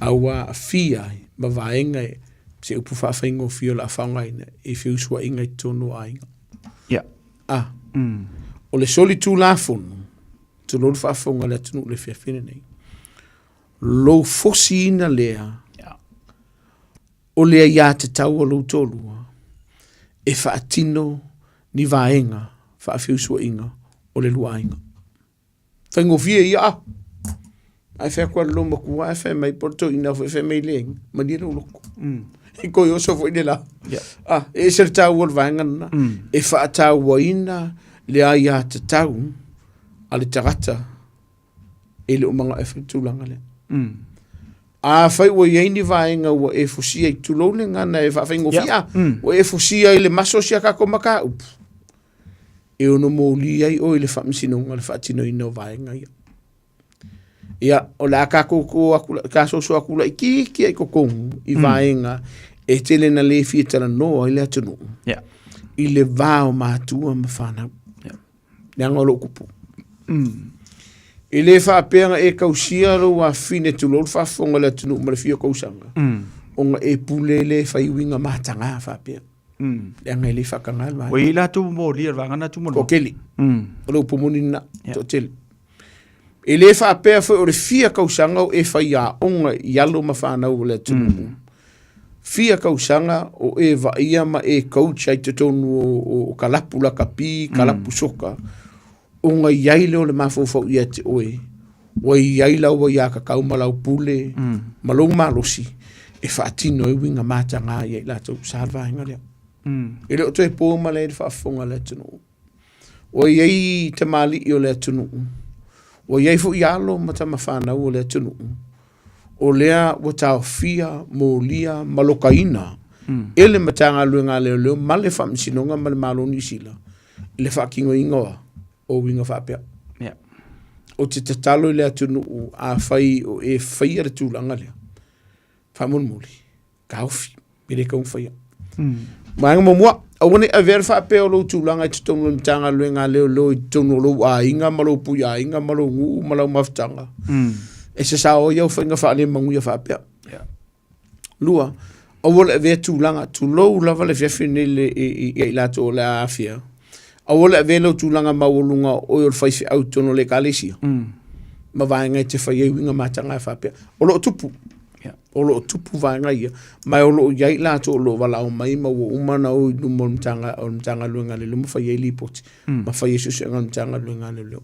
a ua aafia ai ma vaega e se upu faafaigofie o le a faaaogaina i feusuaiga i totonu o aiga. Ia. A, o le solitulafono, tulou le faafofoga a le atunuu i le afiafi lenei, lou fosiina lea, O le aiatatau a lou toalua e faatino ni vaega faafeusuaiga o le lua aiga. Faigofie ia a! Ae fai atu a le lou matua ae fai mai po o le toeaina foi fai mai leai, malie lou loto. E toe oso foi le la. Ah, e ese le taua o le vaega lena. E faatauaina le aiatatau a le tagata e le o manao e fai le tulaga lea. Afai ua i ai ni vaega ua e fosia i, tulou le gagana e faafaigofie, yeah. Ua e fosia i le maso o si a tatou mataupu, e ono moli ai oe i le faamasinoga le faatinoina o vaega ia. Ia, o le a tatou o atu, tasoso atu laitiiti lava i totonu i vaega e tele na le fia talanoa ai le atunuu i le va o matua ma fanau. Leaga o lou kupu. E le faapea na e tausia lou afafine tulou le faafofoga o le atunuu ma le fia tausaga, ona e pule lea e fai uiga mataga faapea. Leaga e le faataga le vaega. Ua i ai latou molia i le vaega lena Tumanuvao. Toatele. O le upu moni lena, toatele. E le faapea foi o le fia tausaga o e faiaoga i alo ma fanau o le atunuu. Fia tausaga o e vaaia ma e coach ai totonu o kalapu lakapi, kalapu soka, ona i ai lea o le mafaufau ia te oe, ua i ai lau aiatatau ma lau pule ma lou malosi e faatino ai uiga mataga ia i latou. Sa le vaega lea. E le o toe po malae i le faafofoga a le atunuu. Ua i ai tamalii o le atunuu, ua i ai foi alo ma tamafanau o le atunuu, o lea ua taofia, molia ma lokaina e le Matagaluega a Leoleo ma le Faamasinoga ma le Malo o Niu Sila i le faatinoina o uiga faapea. Ou te tatalo i le atunuu, afai o e faia le tulaga lea, faamolemole, taofi, e le taumafai. Vaega muamua, aua ne i avea le faapea o lou tulaga i totonu o le Matagaluega a Leoleo i totonu o lou aiga ma lou puiaiga ma lou nuu ma lau mafutaga. E sasao ai au faiga faalemanuia faapea. Lua, aua le avea tulaga, tulou lava le afiafi lenei le, i, i, ia i latou o le a aafia. Aua le avea lou tulaga maualuga o oe o le faifeau i totonu o le ekalesia. Ma vaega e te fai ai uiga mataga faapea. O lo o tupu. O lo o tupu vaega ia, ma o lo o i ai latou o lo o valaau mai ma ua uma ona o i luma o le Matagaluega a Leoleo ma fai ai lipoti, ma fai ai suesuega a le Matagaluega a Leoleo.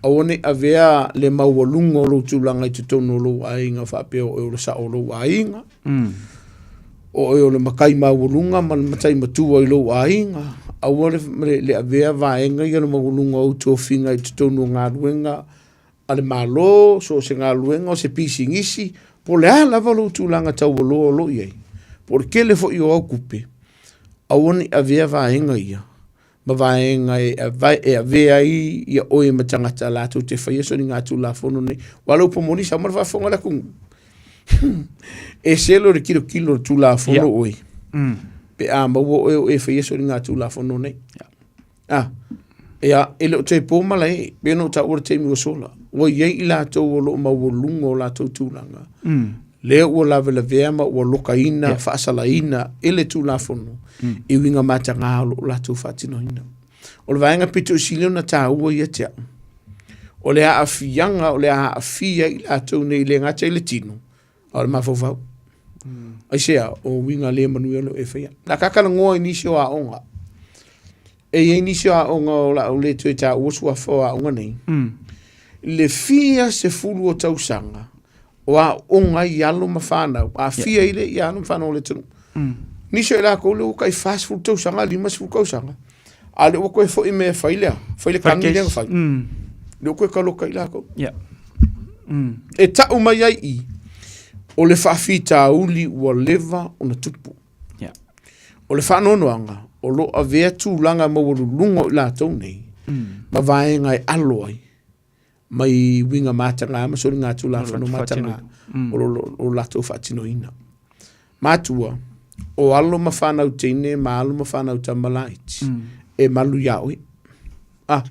Aua ne i avea le maualuga o lou tulaga i totonu o lou aiga faapea o oe o le sao o lou aiga, o oe o le matai maualuga ma le matai matua i lou aiga. Aua le avea vaega ia o le maualuga o ou tofiga i totonu o galuega a le Malo, so o se galuega, o se pisinisi, po o le a lava lou tulaga taualoa o lo o i ai, po o le tele foi o au tupe, aua ne i avea vaega ia ma vaega e avea ai ia oe ma tagata latou te faia soligatulafono nei. Aua o le upu moni, sau ma le faafofoga a le atunuu, e selo le tilotilo o le Tulafono oe, pe a maua oe o e faia soligatulafono nei. Ah. Ia, e le o toe po malae, pei ona ou taua le taimi ua sola, ua i ai i latou o lo o maualuga o latou tulaga, lea ua lavelavea ma ua lokaina, yeah. faasalaina e le Tulafono mm. i uiga mataga o lo o latou faatinoina. O le vaega pito i sili ona taua ia te au, o le aafiaga o le a aafia i latou nei le gata i le tino, a o le mafaufau. Mm. Aisea, o uiga le manuia o lo o e faia. Na kakalagoa i nisi o aoga, E i ai nisi o aoga o lau le toe taua suafa o aoga nei. Mm. Le fia sefulu o tausaga o aoga ai alo ma whanau, a fia yeah. i le i alo ma whanau o le atunuu. Mm. Nisi o i lakou le ua kai 40 tausaga, 50 tausaga, a le ua koe foi mea fai lea, fai le kani lea na fai. Mm. Le ua koe kaloka i lakou. Yeah. Mm. E tau mai ai i, o le faafitauli ua leva ona tupu. Yeah. O le faanoanoaga, o lo o avea tulaga maualuluga o i latou nei, mm. ma vaega e alo ai, mai uiga mataga ma soligatulafono mataga mm. o lo, o latou faatinoina. Matua, o alo ma whanau teine, ma alo ma whanau tama laiti, mm. e malu iā oe. Ah,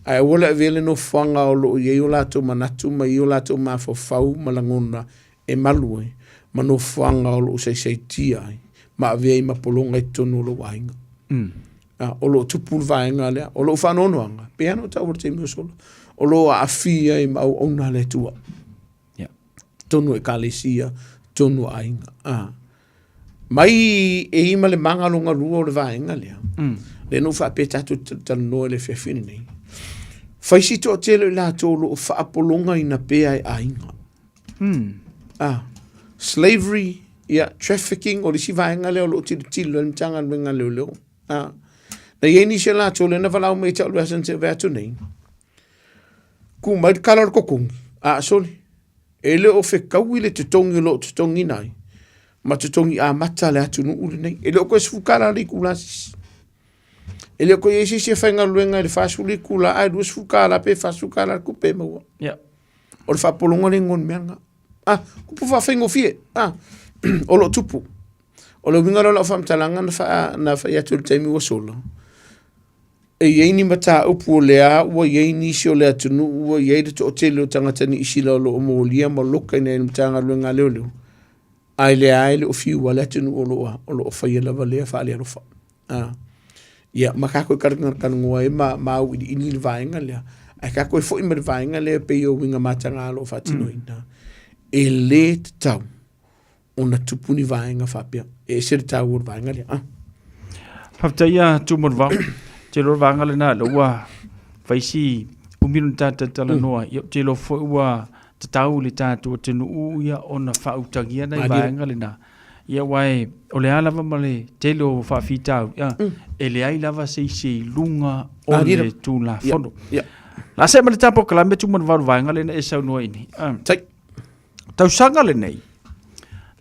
ae aua le avea le nofoaga o lo o i ai o latou manatu ma i o latou mafaufau ma lagona e malu ai ma nofoaga o lo o saisaitia ai ma avea ai ma pologa i totonu o lou aiga. Mm. Ah, o lo o tupu le vaega lea, o lou faanoanoaga, pei lava ona ou taua i le taimi ua sola, o lo o aafia ai ma auauna a le Atua. Yeah. Tonu o ekalesia, tonu o aiga. Ah. Mai e ima le maga longa lua o le vaega lea. Mm. Lea na ou faapea tatou te talanoa i le afiafi lenei. Fai si toatele o i latou o lo o faapologaina pea e aiga. Mm. Ah, slavery, ia, trafficking, o le isi vaega lea o lo o tilotilo ai le Matagaluega a Leoleo. Ah, na i ai nisi o latou lea na valaau mai ia te au i le vaiaso na tea atu nei, kū mai le kala o le kokogi, a sole, e le o fekaui le totogi o lo o totogiina ai, ma totogi amata a le atunuu lenei. E le o koe $10 le itula sisi. E le o koe i ai se isi e faigaluega i le 40 itula ae $20 pe $40 le tupe e maua. Yeah. O le faapologa le igoa o le mea lena. Ah, kupu faafaigofie. Ah, o lo o tupu. O le uiga lea o lau faamatalaga na, faa, na fai atu i le taimi ua sola, e i ai ni mataupu o lea ua i ai nisi o le atunuu ua i ai le toatele o tagata Niu Sila o lo o molia ma lokaina e le Matagaluega a Leoleo, ae lea e le o fiu a le atunuu o lo o, o lo o faia lava lea faalealofa. Ah. Ia, ma kākou e talanoa ai ma, ma auiliili le vaega lea. Ae kākou e foi mai le vaega lea pei o uiga mataga o lo o faatinoina. Mm. E lē tatau ona tupu ni vaega faapea. E ese le taua o le vaega lea. Ah. Faafetai ia Tūmanuvao. Te iloa le vaega lena lea ua fai si umi ona tatou talanoa. Ia ou te iloa foi ua tatau i le tatou atunuu ia ona faautagia nai vaega lena. Ia aua e, o le a lava ma le tele o faafitauli, ia, e leai lava se isi i luga o le Tulafono. Ia. La see ma le tapo kalame Tūmanuvao le vaega lea na e saunoa ai nei. Ah. Tai. Tausaga lenei,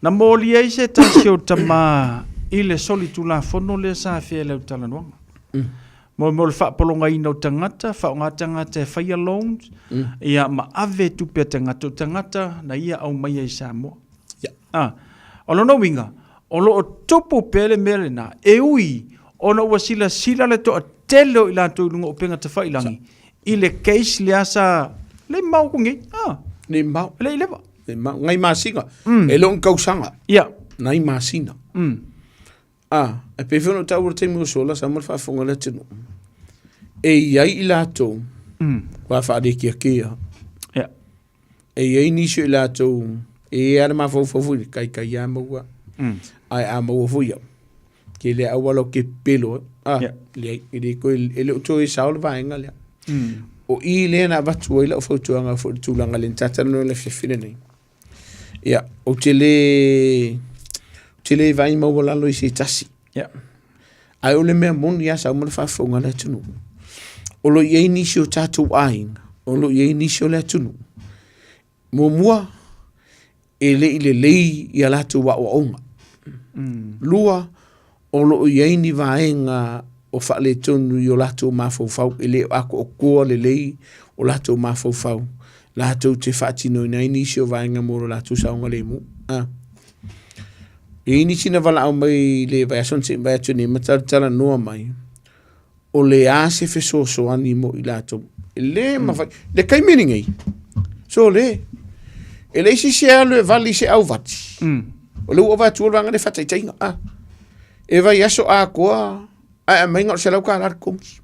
na moli ai se tasi o tama i le solitulafono lea sa afea i lau talanoaga. Mm. Mo mo le faapologaina o tagata, faaaoga tagata e faia loans, mm. ia ma ave tupe a tagata, o tagata na ia aumaia i Samoa. Yeah. Ah, o lona uiga, o lo o tupu pea le mea lena, e ui ona ua silasila le toatele o i latou i luga o upega tafailagi i le case lea sa le i mau ku nei. Ah. Le i mau. Le i leva. Le i mau. Ngai masina. Mm. E le o ni tausaga. Ia. Nai masina. Mm. Ah, e pei foi ona ou taua i le taimi ua sola, sa mo le faafofoga a le atunuu. E i ai i latou, mm. ua faalekeakea. Yeah. E i ai nisi o i latou, e i ai lava le mafaufau foi lea, kaikai a maua, mm. ae a maua foi au, ke le auala o ke pepelo ai. Ah, yeah. leai, e le toe, e le o toe sao le vaega lea. Mm. O i lea na avatu ai lau fautuaga foi i le tulaga lea na tatalanoa i le afiafi lenei. Ia, ou te le, ou te le vaai maualalo i se tasi. Yeah. Ae o le mea moni lava sa uma le faafofoga a le atunuu, o lo o i ai nisi o tatou aiga, o lo o i ai nisi o le atunuu, muamua, e le i lelei ia latou aoaoga. Mm. Lua, o lo o i ai ni vaega o faaletonu i o latou mafaufau, e le o atoatoa lelei o latou mafaufau, latou te faatinoina ai nisi o vaega mo lo latou saogalemu. Ah. E i ai nisi na valaau mai i le vaiaso na sei vae atu nei ma talatalanoa mai. O le a se fesoasoani mo i latou. E le mafai. Le taimi lenei, so le, e leai se isi e alu e vali i se auvati. O lea ua avatu le vaega lea faataitaiga. Ah, e vaiaso atoa ae aumai na o le $100 le totogi.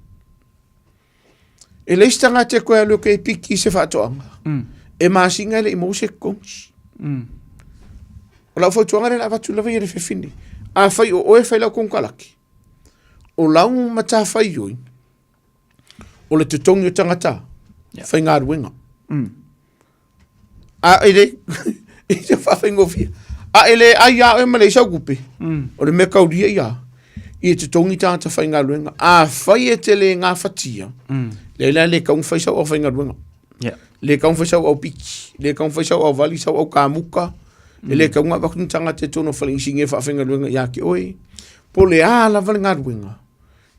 E leai se tagata e toe alu e piki i se faatoaga. E masina e le i maua se totogi. O lau fautuaga lea o le a avatu lava ia le fefine. Afai o oe e fai lau konekarate, o lau matafaioi, o le totogi o tagata faigaluega. A e le, i te whawhaingofia. A e le ai a oe ma le sau kupe. O le mea kauria ia, i e totogi tagata faigaluega. A fai e te le gafatia, le la le kaunga fai sau au faigaluega. Le kaunga fai sau au piki, le kaunga fai sau au vali, sau au kamuka. E le kaunga avatu ni tagata e tonu o fale inisinia e faafaigaluega ia te oe. Po o le a lava le galuega,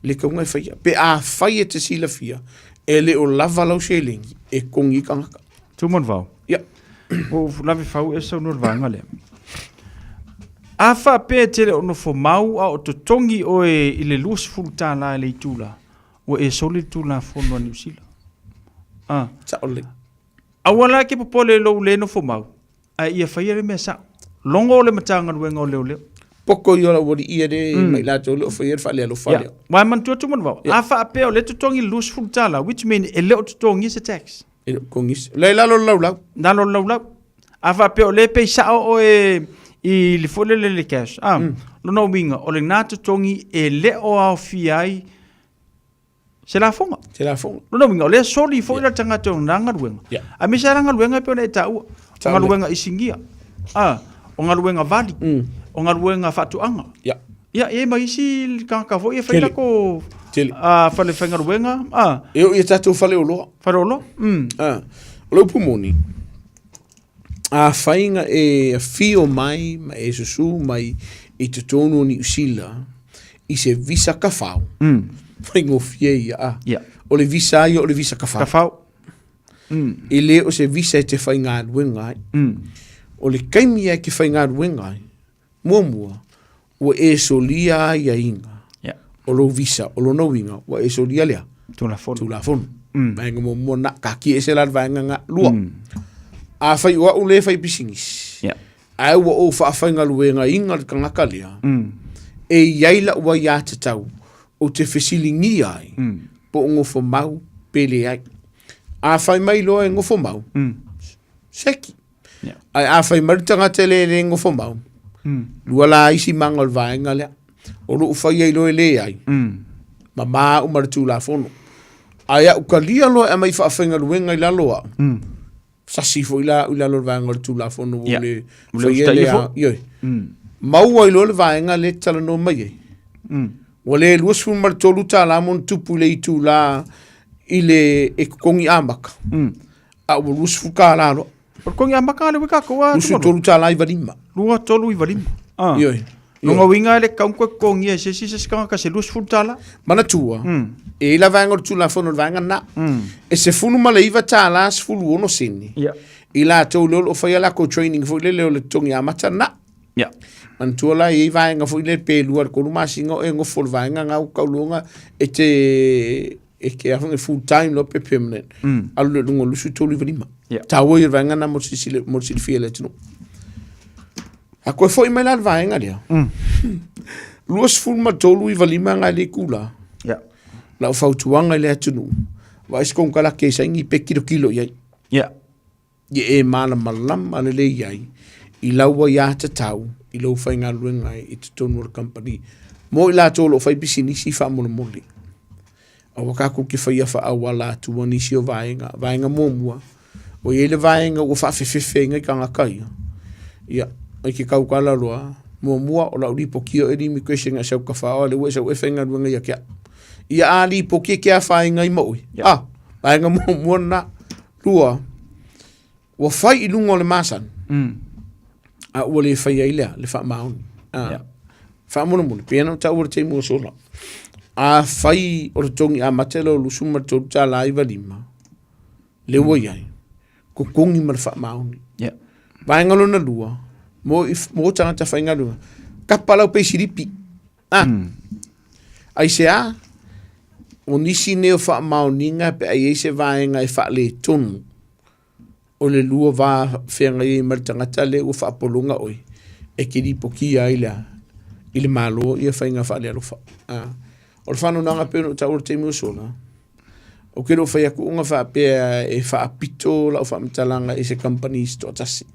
le kauga e faia. Pe a fai e te silafia, e le o lava lau seleni e totogi ai tagata. Tumanuvao. Ia. Ua ou lave fau e saunoa i le vaega lea. A faapea e te le o nofo mau a o totogi oe i le $20 i le itula, ua e soli le Tulafono a Niu Sila. Ah. Sao lelei. Aua la e te popole i lou le nofo mau, ae ia faia le mea sao. Logo le Matagaluega o Leoleo. Poko ia o lau alii ia le mm. mai latou le o faia le faalealofa lea. Wa e manatua Tumanuvao, yeah. A faapea o lea totogi le $20, which mean e le o totogi se tax. E le o totogi se. Le lalo le laulau. Lalo le laulau. A faapea o lea pay sao oe i le foi lele le cash. Ah, lona uiga, o lena totogi e le o aofia ai se lafoga. Se lafoga. Lona uiga, o lea soli foi la tagata o lena galuega. Yeah. Aemaise lava la galuega e pei ona e taua. O galuega isinia. Ah, o galuega vali. O galuega faatoaga. Yeah. Ia, e i ai ma isi tagata foi e fai lako ah, fale faigaluega. Ah. E oo i a tatou faleoloa. Faleoloa. Ah, o le upu moni, afai na e afio mai ma e susū mai i totonu o Niu Sila i se visa kafao, faigofie ia a. Yeah. O le visa ia o le visa kafao. Kafao. E le o se visa e te faigaluega ai. O le taimi ia e te faigaluega ai, muamua, ua e solia aiaiga yeah. o lou visa, o lona uiga, ua e solia lea. Tulafono. Tulafono. Vaega muamua na, taatia ese la le vaega na. Lua, afai o au lea e fai pisinisi, yeah. ae ua ou faafaigaluegaina le tagata lea, e i ai lau aiatatau ou te fesiligia ai, po o nofo mau pe leai. Afai mai loa e nofo mau, seki. Yeah. Ae afai mai le tagata e le le nofo mau, lua la isi maga o le vaega lea. O lou fai ai loa e leai, mamā uma le Tulafono. Ae a ou talia loa e aumai faafaigaluega i lalo o au, sasi foi la au i lalo o le vaega o le Tulafono ua Yeah. le Ua le faia usitaia lea. foi. Ioe. Maua ai loa le vaega lea e te talanoa mai ai. Ua le $23 ma ona tupu i le itula i le e totogi amata. A ua $20 loa. O le totogi amata le wika ko a. $23.95. 23.95. Ah. Ioe. Lona uiga e le tatau ona toe totogia e se isi se isi tagata se $20. Manatua, e i ai la vaega o le Tulafono o le vaega lena. E $19 16 sene. Yeah. I latou lea o lo o faia latou training foi lele o le totogi amata lena. Yeah. Manatua la e i ai vaega foi lele pe 2 i le 3 masina o e nofo i le vaega lena ua tauloga e te e ke a whanga full time loa pe permanent. Alu lea i luga o 23.95. Yeah. Tāua ia le vaega lena mo le silasila mo le silafia e le atunuu. A koe foi mai la le vaega lea. 23.95 ngai le itula. Yeah. Lau fautuaga i le atunuu, vaai se konekarate e saini pe kilokilo i ai. Yeah. Ia e malamalama lelei ai i lau aiatatau i lou faigaluega ai i totonu o le kamupani. Mo i latou o lo o fai pisinisi faamolemole, aua tatou te faia faaauala atu a nisi o vaega. Vaega muamua, ua i ai le vaega ua faafefefe ai nai tagata ia, ia, e te tautala loa, muamua o lau lipoti o e immigration e sau tafao a lea ua e sau e faigaluega ia te au. Ia a lipoti e te afaina ai ma oe. Ah, vaega muamua lena. Lua, ua fai i luga o le masani, a ua le fai ai lea, le faamaoni. Ah, Yeah. Faamolemole, pei ona ou taua i le taimi ua sola, afai o le totogi amata e lou $23.95, lea ua i ai, totogi ma le faamaoni. Yeah. Vaega lona lua, mo, mo tagata faigaluega, kapa lau peisilipi. Ah. Aisea? O nisi nei o faamaoniga pe a i ai se vaega e faaletonu, o le lua va feagai ai ma le tagata lea ua faapologa oe, e te lipotia ai le a? I le Malo ia faiga faalealofa. A. O le faanoanoaga pei ona ou taua i le taimi ua sola, ou te le o fai atu ona faapea e faapito lau faamatalaga i se kamupani se toatasi.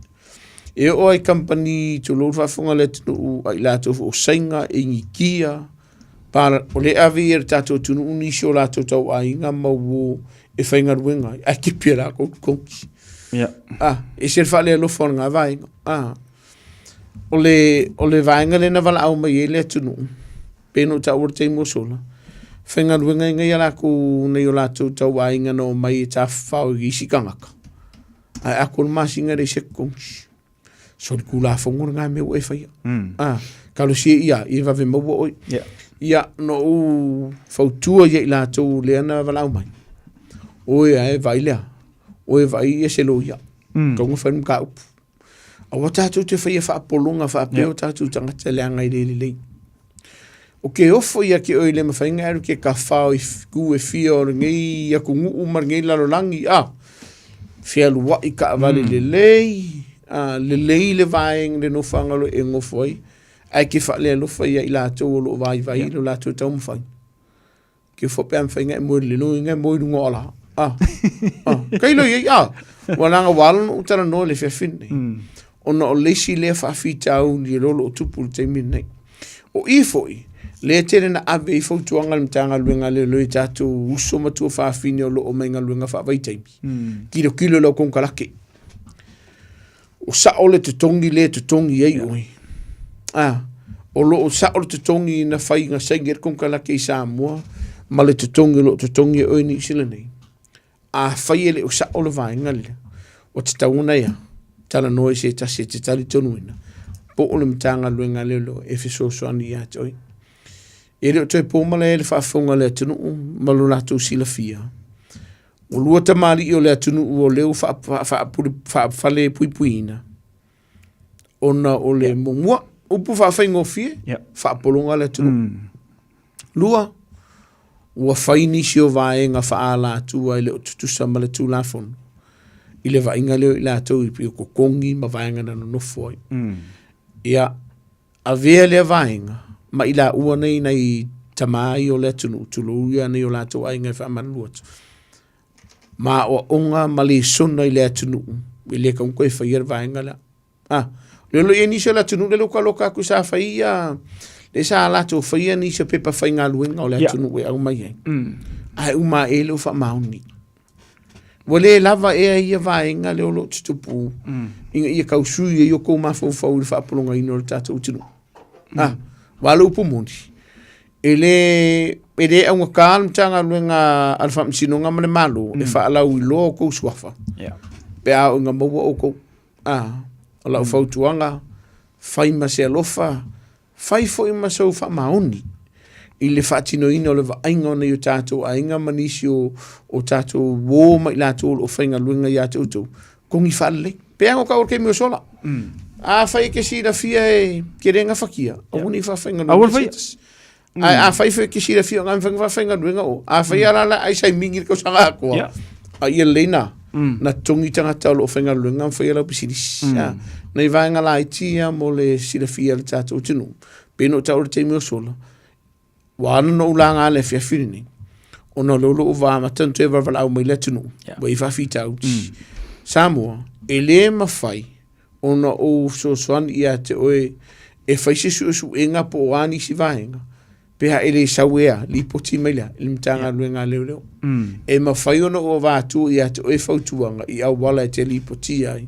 E oo lava i kamupani tulou le faafofoga a le atunuu a i latou foi o Saina, Initia, pa, o lea e ave ia i le tatou atunuu nisi o latou tauaiga ma uo e faigaluega ai, ae tipi e latou totogi. Yeah. Ah, e ese le faalealofa o lena vaega. Ah. O le, o le vaega lea na valaau mai ai le atunuu, pei ona ou taua i le taimi ua sola, faigaluega ai a latou nei o latou tauaiga na omai e tafafao i isi tagata, ae atoa le masina e leai se totogi. Solitulafono lena mea ua e faia. Ah, talosia ia, ia vave maua oe. Yeah. Ia, na ou fautua ia i latou lea na valaau mai. Oe ae vaai lea. Oe vaai ia se loia. Mm. Tau na fai le mataupu. Aua tatou te faia faapologa faapea Yeah. o tatou tagata leaga e le lelei. O ke ofo ia te oe le mafai ona e alu ke tafao i itu e fia o lenei atunuu ma lenei lalolagi, a, fealuai taavale lelei, a, lelei le vaega le nofoaga o lo o e nofo ai, ae ke faalealofa ia i latou o lo o vaivai i lo latou taumafai. Ke ofo pe a mafai ona e moe i le lelei, ona e moe i luga o ala. A, a, tailo i ai, a, ua leaga ua ala ona ou talanoa i le afiafi lenei. Ona o le isi lea faafitauli o lo o tupu i le taimi lenei. O i foi, lea e tele na ave ai fautuaga a le Matagaluega a Leoleo i tatou uso ma tuafafine o lo o omai i galuega faavaitaimi. Tilotilo i lau konekarate. O sao le totogi lea e totogi ai oe. A, o lo o sao le totogi na fai na saini ai le konekarate i Samoa ma le totogi o lo o totogi e oe i Niu Sila nei. Afai e le o sao le vaega lea, ua tatau ona ia talanoa i se tasi e te talitonuina po o le Matagaluega a Leoleo e fesoasoani ia te oe. E le o toe po malae le faafofoga a le atunuu ma lo latou silafia. Ua lua tamalii o le atunuu o lea ua faafalepuipuiina ona o le muamua, upu faafaigofie, faapologa le atunuu. Lua, ua fai nisi o vaega faaalatua e le o tutusa ma le Tulafono i le vaaiga lea o i latou i pei o totogi ma vaega na nonofo ai. Ia, avea lea vaega ma i laua nei nai tama ia o le atunuu, tulou ia nei o latou aiga e faamalulu atu, ma aoaoga ma lesona i le atunuu, e le tatau ona toe faia le vaega lea. Ah, lea o lo o i ai nisi o le atunuu lea ua taloka atu sa fai ia, lea sa latou faia nisi o pepa faigaluega o le atunuu e aumai ai. Ae uma ae lea ua faamaoni. Ua le lava ea ia vaega lea o lo o tutupu ina ia tau sui ai o tou mafaufau i le faapologaina o le tatou atunuu. Ah, aua o le upu moni, e le augata le Matagaluega a le Faamasinoga ma le Malo e faalauiloa outou suafa pe a oo ina maua outou. Ah, o lau fautuaga, fai ma se alofa, fai foi ma sou faamaoni i le faatinoina o le vaaiga o nai o tatou aiga ma nisi o, o tatou uo ma i latou o lo o faigaluega ia te outou, togi faalelei. Pei lava ona taua i le taimi ua sola. Afai e te silafia e te le gafatia, aua ne i faafaigaluega Aua le faia. se tasi. Ae afai foi e te silafia o ngā mea faafaigaluega o, afai a la la ai sai mingi le tausaga atoa, a ia lelei nā, na totogi tagata o lo o faigaluega ma faia lau pisinisi. A, nai vaega laiti ia mo le silafia e le tatou atunuu. Pei ona ou taua i le taimi ua sola, ua ala ona ou laga i le afiafi lenei, ona o lea o lo o ua amata ona toe valaau mai le atunuu, ua i ai faafitauli. Samoa, e le mafai ona ou fesoasoani ia te oe e fai se suesuega po o a nisi vaega, pe a e le sau ea, lipoti mai lea i le Matagaluega a Leoleo. E mafai ona ou avatu ia te oe fautuaga i auala e te lipotia ai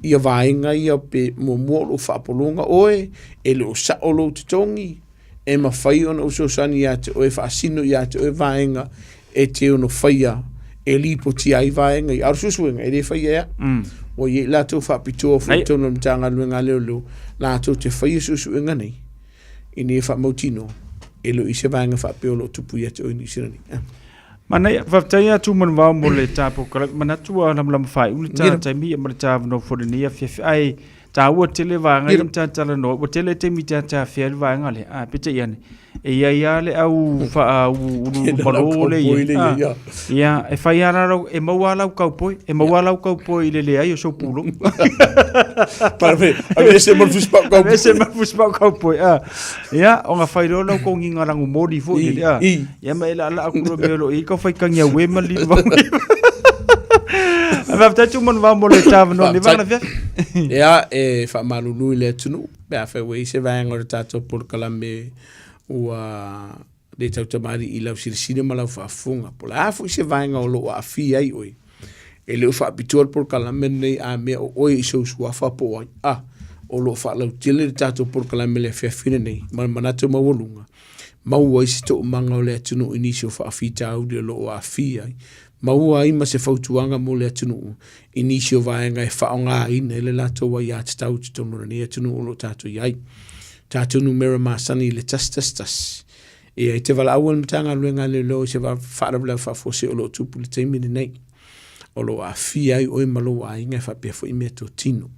ia vaega ia pe muamua o lou faapologa oe, e le o sao lou totogi, e mafai ona ou fesoasoani ia te oe e faasino ia te oe vaega e te ono faia e lipotia ai vaega ia. A o le suesuega, e le faia e au. Ua i ai latou faapitoa foi i totonu o le Matagaluega a Leoleo latou te faia suesuega nei ina ia faamautinoa e le o i ai se vaega faapea o lo o tupu ia te oe i Niu Sila nei. Manaia, faafetai atu Manuvao mo le ta polokalame. Manatu ua lamalama faaiu le ta taimi ia ma le ta avanoa foi i lenei afiafi. Ae taua tele vaega ia na ta talanoa. Ua tele taimi ta ta afea ai le vaega lea. Ae peitai ane, E i ai lava le au faauluulu malo le ia. Ia, e fai lava lau, e maua lava lau kaupoi, e maua lau kaupoi i le leai o sou pulou. Aveese ma le fusipau kaupoi. Aveese ma le fusipau kaupoi. Ia, ona fai loa lau kogiga lagumoli foi lele. Ia, ma e laalaa atu loa mea o lo o i ai kau faitagi auē ma le liliu Faafetai Tumanuvao mo le ta avanoa i lenei vaega afiafi. Ia, e faamalulu i le atunuu pe afai ua i ai se vaega o le tatou polokalame ua le tautamalii i lau silasila ma lau faafofoga. Po o le a foi se vaega o lo o aafia ai oe, e le o faapitoa le polokalame lenei a mea o oe i sou suafa po o ai. A, o lo o faalautele le tatou polokalame i le afiafi lenei ma le manatu maualuga, maua ai se toomaga o le atunuu i nisi o faafitauli o lo o aafia ai, maua ai ma se fautuaga mo le atunuu i nisi o vaega e faaaogaina ai le latou aiatatau i totonu o lenei atunuu o lo o tatou i ai. Tatou numera masani i le 111. Ia, i te valaau a le Matagaluega a Leoleo i se faalavelave faafuasei o lo o tupu i le taimi lenei, o lo o aafia ai oe ma lou aiga e faapea foi meatotino.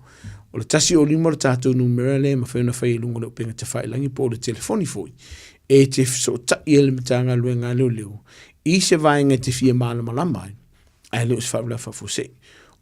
O le 105 le tatou numera lea e mafai ona fai i luga o le upega tafailagi po o le telefoni foi e te fesootai ai le Matagaluega a Leoleo i se vaega e te fia malamalama ai, ae le o se faalavelave faafuasei.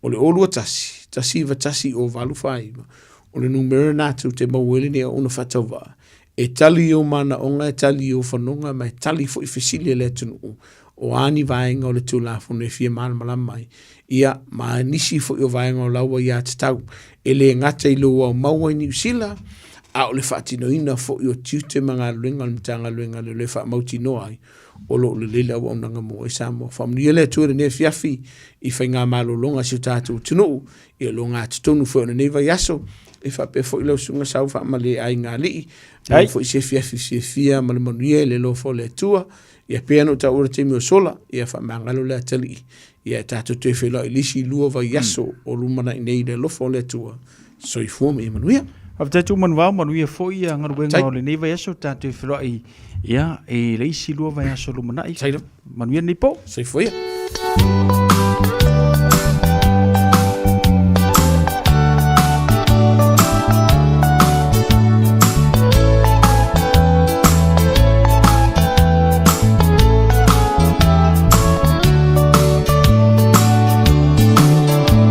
O le 021 191 0849, o le numera lena tou te maua ai lenei auauna faatauvaa e tali i ou manaoga, e tali i ou fanoga, ma e tali foi fesili a le atunuu, o a ni vaega o le Tulafono e fia malamalama ai, ia, ma nisi foi o vaega o lau aiatatau, e le gata i lou aumau ai Niu Sila, a o le faatinoina foi o tiute ma galuega o le Matagaluega a Leoleo e faamautinoa ai o lo o lelei le auaunaga mo oe Samoa. Faamanuia le Atua i lenei afiafi i faigamalologa a si o tatou atunuu, ia logatotonu foi o lenei vaiaso, e faapea foi lau susuga Sau Faamalie Aiga Alii, maua foi se afiafi fiafia ma le manuia i le alofa o le Atua. Ia pei ona ou taua i le taimi ua sola, ia faamagalo le atalii, ia e tatou toe feiloai i le isi 2 vaiaso o lumanai nei i le alofa o le Atua. Soifua ma ia manuia. Faafetai Tumanuvao, manuia foi ia galuega o lenei vaiaso, tatou feiloai ia i le isi 2 vaiaso lumanai. Manuia lenei po. Soifua ia.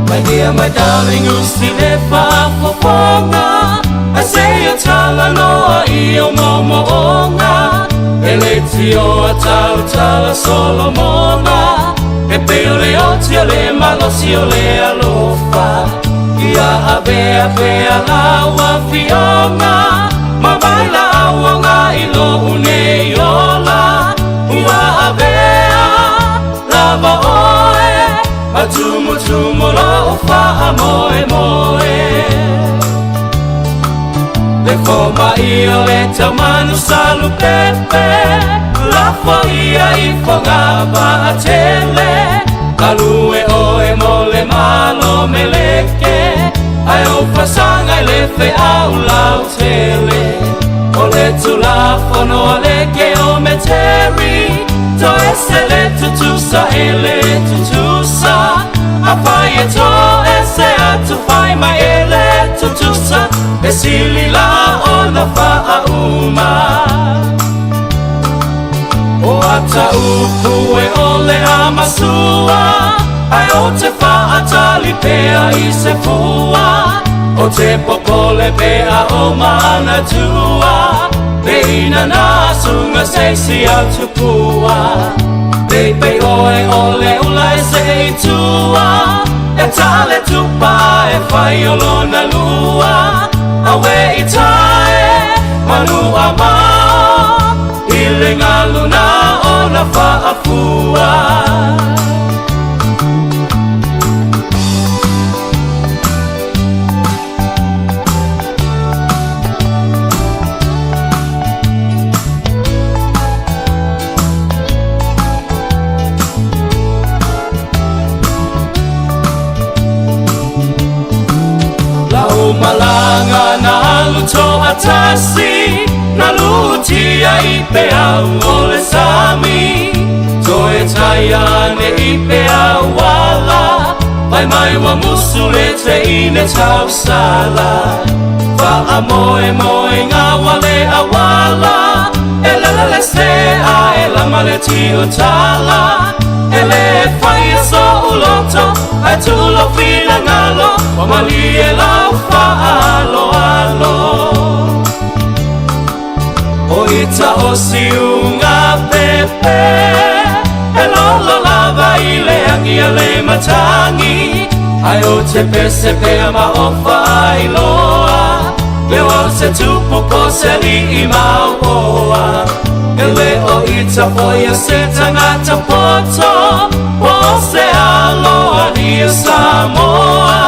My dear, my darling, usi le faafofoga Ai se o talanoa i o moomooga E le tioa tautala Solomona E pei o le oti o le malosi o le alofa Ia avea pea lau afioga Ma vai lau oga i lou nei ola Ua avea lava oe Ma tumutumu lou faamoemoe Le fomai o le taumanu salupepe Lafo ia i foga vaatele Galue oe mo le malo meleke Ae ou fasaga i le feau lautele O le Tulafono a le Geometeri Toese le tutusa e le tutusa Afai e toese atu fai mai e le tutusa E sili la ona faauma O ata upu e ole a masua Ae ou te faatali pea i se fua O te popole pea o manatua Le inana sunga se isi au tupua Peipei oe o le ula e se i tua E ta le tupa e fai o lona lua Awe i tae manu a mao I le galu na ona faafua Lau malaga na alu toatasi Na lutia i peau o le sami Toe tai ane i peau ala Fai mai ua musu le teine tausala Faamoemoe ngā wale awala E lele le sea e lama le tiutala. E lē faia soʻu loto ae tuu lou finagalo ua malie lau faaaloalo. O ita o siuga pepe e lolo lava i le agi a le matagi ae ou te pese pea ma o faailoa lea ua o se tupu po o se alii maopoa. E lē o ita foi o se tagata poto po o se aloalii o Samoa.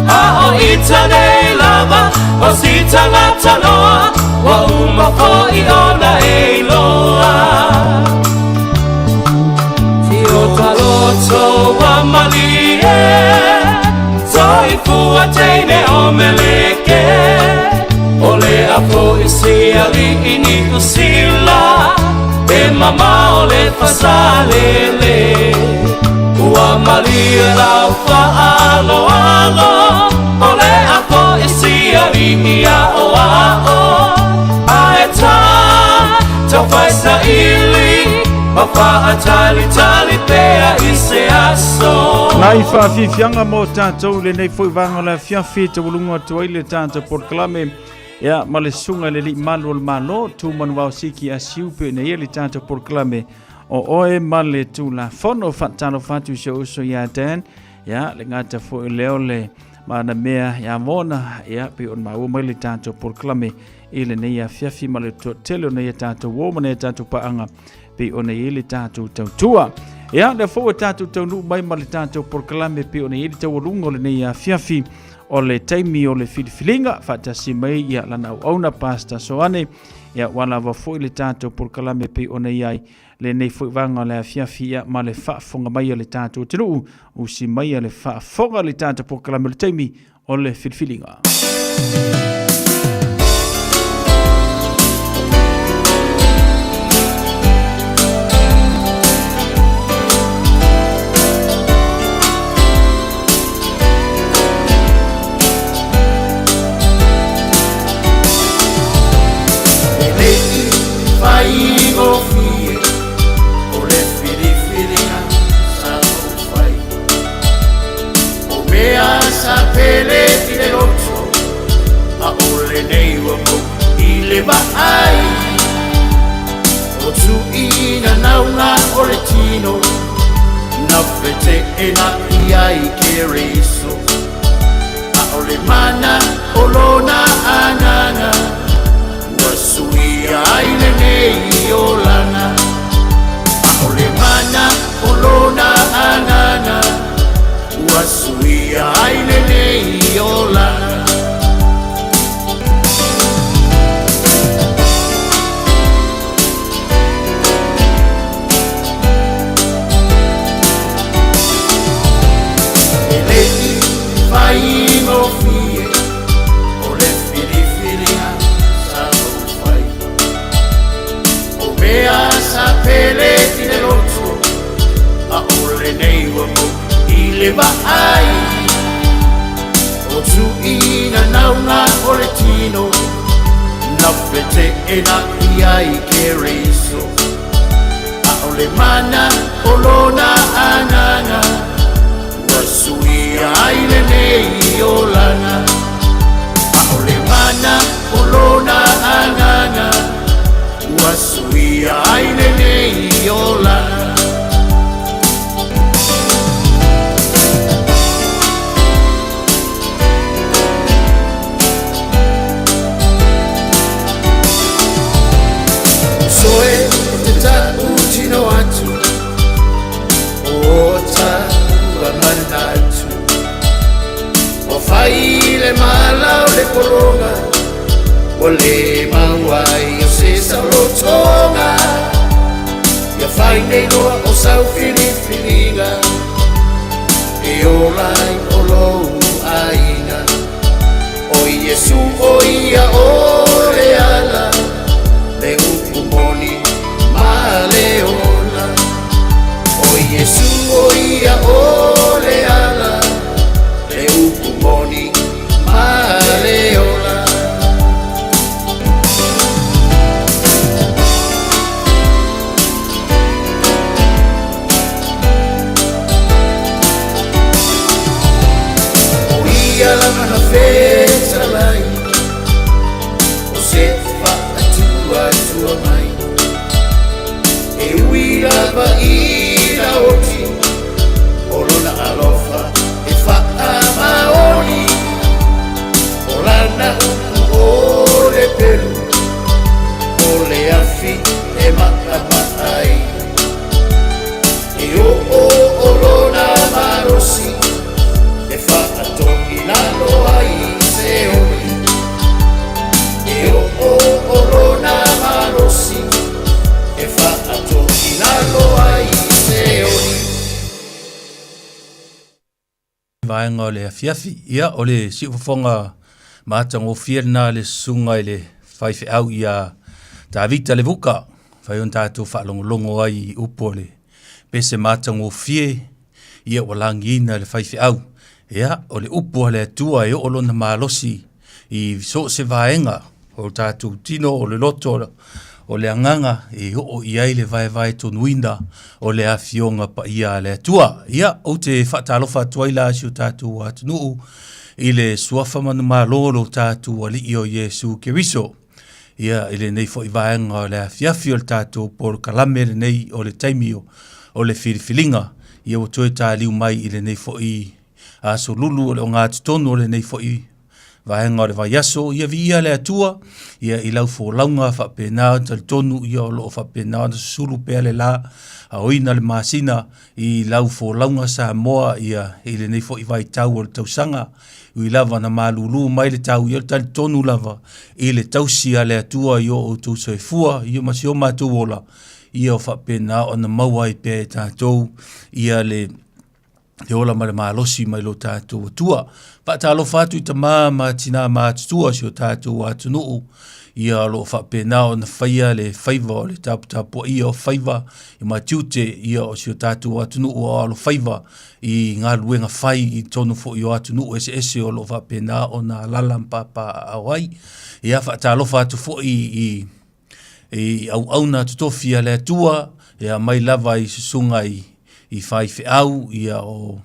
A o ita nei lava o si tagata noa ua uma foʻi ona e iloa. I o ta loto ua malie soifua teine o Meleke. O le a foʻi si alii Niu Sila e mamao le fasalele. Ua malie lau faaaloalo o le a foʻi si alii aʻoaʻo. Ae tā taufai saili ma faatalitali pea i se aso. Nai faafiafiaga mo tatou lenei foi vaega o le afiafi taualuga atu ai le tatou polokalame ia ma le susuga i le alii malu o le Malo Tu Manuvao Siki Asiu pe ona ia le tatou polokalame o oe ma le Tulafono. Faatalofa atu i si ou uso ia Dan ia le gata foi lea o le manamea ia mona ia pei ona maua mai le tatou polokalame i lenei afiafi ma le toatele o nei a tatou uo ma nei a tatou paaga pei ona i ai le tatou tautua. Ia, lea foi ua tatou taunuu mai ma le tatou polokalame pei ona i ai le taualuga o lenei afiafi o le taimi o le filifiliga faatasi mai ia lana auauna Pastor Soane ia ua lava foi le tatou polokalame pei ona i ai lenei foi vaega o le afiafi ia ma le faafofoga mai a le tatou atunuu usi mai a le faafofoga le tatou polokalame o le taimi o le filifiliga. E le i faigofie o le filifiliga sa ou fai. O mea sa pele i le loto, a o lenei ua mou i le vaai. O tuuina nauna o le tino, na feteena i ai Keriso. A o le mana o lona agaga, ua suia ai lenei olaga. A o le mana o lona agaga, ua suia ai lenei olaga. E le i faigofie o le filifiliga sa ou fai. O mea sa pele i le loto, a o lenei ua mou i le vaai. O tuuina nauna o le tino, na feteena i ai Keriso. A o le mana o lona agaga, ua suia ai lenei olaga. A o le mana o lona agaga, ua suia ai lenei olaga. Soe te ta'utino atu o taua manatu. Ua fai le mala o le pologa, ua le maua ai o se saolotoga. Ia fai nei loa o sau filifiliga e ola ai o lou aiga. O Iesu o ia o le ala, le upu moni ma le ola. O Iesu o ia o le ala, le upu moni ma le ola. lava ina oti, o lona alofa e faamaoni. O lana upu o le pelu, o le afi e maʻamaʻa ai. E oo o lona malosi, e faatoilalo ai se oli. E oo o lona malosi, e faatoilalo ai se oli. Vaega o le afiafi. Ia, o le siufofoga matagofie lena a le susuga i le faifeau ia Tavita Levuka, fai ona tatou faalogologo ai i upu o le pese matagofie, ia ua lagiina e le faifeau. Ia, o le upu a le Atua e oo lona malosi i so o se vaega o tatou tino, o le loto, o le agaga e oo i ai le vaevaetonuina o le Afioga Paia a le Atua. Ia, ou te faatalofa atu ai la i si o tatou atunuu i le suafa manumalo o lo tatou Alii o Iesu Keriso. Ia, i lenei foi vaega o le afiafi o le tatou polokalame lenei o le taimi o le filifiliga, ia ua toe taliu mai i lenei foi aso lulu o le ogatotonu o lenei foi vaega o le vaiaso. Ia viia le Atua ia i lau folauga faapena ona talitonu ia o lo o faapena ona susulu pea le la aoina le masina i lau folauga Samoa ia i lenei foi vaitau o le tausaga. Ui lava na malūlū mai le tau ia talitonu lava i le tausi a le Atua i o outou soifua ia ma si o matou ola ia o faapena ona maua ai pea e tatou ia le le ola ma le malosi mai lo tatou Atua. Faatalofa atu i tamā ma tinā matutua o si o tatou atunuu, ia o lo o faapena ona faia le faiva o le taputapuaia o faiva i ma tiute ia o si o tatou atunuu o alofaiva i galuega fai i totonu foi o atunuu eseese o lo o faapena ona alaala ma papaaao ai. Ia faatalofa atu foi i i auauna totofi a le Atua, ia mai lava i susuga i, i faifeau, ia o,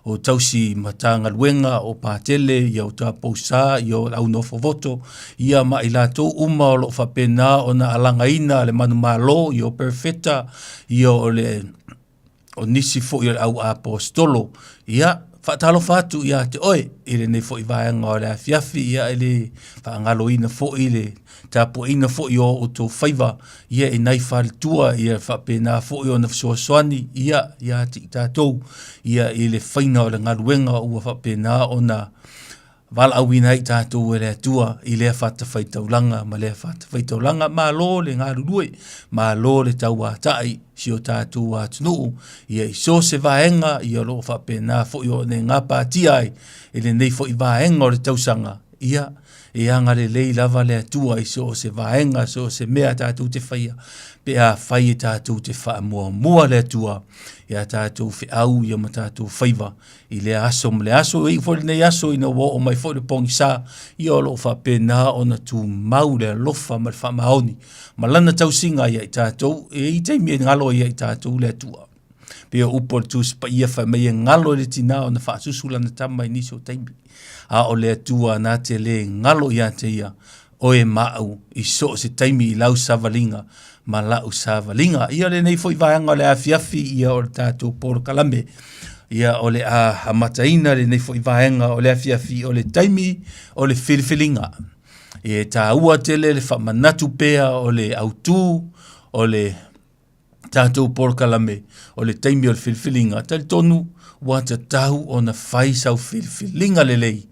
o tausi matagaluega, o patele, ia o tapousā, ia o le au nofovoto, ia ma i latou uma o lo o faapena ona alagaina le manumalo, ia o perofeta, ia o le o nisi foi o le au aposetolo. Ia, faatalofa atu ia te oe i lenei foi vaega o le afiafi, ia e le faagaloina foi le tapuaiga foi o outou faiva, ia e nai faletua, ia faapena foi ona fesoasoani, ia ia te i tatou, ia i le faiga o le galuega ua faapena ona valaauina ai tatou e le Atua i lea fatafaitaulaga ma lea fatafaitaulaga. Malo le galulue, malo le tauatai si o tatou atunuu, ia i so se vaega, ia o lo o faapena foi ona e gapatia ai i lenei foi vaega o le tausaga, ia e agalelei lava le Atua i so o se vaega, so o se mea tatou te faia, pe a fai e tatou te faamuamua le Atua i a tatou feau ia ma tatou faiva i lea aso ma le aso. E iu foi lenei aso ina ua oo mai foi le pogisa, ia o lo o faapena ona tumau le alofa ma le faamaoni ma lana tausiga ia i tatou, e i taimi e galo ai ia i tatou le Atua. Pei o upu o le Tusi Paia fai mai e galo i le tinā ona faasusu lana tama i nisi o taimi. A o le Atua na te le galo ia te ia, oe ma au i so o se taimi i lau savaliga ma lau savaliga. Ia lenei foi vaega o le afiafi ia o le tatou polokalame. Ia o le a amataina lenei foi vaega o le afiafi o le taimi o le filifiliga. E tāua tele le faamanatu pea o le autū o le tatou polokalame o le taimi o le filifiliga, talitonu ua tatau ona fai sau filifiliga lelei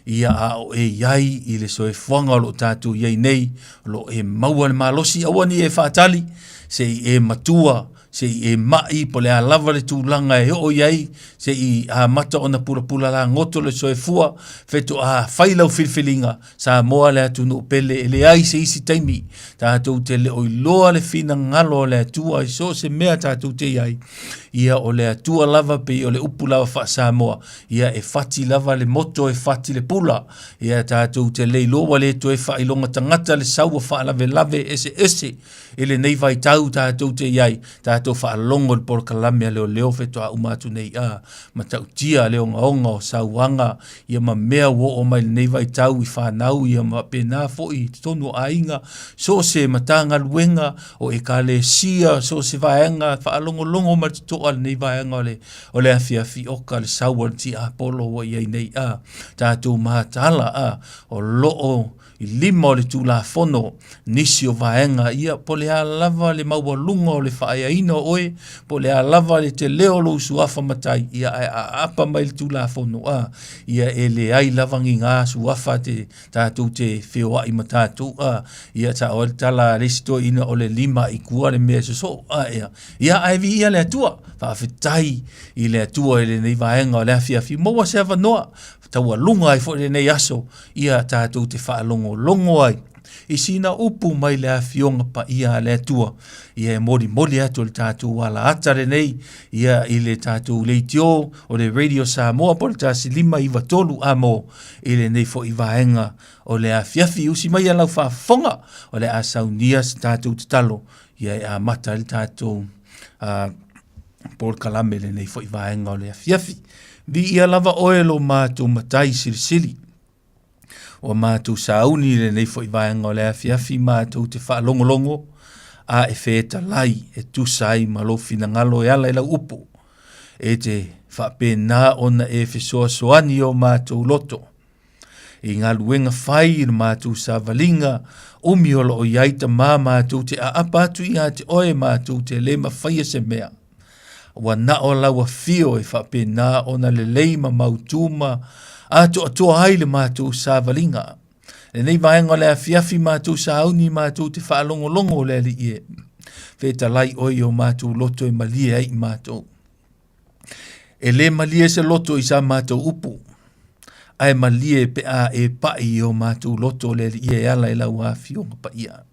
ia a o e i ai i le soifuaga o lo o tatou i ai nei, o lo o e maua le malosi, aua ne i e faatali se i e matua, se i e mai, po o le a lava le tulaga e oo i ai, se i amata ona pulapula lagoto le soifua, faatoa fai lau filifiliga, Samoa le atunuu pele, e leai se isi taimi tatou te le o iloa le finagalo o le Atua i so o se mea tatou te i ai. Ia o le Atua lava pei o le upu lava faa-Samoa, ia e fati lava le moto e fati le pula. Ia tatou te le iloa ua le toe faailoga tagata le sau o faalavelave eseese i lenei vaitau. vaitau tatou te i ai, tatou faalogo i le polokalame a leoleo faatoa uma atu nei a matautia le ogaoga o sauaga ia ma mea ua oo mai lenei vaitau i fanau ia ma faapena foi i totonu o aiga, so o se Matagaluega o Ekalesia, so o se vaega faalogologo ma le totoa lenei vaega o le, o le afiafi oka le sau a le tiapolo ua i ai nei a tatou mataala a o loo i lima o le Tulafono nisi o vaega ia, po o le a lava le maualuga o le faaeaina o oe, po o le a lava le tele o lou suafa matai, ia ae aapa mai le Tulafono, a, ia e leai lava ni gā suafa te tatou te feoai ma tatou, a, ia sao ai le tala a le isi toeaina o le lima i tua le mea e sosoo, a, ia, ia ae viia le Atua, faafetai i le Atua i lenei vaega o le afiafi, maua se avanoa, taualuga ai foi lenei aso, ia tatou te faalogologo ai i sina upu mai le afioga paia a le Atua, ia e molimoli atu le tatou alaata lenei, ia i le tatou leitio o le Radio Samoa po o le 1593 amo i lenei foi vaega o le afiafi. Usi mai a lau faafofoga o le a saunia se tatou tatalo, ia e amata ai le tatou polokalame lenei foi vaega o le afiafi. Viia lava oe lo matou matai silisili. Ua matou sauni i lenei foi vaega o le afiafi matou te faalogologo a e fetalai e tusa ai ma lou finagalo e ala i lau upu. E te faapena ona e fesoasoani i o matou loto. I galuega fai i le matou savaliga, umi o loo i ai tamā matou te aapa atu ia te oe matou te le mafaia se mea. Ua na o lau afio e faapena ona lelei ma mautū ma atoatoa ai le matou savaliga. Lenei vaega o le afiafi matou sauni matou te faalogologo le Alii e. Fetalai oe i o matou loto e malie ai i matou. E lē malie se loto i sa matou upu, ae malie pe a e paʻi i o matou loto le Alii e ala i lau afioga paia.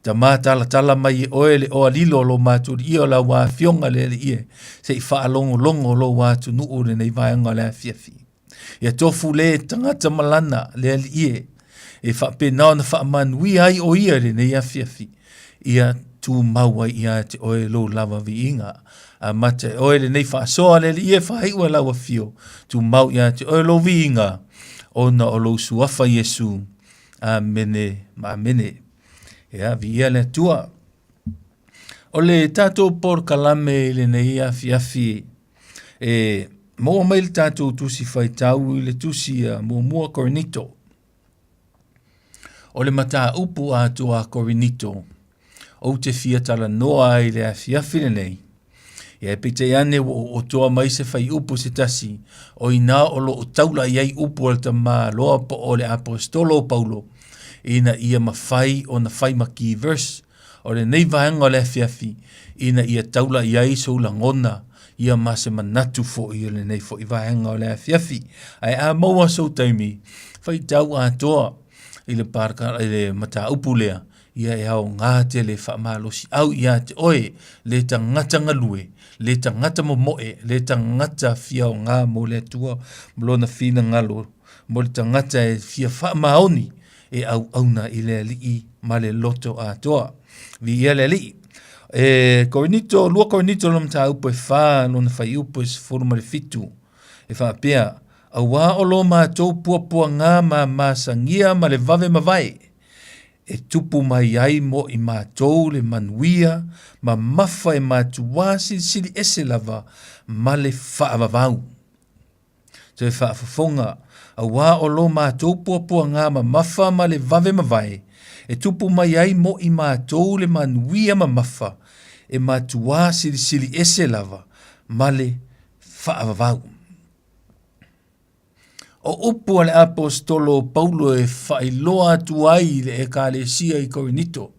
Tamā talatala mai e oe le oa lilo o lo matou alii o lau afioga le Alii e, se i faalogologo lou atunuu lenei vaega o le afiafi. Ia tofu le tagata ma lana, le Alii e, e faapena ona faamanuia ai o ia i lenei afiafi, ia tumau ai ia te oe lou lava viiga. Amata e oe lenei faasoa, le Alii e, faaiu e lau afio, tumau ia te oe lou viiga, ona o lou suafa Iesu. Amene ma amene. Ia, viia le Atua. O le tatou polokalame i lenei afiafi, E maua mai le tatou tusi faitau i le tusi a muamua Korinito. O le mataupu atoa a Korinito, ou te fia talanoa ai i le afiafi lenei. Ia e peitai ane ua ou otoa mai se faiupu se tasi, o inā o loo taula i ai upu a le tamaloa po o le aposetolo o Paulo, ina ia mafai ona fai ma key verse o lenei vaega o le afiafi ina ia taula i ai sou lagona ia ma se manatu foi o lenei foi vaega o le afiafi. Ae a maua sou taimi, faitau atoa i le, parka, i le mataupu lea, ia e aoga tele faamalosiau ia te oe, le tagata galue, le tagata momoe, le tagata fiaoga mo le Atua ma lona finagalo, mo le tagata e fia faamaoni e auauna i le Alii ma le loto atoa. Viia le Alii. E Korinito, 2 Korinito lona mataupu e 4, lona fuaiupu e 17. E faapea, auā o lo matou puapuagā ma masagia ma le vave mavae, e tupu mai ai mo i matou le manuia ma mafa e matuā silisili ese lava ma le faavavau. Toe faafofoga, auā o lo matou puapuagā mamafa ma le vave mavae, e tupu mai ai mo i matou le manuia mamafa, e matuā silisili ese lava ma le faavavau. O upu a le Aposetolo o Paulo e faailoa atu ai i le Ekalesia i Korinito,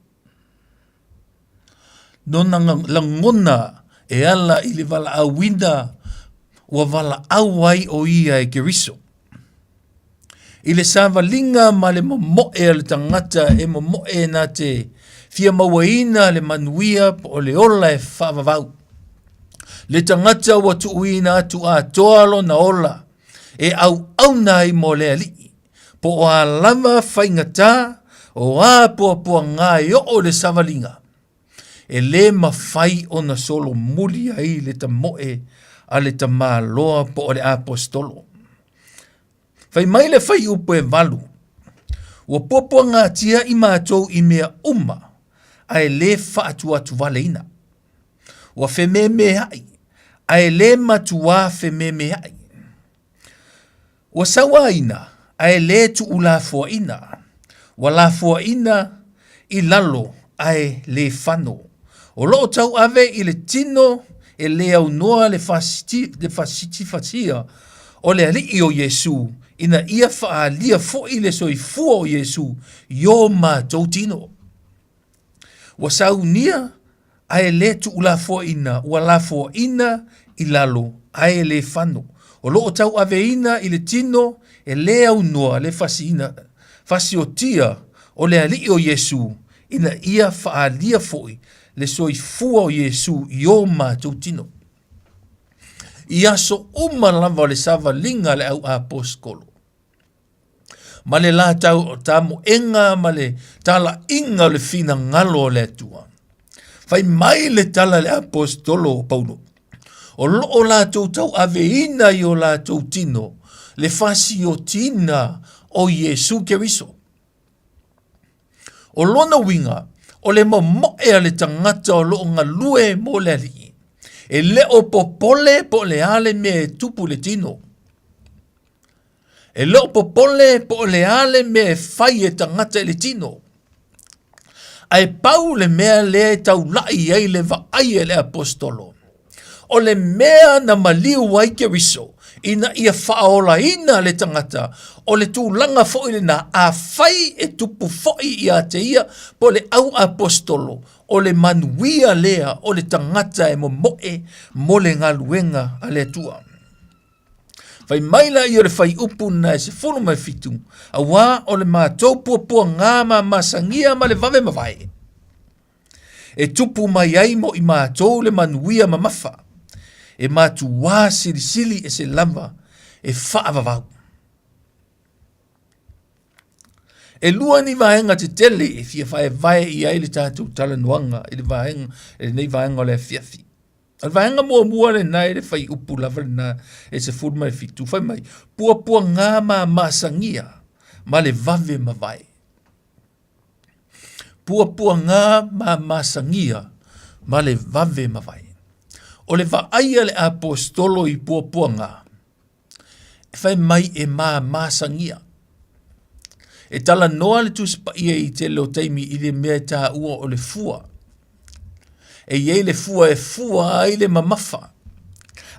Nona lagona e ala i le valaauina ua valaau ai o ia e Keriso. I le savaliga ma le momoe a le tagata e momoe na te fia mauaina le manuia po o le ola e faavavau. Le tagata ua tuuina atu atoa lona ola e auauna ai mo le Alii. Po o a lava faigata, o a puapuaga e oo i le savaliga. E lē mafai ona solomuli ai le tamoe a le tamāloa po o le aposetolo. Fai mai le fuaiupu e 8, Ua puapuagatia i matou i mea uma, ae lē faatuatuvaleina. Ua fememeaʻi, ae lē matuā fememeaʻi. Ua sauaina, ae lē tuulafoaina. Ua lafoaina i lalo, ae lē fano. O loo tauave i le tino e lē aunoa le fasifasia o le Alii o Iesu, ina ia faaalia foi le soifua o Iesu i o matou tino. Ua saunia ae lē tuulafoaina, ua lafoaina i lalo ae lē fano. O loo tauaveina i le tino e lē aunoa le fasiina, fasiotia o le Alii o Iesu, ina ia faaalia foi le soifua o Iesu i o matou tino. I aso uma lava o le savaliga a le au aposetolo, ma le la tamoega ma le talaiga o le finagalo o le Atua. Fai mai le tala a le aposetolo o Paulo, o loo latou tauaveina i o latou tino le fasiotina o Iesu Keriso. O lona uiga, o le momoe a le tagata o loo galue mo le Alii, e le o popole po o le a le mea e tupu i le tino. E le o popole po o le a le mea e fai e tagata i le tino. Ae pau le mea lea e taulai ai le vaai a le aposetolo, o le mea na maliu ai Keriso ina ia faaolaina le tagata, o le tulaga foi lena, afai e tupu foi ia te ia po o le au aposetolo, o le manuia lea o le tagata e momoe mo le galuega a le Atua. Fai mai laia o le fuaiupu lena e 17, auā o le matou puapuagā ma masagia ma le vave mavae, e tupu mai ai mo i matou le manuia mamafa, e matuā silisili ese lava e faavavau. E lua ni vaega tetele e fia vaevae i ai le tatou talanoaga i le vaega, i lenei vaega o le afiafi. O le vaega muamua lena i le fuaiupu lava lena e 17, fai mai, puapuagā ma masagia ma le vave mavae. Puapuagā ma masagia ma le vave mavae. O le vaai a le aposetolo i puapuagā, e fai mai e mamasagia. E talanoa le Tusi Paia i tele o taimi i le mea e taua o le fua. E i ai le fua e fua ai le mamafa.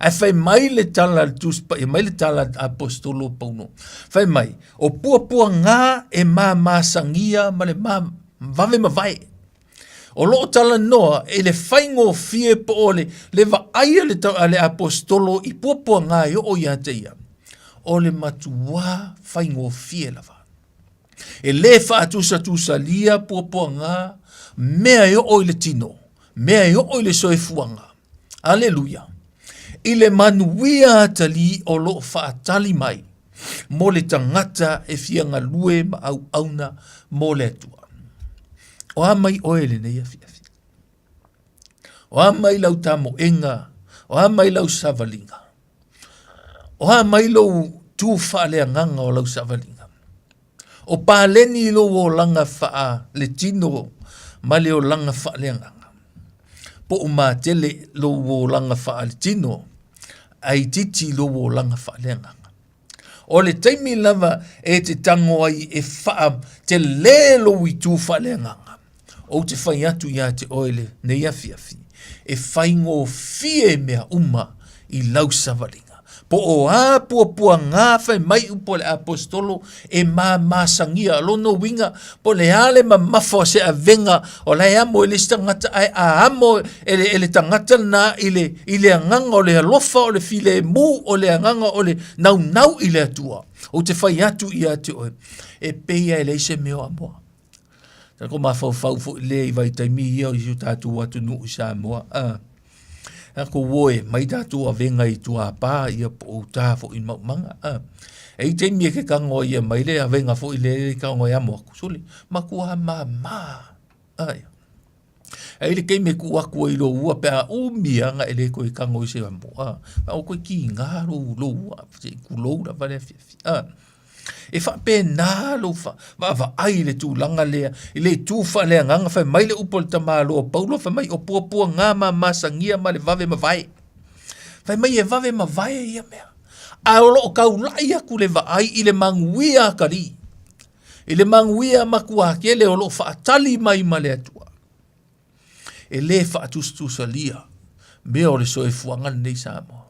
Ae fai mai le tala a le Tusi Paia, mai le tala a Apostolo Paulo. Fai mai, o puapuagā e mamasagia ma le ma, vave mavae. O loo talanoa i le faigofie po o le, le vaai a le, a le aposetolo i puapuagā e oo ia te ia, o le matuā faigofie lava. E lē faatusatusalia puapuagā mea e oo i le tino, mea e oo i le soifuaga. Aleluia! I le manuia atalii o loo faatali mai mo le tagata e fia galue ma auauna mo le Atua. O a mai oe i lenei afiafi? O a mai lau tamoega? O a mai lau savaliga? O a mai lou tu faaleagaga o lau savaliga? O paleni lou olaga faaletino ma le olaga faaleagaga. Po o matele lou olaga faaletino, ae itiiti lou olaga faaleagaga. O le taimi lava e te tago ai e faatelē lou itu faaleagaga, ou te fai atu ia te oe lenei afiafi, e faigofie mea uma i lau savaliga. Po o a puapuagā fai mai upu a le aposetolo e mamasagia, lona uiga, po o le a le mamafa o se avega o la e amo e le isi tagata ae a amo e le, e le tagata lena i le, i le agaga o le alofa, o le filemu, o le agaga o le naunau i le Atua. Ou te fai atu ia te oe, e pei lava e leai se mea o amoa. Sa ko mafaufau foi lea i vaitaimi ia o si o tatou atunuu i Samoa. Ah. A ko oe, mai tatou avega i tuapā ia po o uta foi i maumaga. Ah. E i taimi e ke kagoa ia mai le avega foi le le kagoa e amo aku. Sole, makuā māmā. Ai. Ae i le taimi e tuu atu ai i lou ua pe a umi lava ona e le toe tago i se amo, a, a ua toe tiga lou, lou ua, se i tulou lava le afiafi, a. E faapena lou vaavaai i le tulaga lea, i le itu faaleagaga, fai mai le upu a le tamaloa Paulo, fai mai, o puapuaga ma masagia ma le vave mavae. Fai mai e vave mavae ia mea. Ae o lo o taulai atu le vaai i le manuia atalii, i le manuia matuatele o lo o faatali mai ma le Atua. E le faatusatusalia mea o le soifuaga lenei Samoa.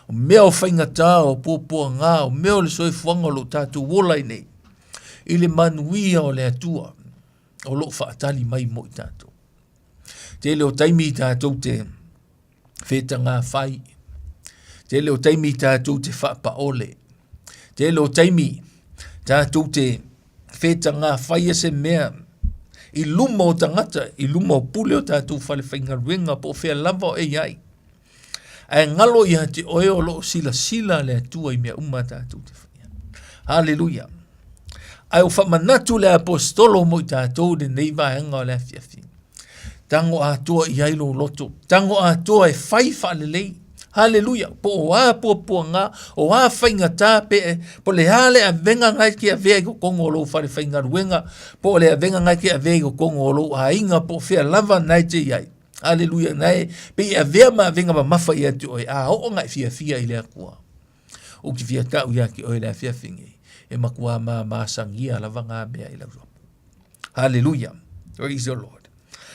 O mea o faigata, o puapuaga, o mea o le soifuaga o lo o tatou ola ai nei, i le manuia o le Atua o lo o faatali mai mo i tatou. Tele o taimi tatou te fetagafai, tele o taimi tatou te faapaole, tele o taimi tatou te fetagafai se mea i luma o tagata, i luma o pule o tatou falefaigaluega po o fea lava o e i ai. Ae galo ia te oe o lo o silasila le Atua i mea uma tatou te faia. Haleluia. Ae o faamanatu le aposetolo mo i tatou lenei vaega o le afiafi. Tago atoa i ai lou loto. Tago atoa e fai faalelei. Haleluia. Po o a puapuaga, o a faigata pe, po le a le avega na e te avea i totonu o lou falefaigaluega, po o le avega na e te avea i totonu o lou aiga, po o fea lava na e te i ai. Aleluia, na e pei e avea ma avega mamafa ia te oe, a oo na e fiafia i le Atua. Ou te fia tau ia te oe le afiafi nei, e matua mamasagia lava ngā mea i lau apu. Haleluia. Praise the Lord.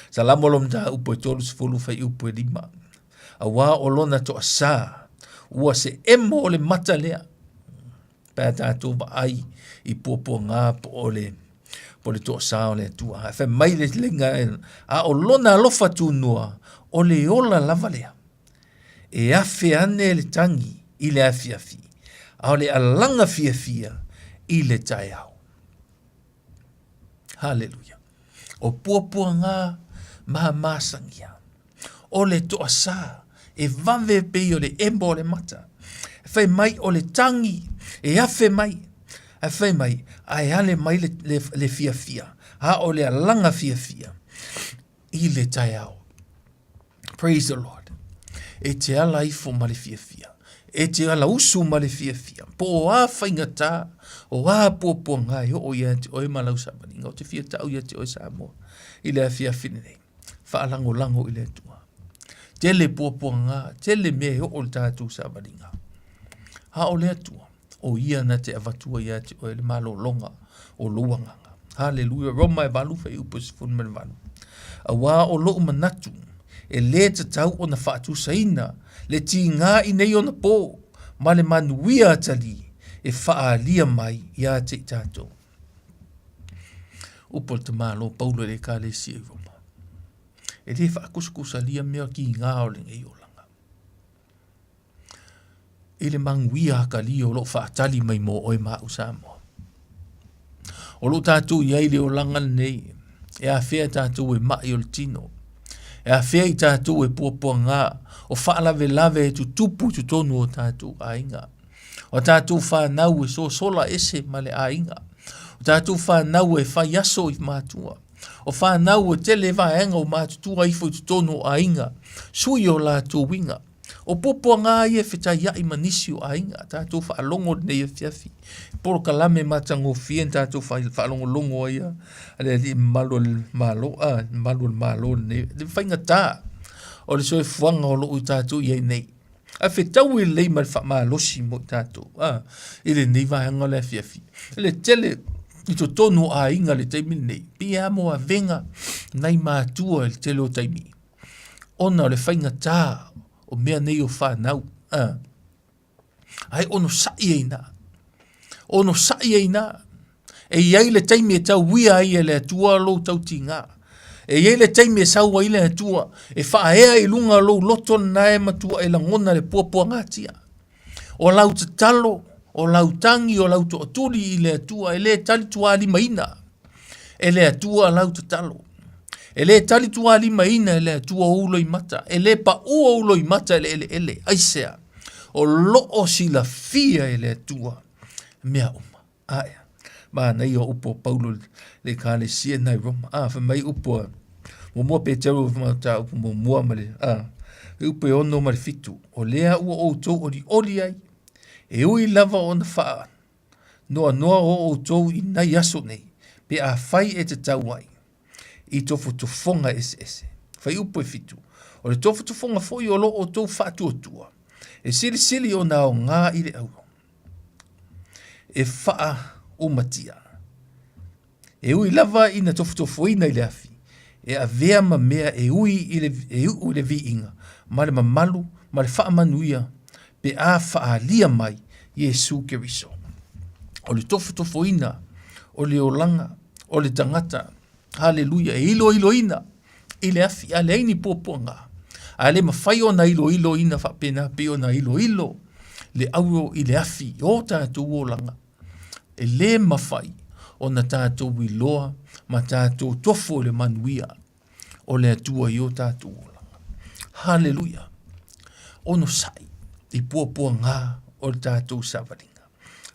Salamo lo mataupu e 30 fuaiupu e 5. Auā o lona toasā, ua se emo o le mata lea. Pe a tatou vaai i puapuaga po o le po le toasā o le Atua. Ae fai mai le leiga, a o lona alofa tunoa, o le ola lava lea. E afe ane le tagi i le afiafi, a o le alaga fiafia i le taeao. Haleluia. O puapuaga ma masagia. O le toasā e vave pei o le emo o le mata. E fai mai o le tagi e afe mai. Ae fai mai, ae ale mai le, le, le fiafia, a o le alaga fiafia i le taeao. Praise the Lord. E te ala ifo ma le fiafia. E te ala usu ma le fiafia. Po o a faigata, o a puapuaga e oo ia te oe ma lau savaliga. Ou te fia tau ia te oe Samoa i le afiafi lenei. Faalagolago i le Atua. Tele puapuaga, tele mea e oo i le tatou savaliga. A o le Atua, o ia na te avatua ia te oe le malologa o lou agaga. Haleluia, Roma e 8 fuaiupu e 18. Auā o lou manatu, e lē tatau ona faatusaina le tigā i nei ona pō ma le manuia atalii e faaalia mai ia te i tatou. Upu a le tamālo Paulo i le Ekalesia i Roma. E lē faakusakusalia mea tigā o lenei olaga. I le manuia atalii o lo o faatali mai mo oe ma au Samoa. O lo o tatou i ai i le olaga lenei, e afea tatou e mai o le tino, e afea i tatou e puapuaga, o faalavelave e tutupu i totonu o tatou aiga. O tatou whanau e sosola ese ma le aiga. O tatou whanau e whai aso i matua. O whanau e tele vaega o matutua ifo i totonu o aiga. Sui o latou winga. O puapuaga ia e fetaiaʻi ma nisi o aiga, tatou faalogo lenei afiafi. Polokalame matagofie na tatou faalogologo ai a le alii mamalu o le Malo, a, mamalu o le Malo lenei, le faigata o le soifuaga o lo o tatou i ai nei. Ae fetaui lelei ma le faamalosi mo i tatou, a, i lenei vaega o le afiafi. Le tele i totonu o aiga i le taimi lenei, pei lava mo avega nai matua i le tele o taimi. ona o le faigata o mea nei o fanau. A. Ae onosai ai ina. Onosai ai ina. E i ai le taimi e tauia ai e le Atua lou tautiga. E i ai le taimi e sau ai le Atua e faaea i luga o lou loto lena e matua e lagona le puapuagatia. O lau tatalo, o lau tagi, o lau toatuli i le Atua e le talituālimaina e le Atua lau tatalo. E le talituālimaina e le Atua ou loimata, e le paʻu ou loimata i le eleele. Aisea? O lo o silafia e le Atua mea uma. Ae, manaia o upu a Paulo i le Ekalesia na i Roma. A, fai mai upu a Muamua Peteru mataupu muamua ma le a upu e 6 ma le 7, o lea ua outou olioli ai, e ui lava ona faa noanoa o outou i nai aso nei, pe afai e tatau ai i tofotofoga eseese. Fuaiupu e 7, o le tofotofoga foi o lo outou faatuatua, e silisili ona aoga i le auro, e faaumatia. E ui lava ina tofotofoina i le afi, e avea ma mea e ui i le, e u'u i le viiga ma le mamalu ma le faamanuia pe a faaalia mai Iesu Keriso. O le tofotofoina o le olaga o le tagata, haleluia, e iloiloina i le afi, a leai ni puapuaga, a le mafai ona iloiloina faapena pei ona iloilo le auro i le afi i o tatou olaga. E lē mafai ona tatou iloa ma tatou tofo i le manuia o le Atua i o tatou olaga. Haleluia! Onosai i puapuagā o le tatou savaliga.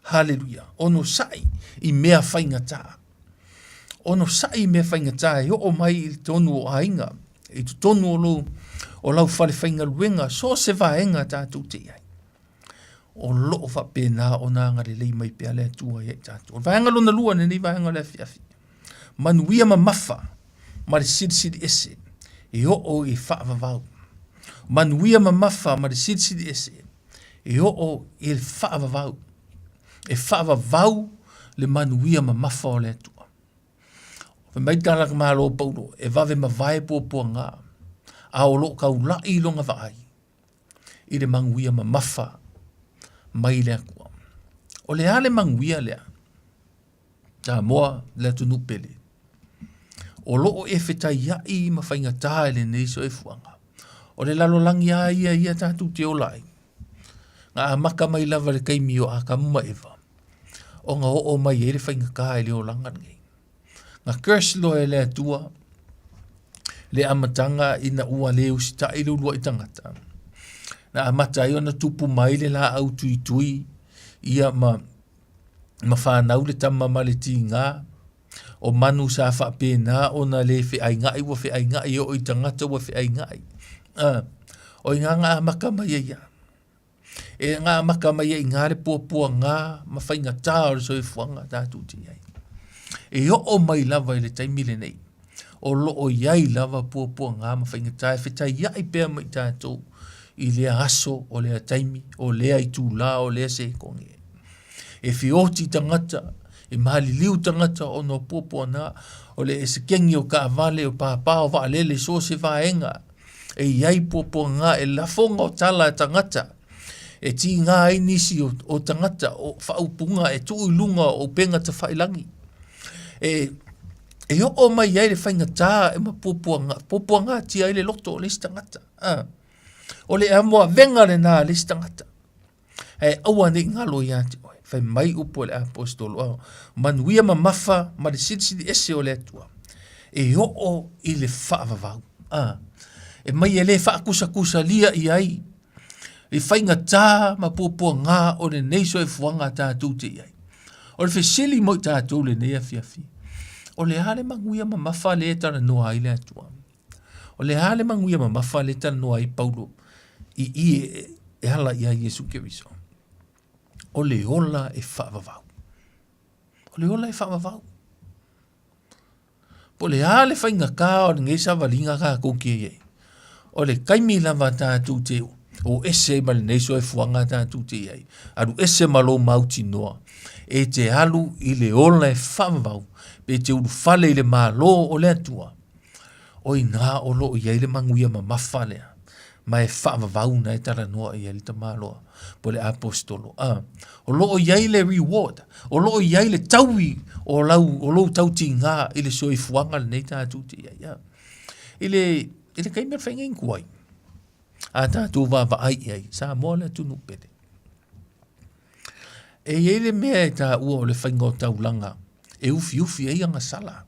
Haleluia! Onosai i mea faigata. Onosai i mea faigata e oo mai i totonu o aiga, i totonu o lou, o lau fale faigaluega, so o se vaega tatou te i ai. O lo o faapena ona agalelei mai pea le Atua ia i tatou. O le vaega lona lua lenei vaega o le afiafi. Manuia mamafa ma le silisili ese e oo i faavavau. Manuia mamafa ma le silisili ese e oo i le faavavau. E faavavau le manuia mamafa o le Atua. Fai mai tala ka malo Paulo, e vave mavae puapuaga, a o loo taula'i lona vaai i le manuia mamafa mai le Atua. O le a le manuia lea? Samoa le atunuu pele. O loo e fetaiai ma faigatā i lenei soifuaga. O le lalolagi a ia ia tatou te ola ai. Na amata mai lava i le taimi o Atamu ma Eva, ona oo mai ai le faigatā i le olaga lenei. Na curse loa e le Atua le amataga ina ua le usitai le uluai tagata. Na amata ai ona tupu mai le laau tuitui ia ma ma fanau le tama ma le tigā, o manu sa faapena ona le feainai ua feainai e oo i tagata ua feainai. A, o i ina na amata mai ai ia. E na amata mai ai i ina le puapuagā ma faigatā o le soifuaga tatou te i ai. E oo mai lava i le taimi lenei, o lo o i ai lava puapuagā ma faigatā e fetaiai pea ma i tatou i lea aso, o lea taimi, o lea itulā, o lea sekone. E feoti tagata, e maliliu tagata ona o puapuagā, o le esekegi o taavale, o pāpā o vaalele, so o se vaega, e i ai puapuagā, e lafoga o tala a tagata, e tīgā ai nisi o, o tagata, o faaupuga e tuu i luga o upega tafailangi. E, e oo mai ai le faigatā e ma puapuaga, puapuagatia ai le loto o le isi tagata. A. O le amoavega lenā a le isi tagata. Ae aua ne i galo iā te oe. Fai mai upu a le aposetolo, a, manuia mamafa ma le silisili ese o le Atua, e oo i le faavavau. A, e mai e le faakusakusalia i ai i faigatā ma puapuagā o lenei soifuaga tatou te i ai. O le fesili mo i tatou lenei afiafi, o le a le manuia mamafa lea e talanoa ai le Atua? O le a le manuia mamafa lea e talanoa ai Paulo i i e, e ala iā Iesu Keriso? O le ola e faavavau. O le ola e faavavau. Po o le a le faigatā o lenei savaliga tatou te i ai, o le taimi lava tatou te o ese ai ma lenei soifuaga tatou te i ai, alu ese ma lou mautinoa, e te alu i le ola e faavavau, pe te ulufale i le Malo o le Atua, o i ina o lo o i ai le manuia mamafa lea, ma e faavavau na e talanoa i ai le tamaloa po o le aposetolo. A, o lo o i ai le reward, o lo o i ai le taui o lau, o lou tautigā i le soifuaga lenei tatou te i ai. A, i le, i le taimi o le faiga inkuai, a tatou vaavaai i ai, Samoa le atunuu pele. E i ai le mea e taua o le faiga o taulaga e ufiufi ai agasala.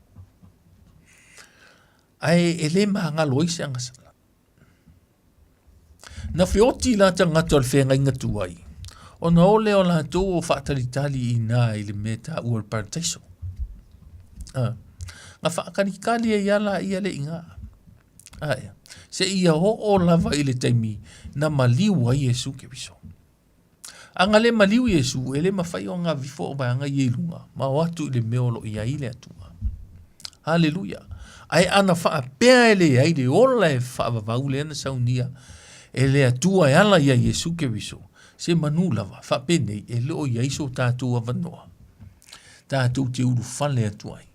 Ae e le magalo ai se agasala. Na feoti la tagata o le feagaiga tuai, ona o lea o latou o faatalitali i ina i le mea e taua o le parataiso. Ah, na faatalitali ai lava laia le i ina. Ae, seia oo lava i le taimi na maliu ai Iesu Keriso. A na le maliu Iesu, e le mafai ona avifo o vaega ia i luga ma o atu i le mea o lo o i ai le Atua. Haleluia! Ae ana faapea e leai le ola e faavavau lea na saunia e le Atua e ala iā Iesu Keriso, se manu lava, faapenei e le o i ai so tatou avanoa tatou te ulufale atu ai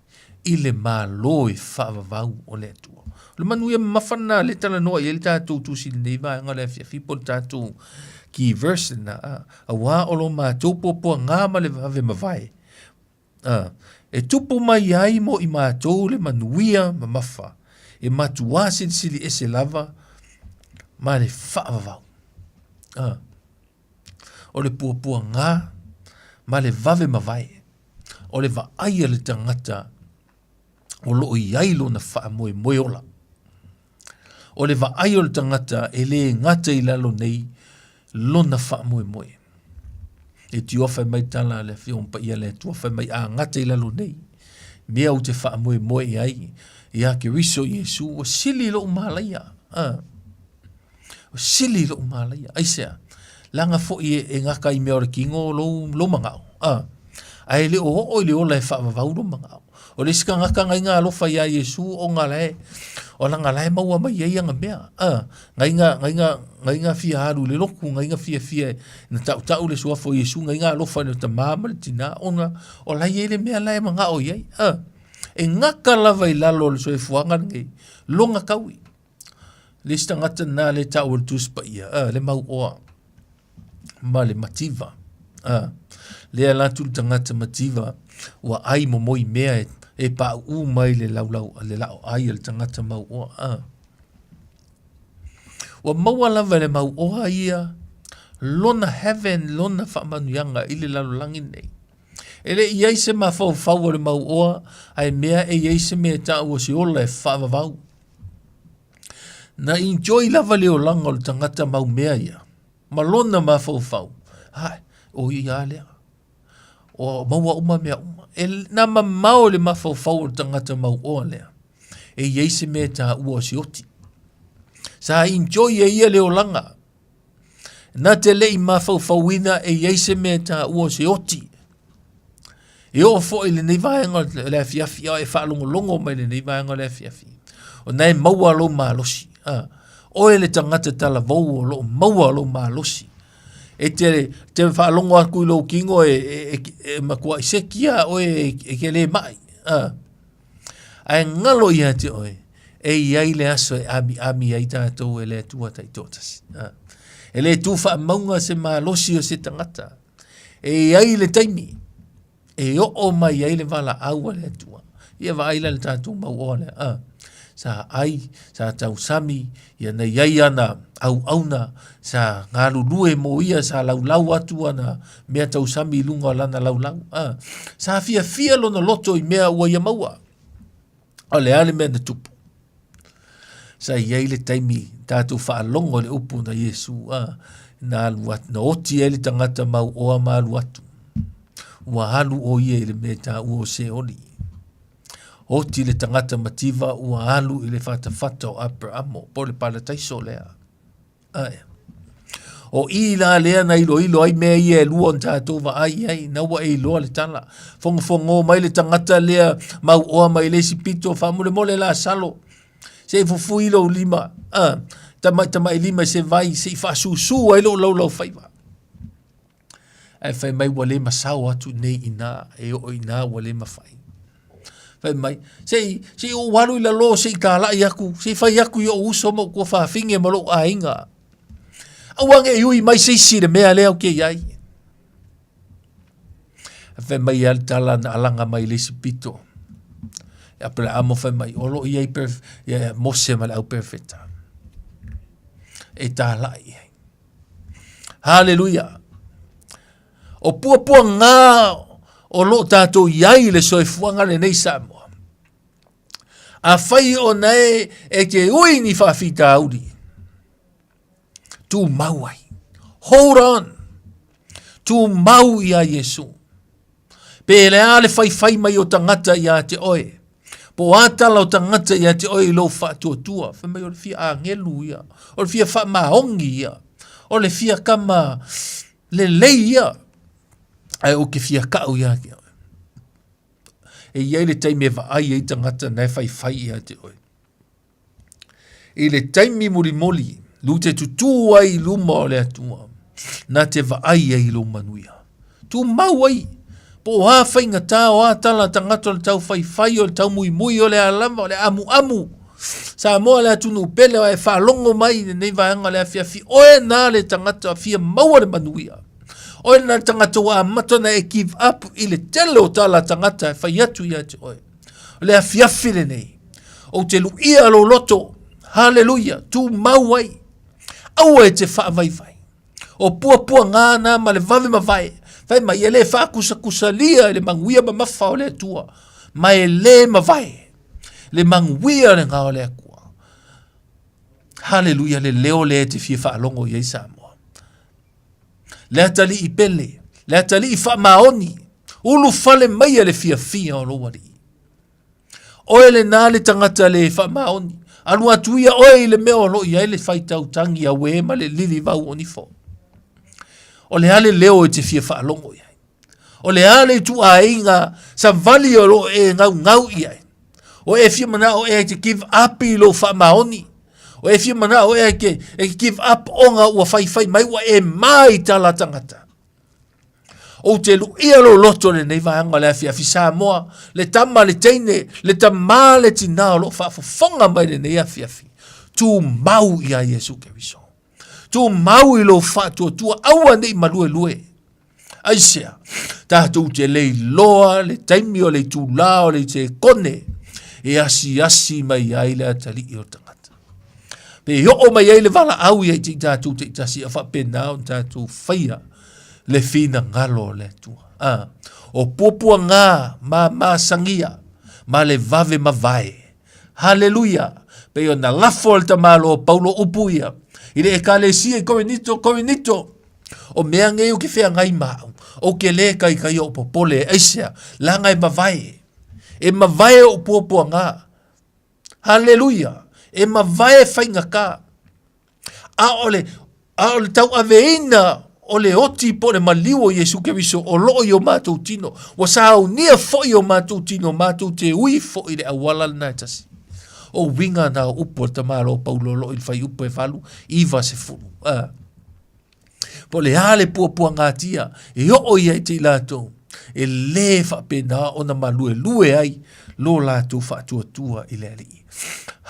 i le Malo e faavavau o le Atua. O le manuia mamafa lena lea e talanoa i ai le tatou tusi i lenei vaega o le afiafi po o le tatou key verse lena, auā o lo matou puapuaga ma le vave mavae, a, e tupu mai ai mo i matou le manuia mamafa e matuā silisili ese lava ma le faavavau. A, o le puapuaga ma le vave mavae, o le vaai a le tagata o lo o i ai lona faamoemoe ola. O le vaai o le tagata e lē gata i lalo nei lona faamoemoe. E tiofa mai tala a le Afioga Paia a le Atua fai mai a gata i lalo nei mea ou te faamoemoe i ai ia Keriso Iesu ua sili lou malaia. Ah. Ua sili lou malaia. Aisea? Leaga foi e, e gata i mea o le kino lou, lou manao. Ah. Ae le o oo i le ola e faavavau lou manao. O le isi tagata ngai nga alofa iā Iesu ona la e, o lana la e maua mai ai ana mea. Ah. Ngai nga, ngai nga, ngai nga fia alu i le lotu, ngai nga fiafia na tautau le suafa o Iesu, ngai nga alofa i le tamā ma le tinā, ona o la e i ai le mea la e manao i ai. Ah. E gata lava i lalo o le soifuaga lenei, lona taui. Le isi tagata lena lea e taua i le Tusi Paia, a, le mauoa ma le mativa. A, lea la atu le tagata mativa ua ai momoi mea e, e pauu mai le laulau, le lao ai a le tagata mauoa. A, ua maua lava e le mauoa ia lona heaven, lona faamanuiaga i le lalolagi nei. E le i ai se mafaufau o le mauoa, ae mea e i ai se mea e taua o se ola e faavavau. Na enjoy lava le olaga o le tagata mau mea ia, ma lona mafaufau, ai, o ia lea, o maua uma mea uma. E na mamao le mafaufau o le tagata mauoa lea, e i ai se mea e taua o se oti. Sa enjoy e ia le olaga, Na te le i mafaufauina e i ai se mea e taua o se oti. E oo foi i lenei vaega o le afiafi, a e faalogologo mai i lenei vaega o le afiafi, o na e maua lou malosi. A, oe le tagata talavou o loo maua lou malosi. E te, te faalogo atu i lou kino e, e, e, e matuai seki a oe e, e ke le mai. A, Ae ngalo ia te oe, e i ai le aso e amiami ai tatou e le Atua taitoatasi. E le tū faamaunga se malosi o se tagata. E i ai le taimi e oo mai ai le valaau a le Atua. Ia vaai la le tatou mauoa lea. A, sa ai, sa tausami, ia na i ai ana auauna, sa galulue mo ia, sa laulau atu ana mea tausami i luga o lana laulau. A, sa fiafia lona loto i mea ua ia maua. O le a le mea na tupu? Sa i ai le taimi tatou faalogo i le upu na Iesu, a, na alu atu, na oti ai le tagata mauoa ma alu atu. Ua alu o ia i le mea e taua o Seoli. Oti le tagata mativa ua alu i le fatafata o Aperamo, po o le parataiso lea. Ae. O i la lea na iloilo ai mea ia e lua ona tatou vaai i ai, na ua e iloa le tala. Fogofogo mai le tagata lea mauoa mai le isi pito, faamolemole Lasalo, se i fufui lou lima, a, tamai lima i se vai, se i faasusu ai lou laulaufaiva. Ae fai mai ua le masao atu nei ina, e oo ina ua le mafai. Fai mai, se i, se i ou alu i lalo, se i tālai aku, se i fai aku i ou uso ma ou tuafafine ma lou aiga. Aua ne i ui mai se isi i le mea lea ou te i ai. Fai mai ia le tala na alaga mai le isi pito. E Aperaamo fai mai, o lo o i ai perf, ia Mose ma le au perofeta. E tālai i ai. Haleluia. O puapuaga o loo tatou i ai i le soifuaga lenei Samoa. Afai ona e, e te ui ni faafitauli, tumau ai. Hold on. Tumau iā Iesu. Pe le a le faifai mai o tagata iā te oe. Po o a tala o tagata ia te oe i lou faatuatua, fai mai o le fia agelu ia, o le fia faamaoni ia, o le fia kama lelei ia, ae ou te fia kau ia te oe. E i ai le taimi e vaai ai tagata na e faifai ia te oe. I le taimi mulimuli, lu te tutū ai i luma o le Atua, na te vaai ai i lou manuia. Tumau ai, po o a faigata, o a tala tagata o le tau faifai, o le tau muimui, o le a lava, o le amuamu. Samoa le atunuu pele o e faalogo mai i lenei vaega o le afiafi, oe na le tagata fia maua le manuia. Oe na le tagata ua amata ona e give up i le tele o tala tagata e fai atu ia te oe. O le afiafi lenei, ou te luia lou loto, haleluia, tumau ai, aua e te faavaivai. O puapuaga na ma le vave mavae, fai mai e le faakusakusalia i le manuia mamafa o le Atua, ma e le mavae le manuia lena o le Atua. Haleluia, le leo lea e te fia faalogo i ai Samoa. Le atalii pele, le atalii faamaoni, ulufale maia le fiafia o lou alii. Oe lena le tagata le faamaoni, alu atu ia oe i le mea o lo o i ai le faitau tagi auē ma le lilivau o nifo. O le a le leo e te fia faalogo i ai? O le a le ituaiga savali o lo o e gaugau i ai? O e fia manao ea e te give up i lou faamaoni? O e fia manao ea e te, e te give up ona ua faifai mai ua e mā i tala tagata? Ou te luia lou loto i lenei vaega o le afiafi Samoa, le tama, le teine, le tamā, le tinā o loo faafofoga mai lenei afiafi. Tumau ia Iesu Keriso. Tumau i lou faatuatua, aua nei maluelue. Aisea, tatou te le iloa le taimi o le itulā o le sekone e asiasi mai ai le atalii o le tagata. Pe oo mai ai le valaau ia i te i tatou taitasi a faapena ona tatou faia le finagalo o le Atua. Ah, o puapuaga ma masagia ma le vave mavae. Haleluia! Pei ona lafo e le tamaloa Paulo upu ia i le ekalesia i Korinito, Korinito, o mea nei ou ke feagai ma au, ou ke lē kaikai o'u popole, aisea, laga e mavae, e mavae o'u puapuaga. Haleluia! E mavae faigata. A o le, a o le tauaveina o le oti po o le maliu o Iesu Keriso o loo i o matou tino, ua saunia foi o matou tino, matou te ui foi i le auala lena e tasi. O uiga na o upu a le tamaloa Paulo o loo i le fuaiupu e 8, 90. A. Po o le a le puapuagatia e oo ia i te i latou, e lē faapena ona maluelue ai lo latou faatuatua i le Alii.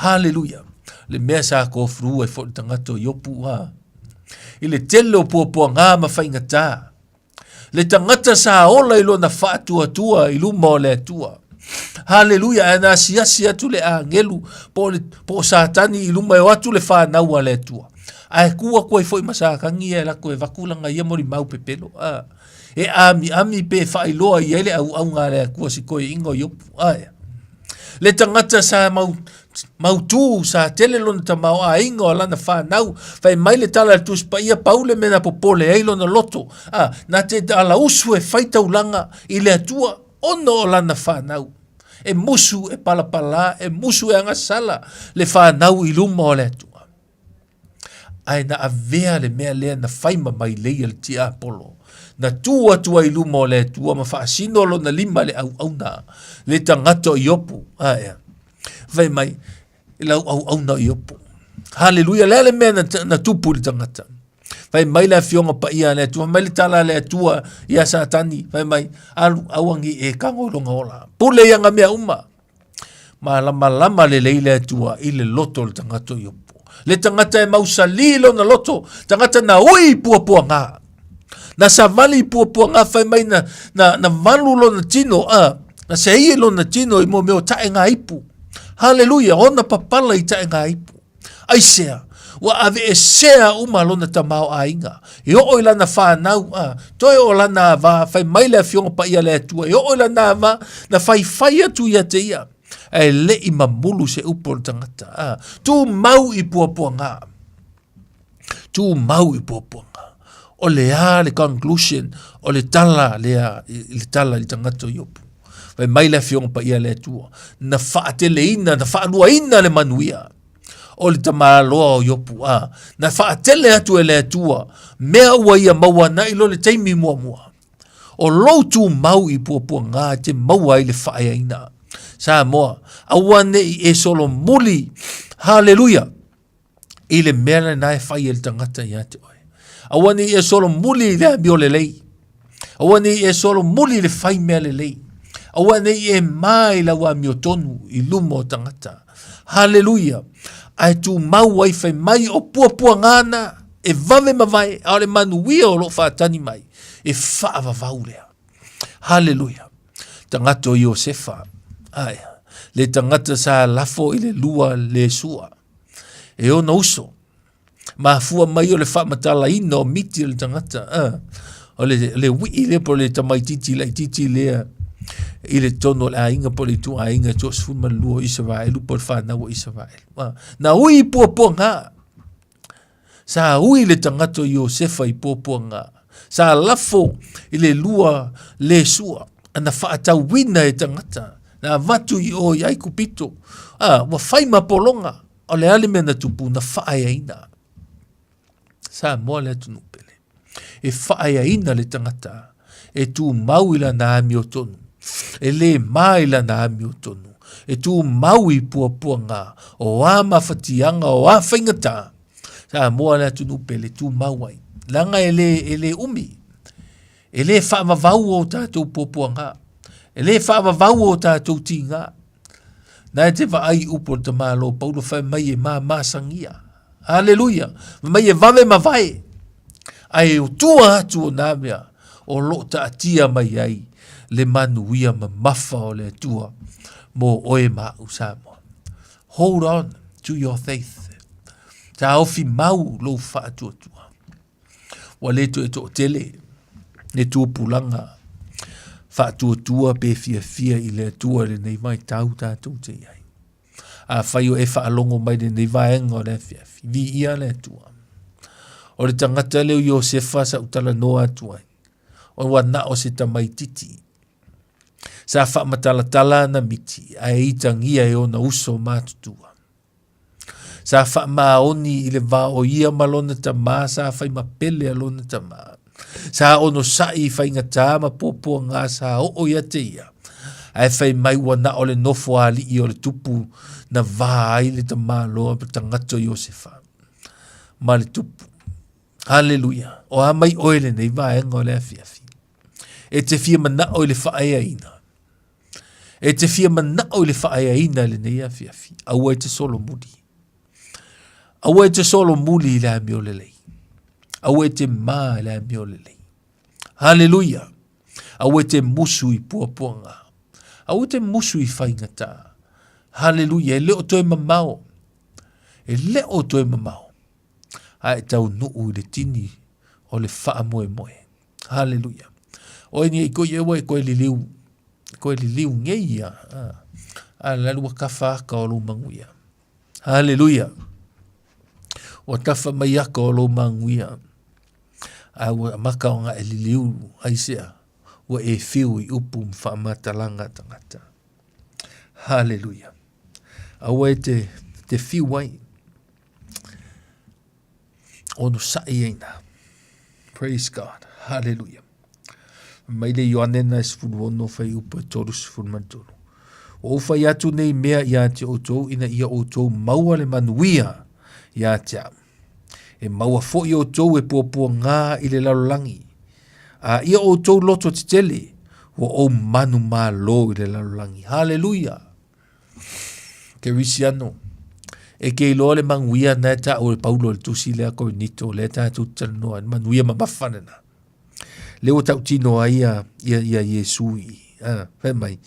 Haleluia! Le mea sa kofuru ai foi le tagata o Iopu, a. I le tele o puapuaga ma faigata, Le tagata sa ola i lona faatuatua i luma o le Atua. Haleluia, ae na asiasi atu le agelu po o, le, po o Satani i luma e o atu le whanau a le Atua. Ae ku atu ai foi ma Satani ia e lako e vaku langa ia mori mau pepelo. A, e ami ami pe whailoa i ai le auaunga a le Atua si koe inga o Iopu. Ae. Le tagata sa mau, mautū, sa tele lona tamaoaiga o lana whanau, fai mai le tala le Tusi Paia, pau le mea na popole ai lona loto, a, na te alausu e fai taulaga i le Atua ona o lana whanau. E musu e palapala, e musu e agasala le whanau i luma o le Atua. Ae na avea le mea lea na fai ma mailei a le tiapolo, na tu atu ai i luma o le Atua ma faasino lona lima i le auauna, le tagata o Iopu. Ae, fai mai, i lau auauna o Iopu. Haleluia, le a le mea na, na tupu i le tagata. Fai mai le afioga paia a le Atua, fai mai le tala a le Atua ia Satani, fai mai, alu, aua nei e tago i lona ola. Pule ia ngā mea uma. Malamalama lelei le Atua i le loto o le tagata o Iopu. Le tagata e mausali lona loto, tagata na ui i puapuaga. Na savali i puapuaga fai mai na, na, na valu lona tino, a, na seia lona tino i mo mea o tae ngā ipu. Haleluia, ona papala i tae ngā ipu. Aisea, ua aveesea uma lona tamaoaiga, e oo i lana fanau, a, toe o lana ava, fai mai le Afioga Paia a le Atua, e oo i lana ava, na faifai atu ia te ia, ae le i mamulu se upu o le tagata, a, tumau i puapuaga, tumau i puapuaga. O le a le conclusion o le tala lea, i le tala i le tagata o Iopu. Fai mai le Afioga Paia a le Atua, na faateleina, na faaluaina le manuia o le tamaloa o Iopu, a, na faatele atu e le Atua mea ua ia maua na'i lo le taimi muamua. O lou tumau i puapuaga e te maua ai le faaeaina. Samoa, aua ne i e solomuli, haleluia, i le mea lena e fai e le tagata ia te oe. Aua ne i e solomuli i le amio lelei. Aua ne i e solomuli i le fai mea lelei. Aua ne i e mā i lau amiotonu i luma o tagata. Haleluia! Ae tumau ai fai mai o puapuaga na e vave mavae, a o le manuia o lo o faatani mai, e faavavau lea. Haleluia! Tagata o Iosefa, ae, le tagata sa lafo i le lua le sua, e ona uso, mafua mai o le faamatalaina o miti o le tagata, o le, le wii lea po o le tamaititi laititi lea i le tonu o le aiga po o le ituaiga e 12 o Isaraelu po o le fanau o Isaraelu. Na ui i puapuaga. Sa ui le tagata o Iosefa i puapuaga. Sa lafo i le lua le sua, ana faatauina e tagata. Na avatu i o i Aikupito. Ua fai ma pologa. O le a le mea na tupu, na faaeaina. Samoa le atunuu pele. E faaeaina le tagata e tumau i lana amiotonu, e lē mā i lana amiotonu, e tumau i puapuaga o a mafatiaga o a faigata. Samoa le atunuu pele, tumau ai. Leaga e lē, e lē umi. E lē faavavau o tatou puapuaga. E lē faavavau o tatou tiga. Na e te vaai i upu o le tamālo Paulo fai mai e mamasagia. Haleluia! Fai mai e vave mavae. Ae o tua atu o nā mea o loo taatia mai ai le manuia mamafa o le Atua mō oe ma au Samoa. Hold on to your faith. Taofi mau lou faatuatua. Ua le toe toatele le tupulaga faatuatua pe fiafia i le Atua i lenei vaitau tatou te i ai. Afai o e faalogo mai lenei vaega o le afiafi, viia le Atua. O le tagata lea o Iosefa sa ou talanoa atu ai, o ua na o se tamaititi. Sa faamatalatala ana miti ae itagia e ona uso matutua. Sa faamaoni i le va o ia ma lona tamā sa fai mapele a lona tamā. Sa onosai i faigatā ma puapuagā sa oo ia te ia. Ae fai mai ua na o le nofo ali'i o le tupu na va ai le tamāloa ma tagata o Iosefa ma le tupu. Haleluia! O a mai oe lenei vaega o le afiafi? E te fia mana'o i le faaeaina. E te fia manao i le faaeaina i lenei afiafi, aua e te solomuli. Aua e te solomuli i le amio lelei. Aua e te mā i le amio lelei. Haleluia! Aua e te musu i puapuaga. Aua e te musu i faigata. Haleluia! E le o toe mamao. E le o toe mamao. A e taunuu i le tini o le faamoemoe. Haleluia. Oe nei ko ia e koe liliu, koe liliu ngei ia. A la lua kafa aka o lou manguia. Haleluia. Ua tafa mai aka o lou manguia. A ua maka o ngā e liliu aisea. Ua e fiu i upu ma whaamatalaga tangata. Haleluia. Aua e te, te fiu ai. Onosai ai nā. Praise God. Hallelujah. Mai le Ioane na e 16 whai upu e 33. O ou whai atu nei mea ia te outou ina ia outou maua le manuia ia te au. E maua foi outou e puapua ngā i le lalolagi. A ia outou loto tetele, ua ou manu malo i le lalolagi. Hallelujah. Kerisiano, e ke iloa le manuia na e taua e Paulo i le tusi lea Korinito, lea tatou te talanoa ai, le manuia mamafa lena. Lea ua tautino ai ia, ia, ia Iesu i, a, fai mai,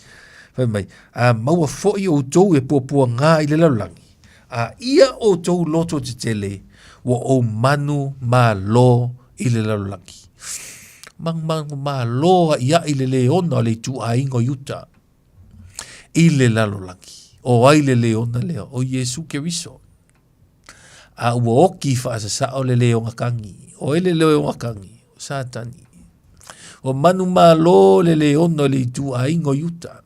fai mai, a maua foi outou e puapuagā i le lalolagi, a ia outou loto tetele, ua ou manu malo i le lalolagi. Manumanu malo aʻiaʻi le leona o le ituaiga o Iuta. i le lalolagi. O ai le leona lea? O Iesu Keriso. A ua oki faasasao le leoga kagi. O ai le leoga kagi? O Satani. Ua manumalo le leona o le ituaiga o Iuta.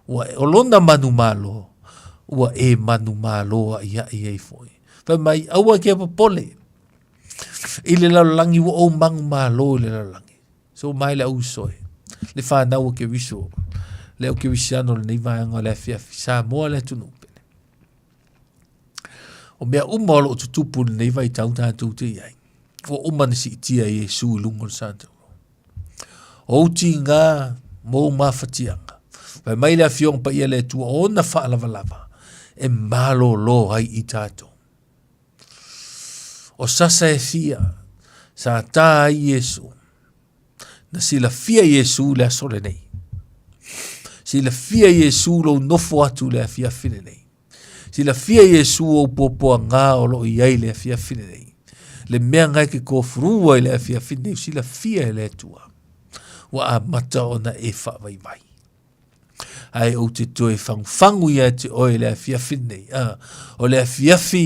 Ua, o lona manumalo, ua e manumalo aʻiaʻi ai foi. Fai mai, aua ke popole. I le lalolagi ua ou manumalo i le lalolagi. So mai le au uso e. Le whanau o Keriso. Le au Kerisiano lenei vaega o le afiafi. Samoa le atunuu pele. O mea uma o loo tutupu i lenei vaitau tatou te i ai, ua uma ona siitia e Iesu i luga o le satauro. O ou tiga ma ou mafatiaga, fai mai le Afioga Paia a le Atua, o ona faalavalava e malolo ai i tatou. O sasa e fia, sa tā ai Iesu, na silafia Iesu le aso lenei. Silafia Iesu lou nofo atu i le afiafi lenei. Silafia Iesu ou puapuaga o loo i ai le afiafi lenei. Le mea na e te kofurua i le afiafi lenei, silafia e le Atua. Ua amata ona e faavaivai. Ae ou te toe fagufagu ia te oe le afiafi lenei. Ah, o le afiafi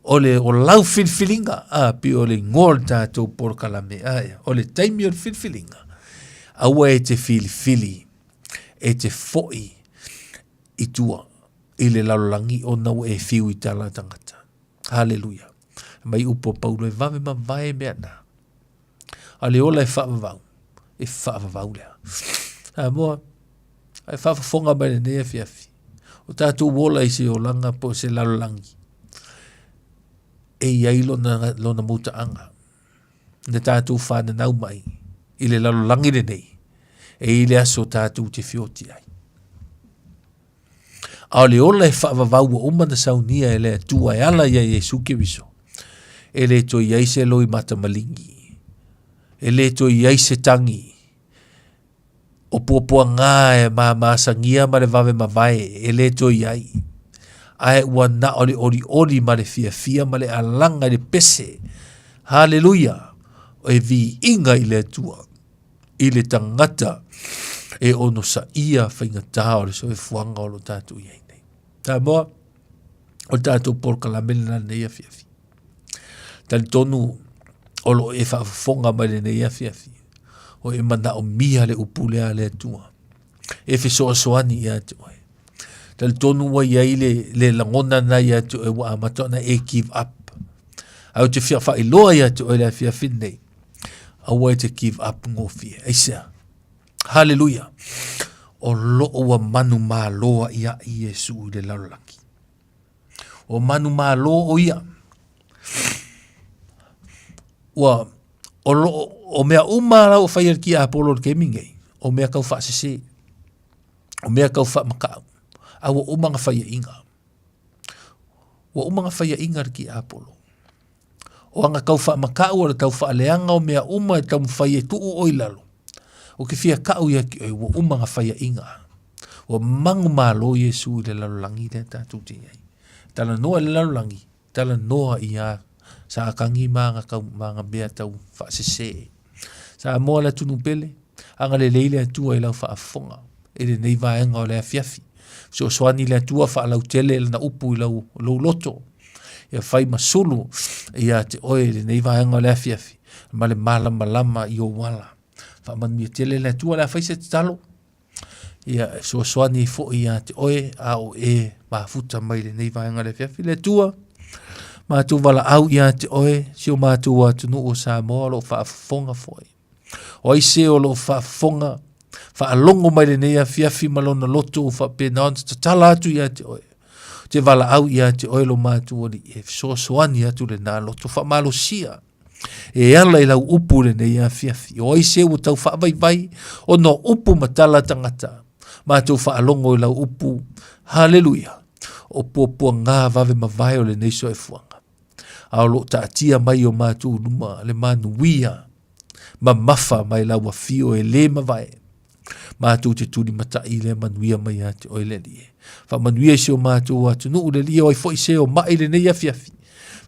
o le o lau filifiliga, ah, pei o le igoa o le tatou polokalame, ah, o le taimi o le filifiliga. Aua e te filifili, e te foi i tua i le lalolagi ona ua e fiu i tala a tangata. Haleluia. Mai upu a Paulo e vave mavae mea na. A le ola e faavavau, e faavavau lea. Samoa, ai faafofoga mai lenei afiafi. O tatou ola i se olaga po o se lalolagi e i ai lona, lona mutaaga. Na tatou whananau mai i le lalolagi lenei e i le aso tatou te feoti ai. A o le ola e faavavau ua uma ona saunia e le Atua e ala ia Iesu Keriso, e le toe i ai se loi matamaligi, e le toe i ai se tagi, o puapuaga e mamasagia ma le vave mavae, e le toe i ai. Ae ua na o le olioli ma le fiafia ma le alaga i le pese. Haleluia! E viiga i le Atua. i le tagata e onosaia faigata o le soifuaga o lo tatou i ai nei. Samoa, o le tatou polokalame lena lenei afiafi. Talitonu o lo o e faafofoga mai lenei afiafi, o e manaomia le upu lea a le Atua e fesoasoani ia te oe. Talitonu ua i ai le, le lagona lena ia te oe ua amata ona e give up. Ae ou te fia faailoa ia te oe le afiafi lenei, aua e te give up gofie. Aisea? Haleluia. O loo ua manumalo aʻiaʻi Iesu i le lalolagi. O manumalo o ia. Ua o loo o mea uma la ua fai e le tiapolo i le taimi nei, o mea tau faasese, o mea tau faamatau, a ua uma ona faiaina. Ua uma ona faiaina le tiapolo. O aga tau faamatau o le tau faaleaga o mea uma e taumafai e tuu oe i lalo. Ou te fia kau ia te oe, ua uma ona faiaina. Ua manumalo Iesu i le lalolagi lea tatou te i ai. Talanoa i le lalolagi, talanoa ia Satani ma ana tau, ma ana mea tau faasese. Samoa le atunuu pele, agalelei le Atua i lau faafofoga i lenei vaega o le afiafi. Fesoasoani le Atua faalautele lana upu i lau, lou loto. Ia fai ma sulu ia te oe i lenei vaega o le afiafi ma le malamalama i ou ala. Faamanuia tele le Atua le a fai se tatalo. Ia e fesoasoani foi ia te oe a o e mafuta mai lenei vaega o le afiafi. Le Atua, matou valaau ia te oe, si o matou atunuu o Samoa o lo o faafofoga foi. O ai se o lo o faafofoga, faalogo mai lenei afiafi ma lona loto ua faapena ona tatala atu ia te oe. Te valaau ia te oe lo matou Alii e fesoasoani atu lena loto faamalosia e ala i lau upu lenei afiafi. O ai se ua tau faavaivai ona o upu ma tala tagata. Matou faalogo i lau upu. Haleluia. O puapuaga vave mavae o lenei soifuaga. A o lo o taatia mai i o matou luma le manuia mamafa mai lau afio e lē mavae. Matou te tulimatai i lea manuia mai ia te oe le Alii e. Faamanuia i si o matou atunuu le Alii, o ai foi se o mai lenei afiafi.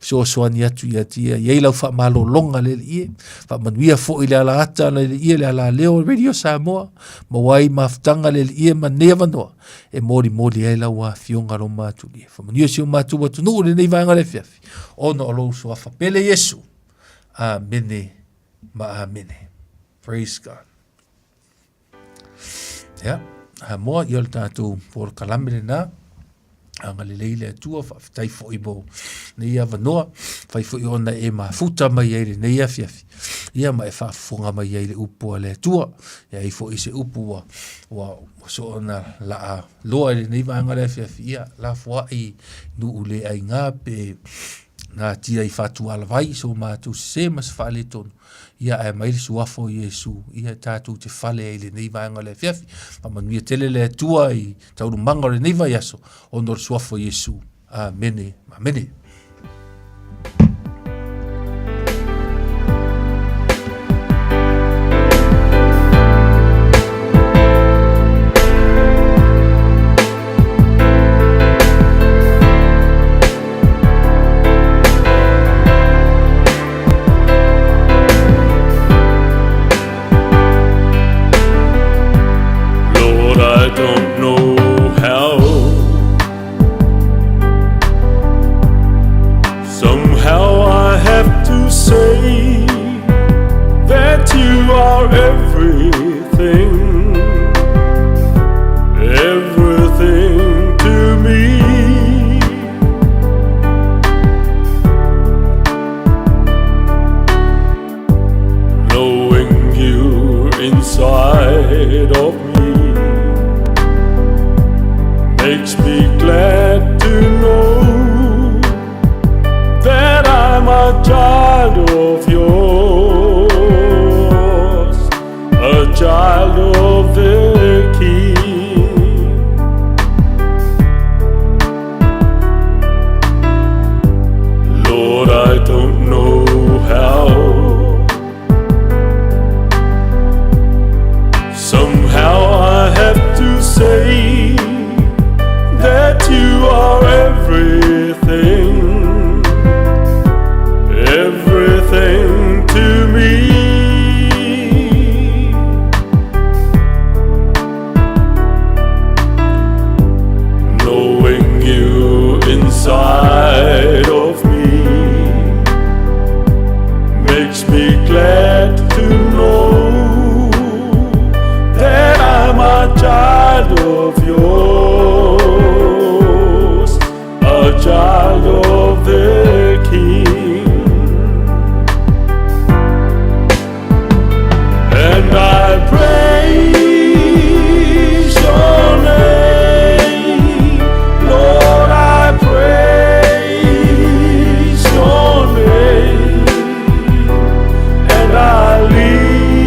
Fesoasoani atu ia te ia, i ai lau faamalologa le Alii e. Faamanuia foi le alaata le Alii e, le alaleo Radio Samoa, maua ai mafutaga le Alii e ma nei avanoa e molimoli ai lau afioga lo matou Alii e. Faamanuia si o matou atunuu lenei vaega o le afiafi, ona o lou suafa pele Iesu. Amene ma amene. Praise God. Yeah. Samoa, ia o le tatou polokalame lena. Agalelei le Atua, faafetai foi mo nei avanoa, fai foi ona e mafuta mai ai lenei afiafi, ia ma e faafofoga mai ai le upu a le Atua. E ai foi se upu ua, ua, ua soona laa loa i lenei vaega le afiafi, ia lafoai nuu le aiga pe natia i fatualavai so matou sese ma se faaletonu, ia ae mai le suafa o Iesu, ia tatou te fale ai i lenei vaega o le afiafi. Faamanuia tele le Atua i taualumaga o lenei vaiaso, ona o le suafa o Iesu. Amene, amene. Lord, I don't know how. Somehow I have to say that you are everything, everything to me. Knowing you inside of me makes me glad to know that I'm a child of yours, a child of the King. Lord, I don't know how. Somehow I have to say that you are everything, everything to me. Knowing you inside of me makes me glad to know that I'm a child of yours, a child of the King. And I praise your name, Lord, I praise your name, and I lift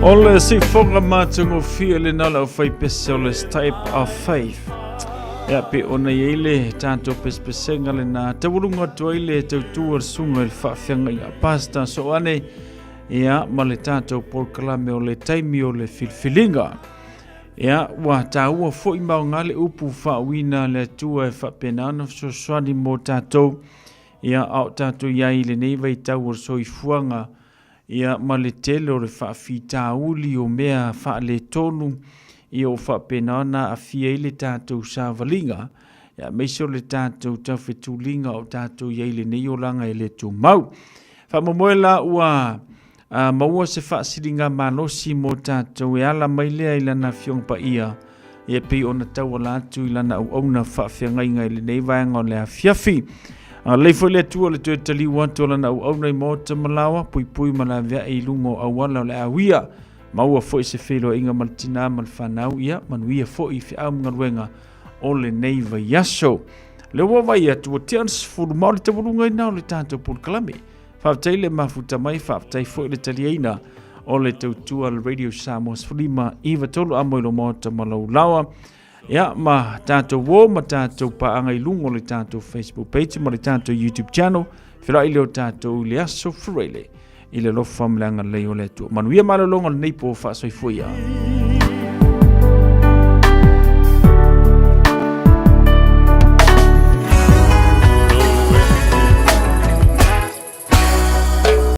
O le sifoga matagofie lena o le aufaipese o le Type of Faith. Ia pe ona i ai le tatou pesepesega lena taualuga atu ai le tautua le susuga i le faafeagaiga Pastor Soane ia ma le tatou polokalame o le taimi o le filifiliga. Ia ua taua foi ma aoga le upu faauiina a le Atua e faapena ona fesoasoani mo tatou ia a o tatou i ai i lenei vaitau o le soifuaga ia ma le tele o le faafitauli o mea faaletonu ia ua faapena ona aafia ai le tatou savaliga ia aemaise o le tatou taufetuliga o tatou i ai i lenei olaga e le tumau. Faamoemoe la ua a maua se faasiliga malosi mo tatou e ala mai lea i lana Afioga Paia ia pei ona tauala atu i lana auauna faafeagaiga i lenei vaega o le afiafi. Agalelei foi le Atua le toe taliu atu o lana auauna i maota ma laoa, puipui ma laveai i luga o auala o le a uia. Maua foi se feiloaiga ma le tinā ma le fanau, ia manuia foi i feau ma galuega o lenei vaiaso. Lea ua vaai atu ua tea le 10 ma o le taualuga ina o le tatou polokalame. Faafetai le mafuta mai, faafetai foi le taliaina o le tautua le Radio Samoa 15 93 amo i lo maota ma lau laoa. Ia, ma tātou o ma tātou paaga i luga o le tātou Facebook page ma le tātou YouTube channel. Feiloai lea o tātou i le aso Faraile i le alofa ma le agalelei o le Atua. Manuia malologa o lenei po faasoifua ia.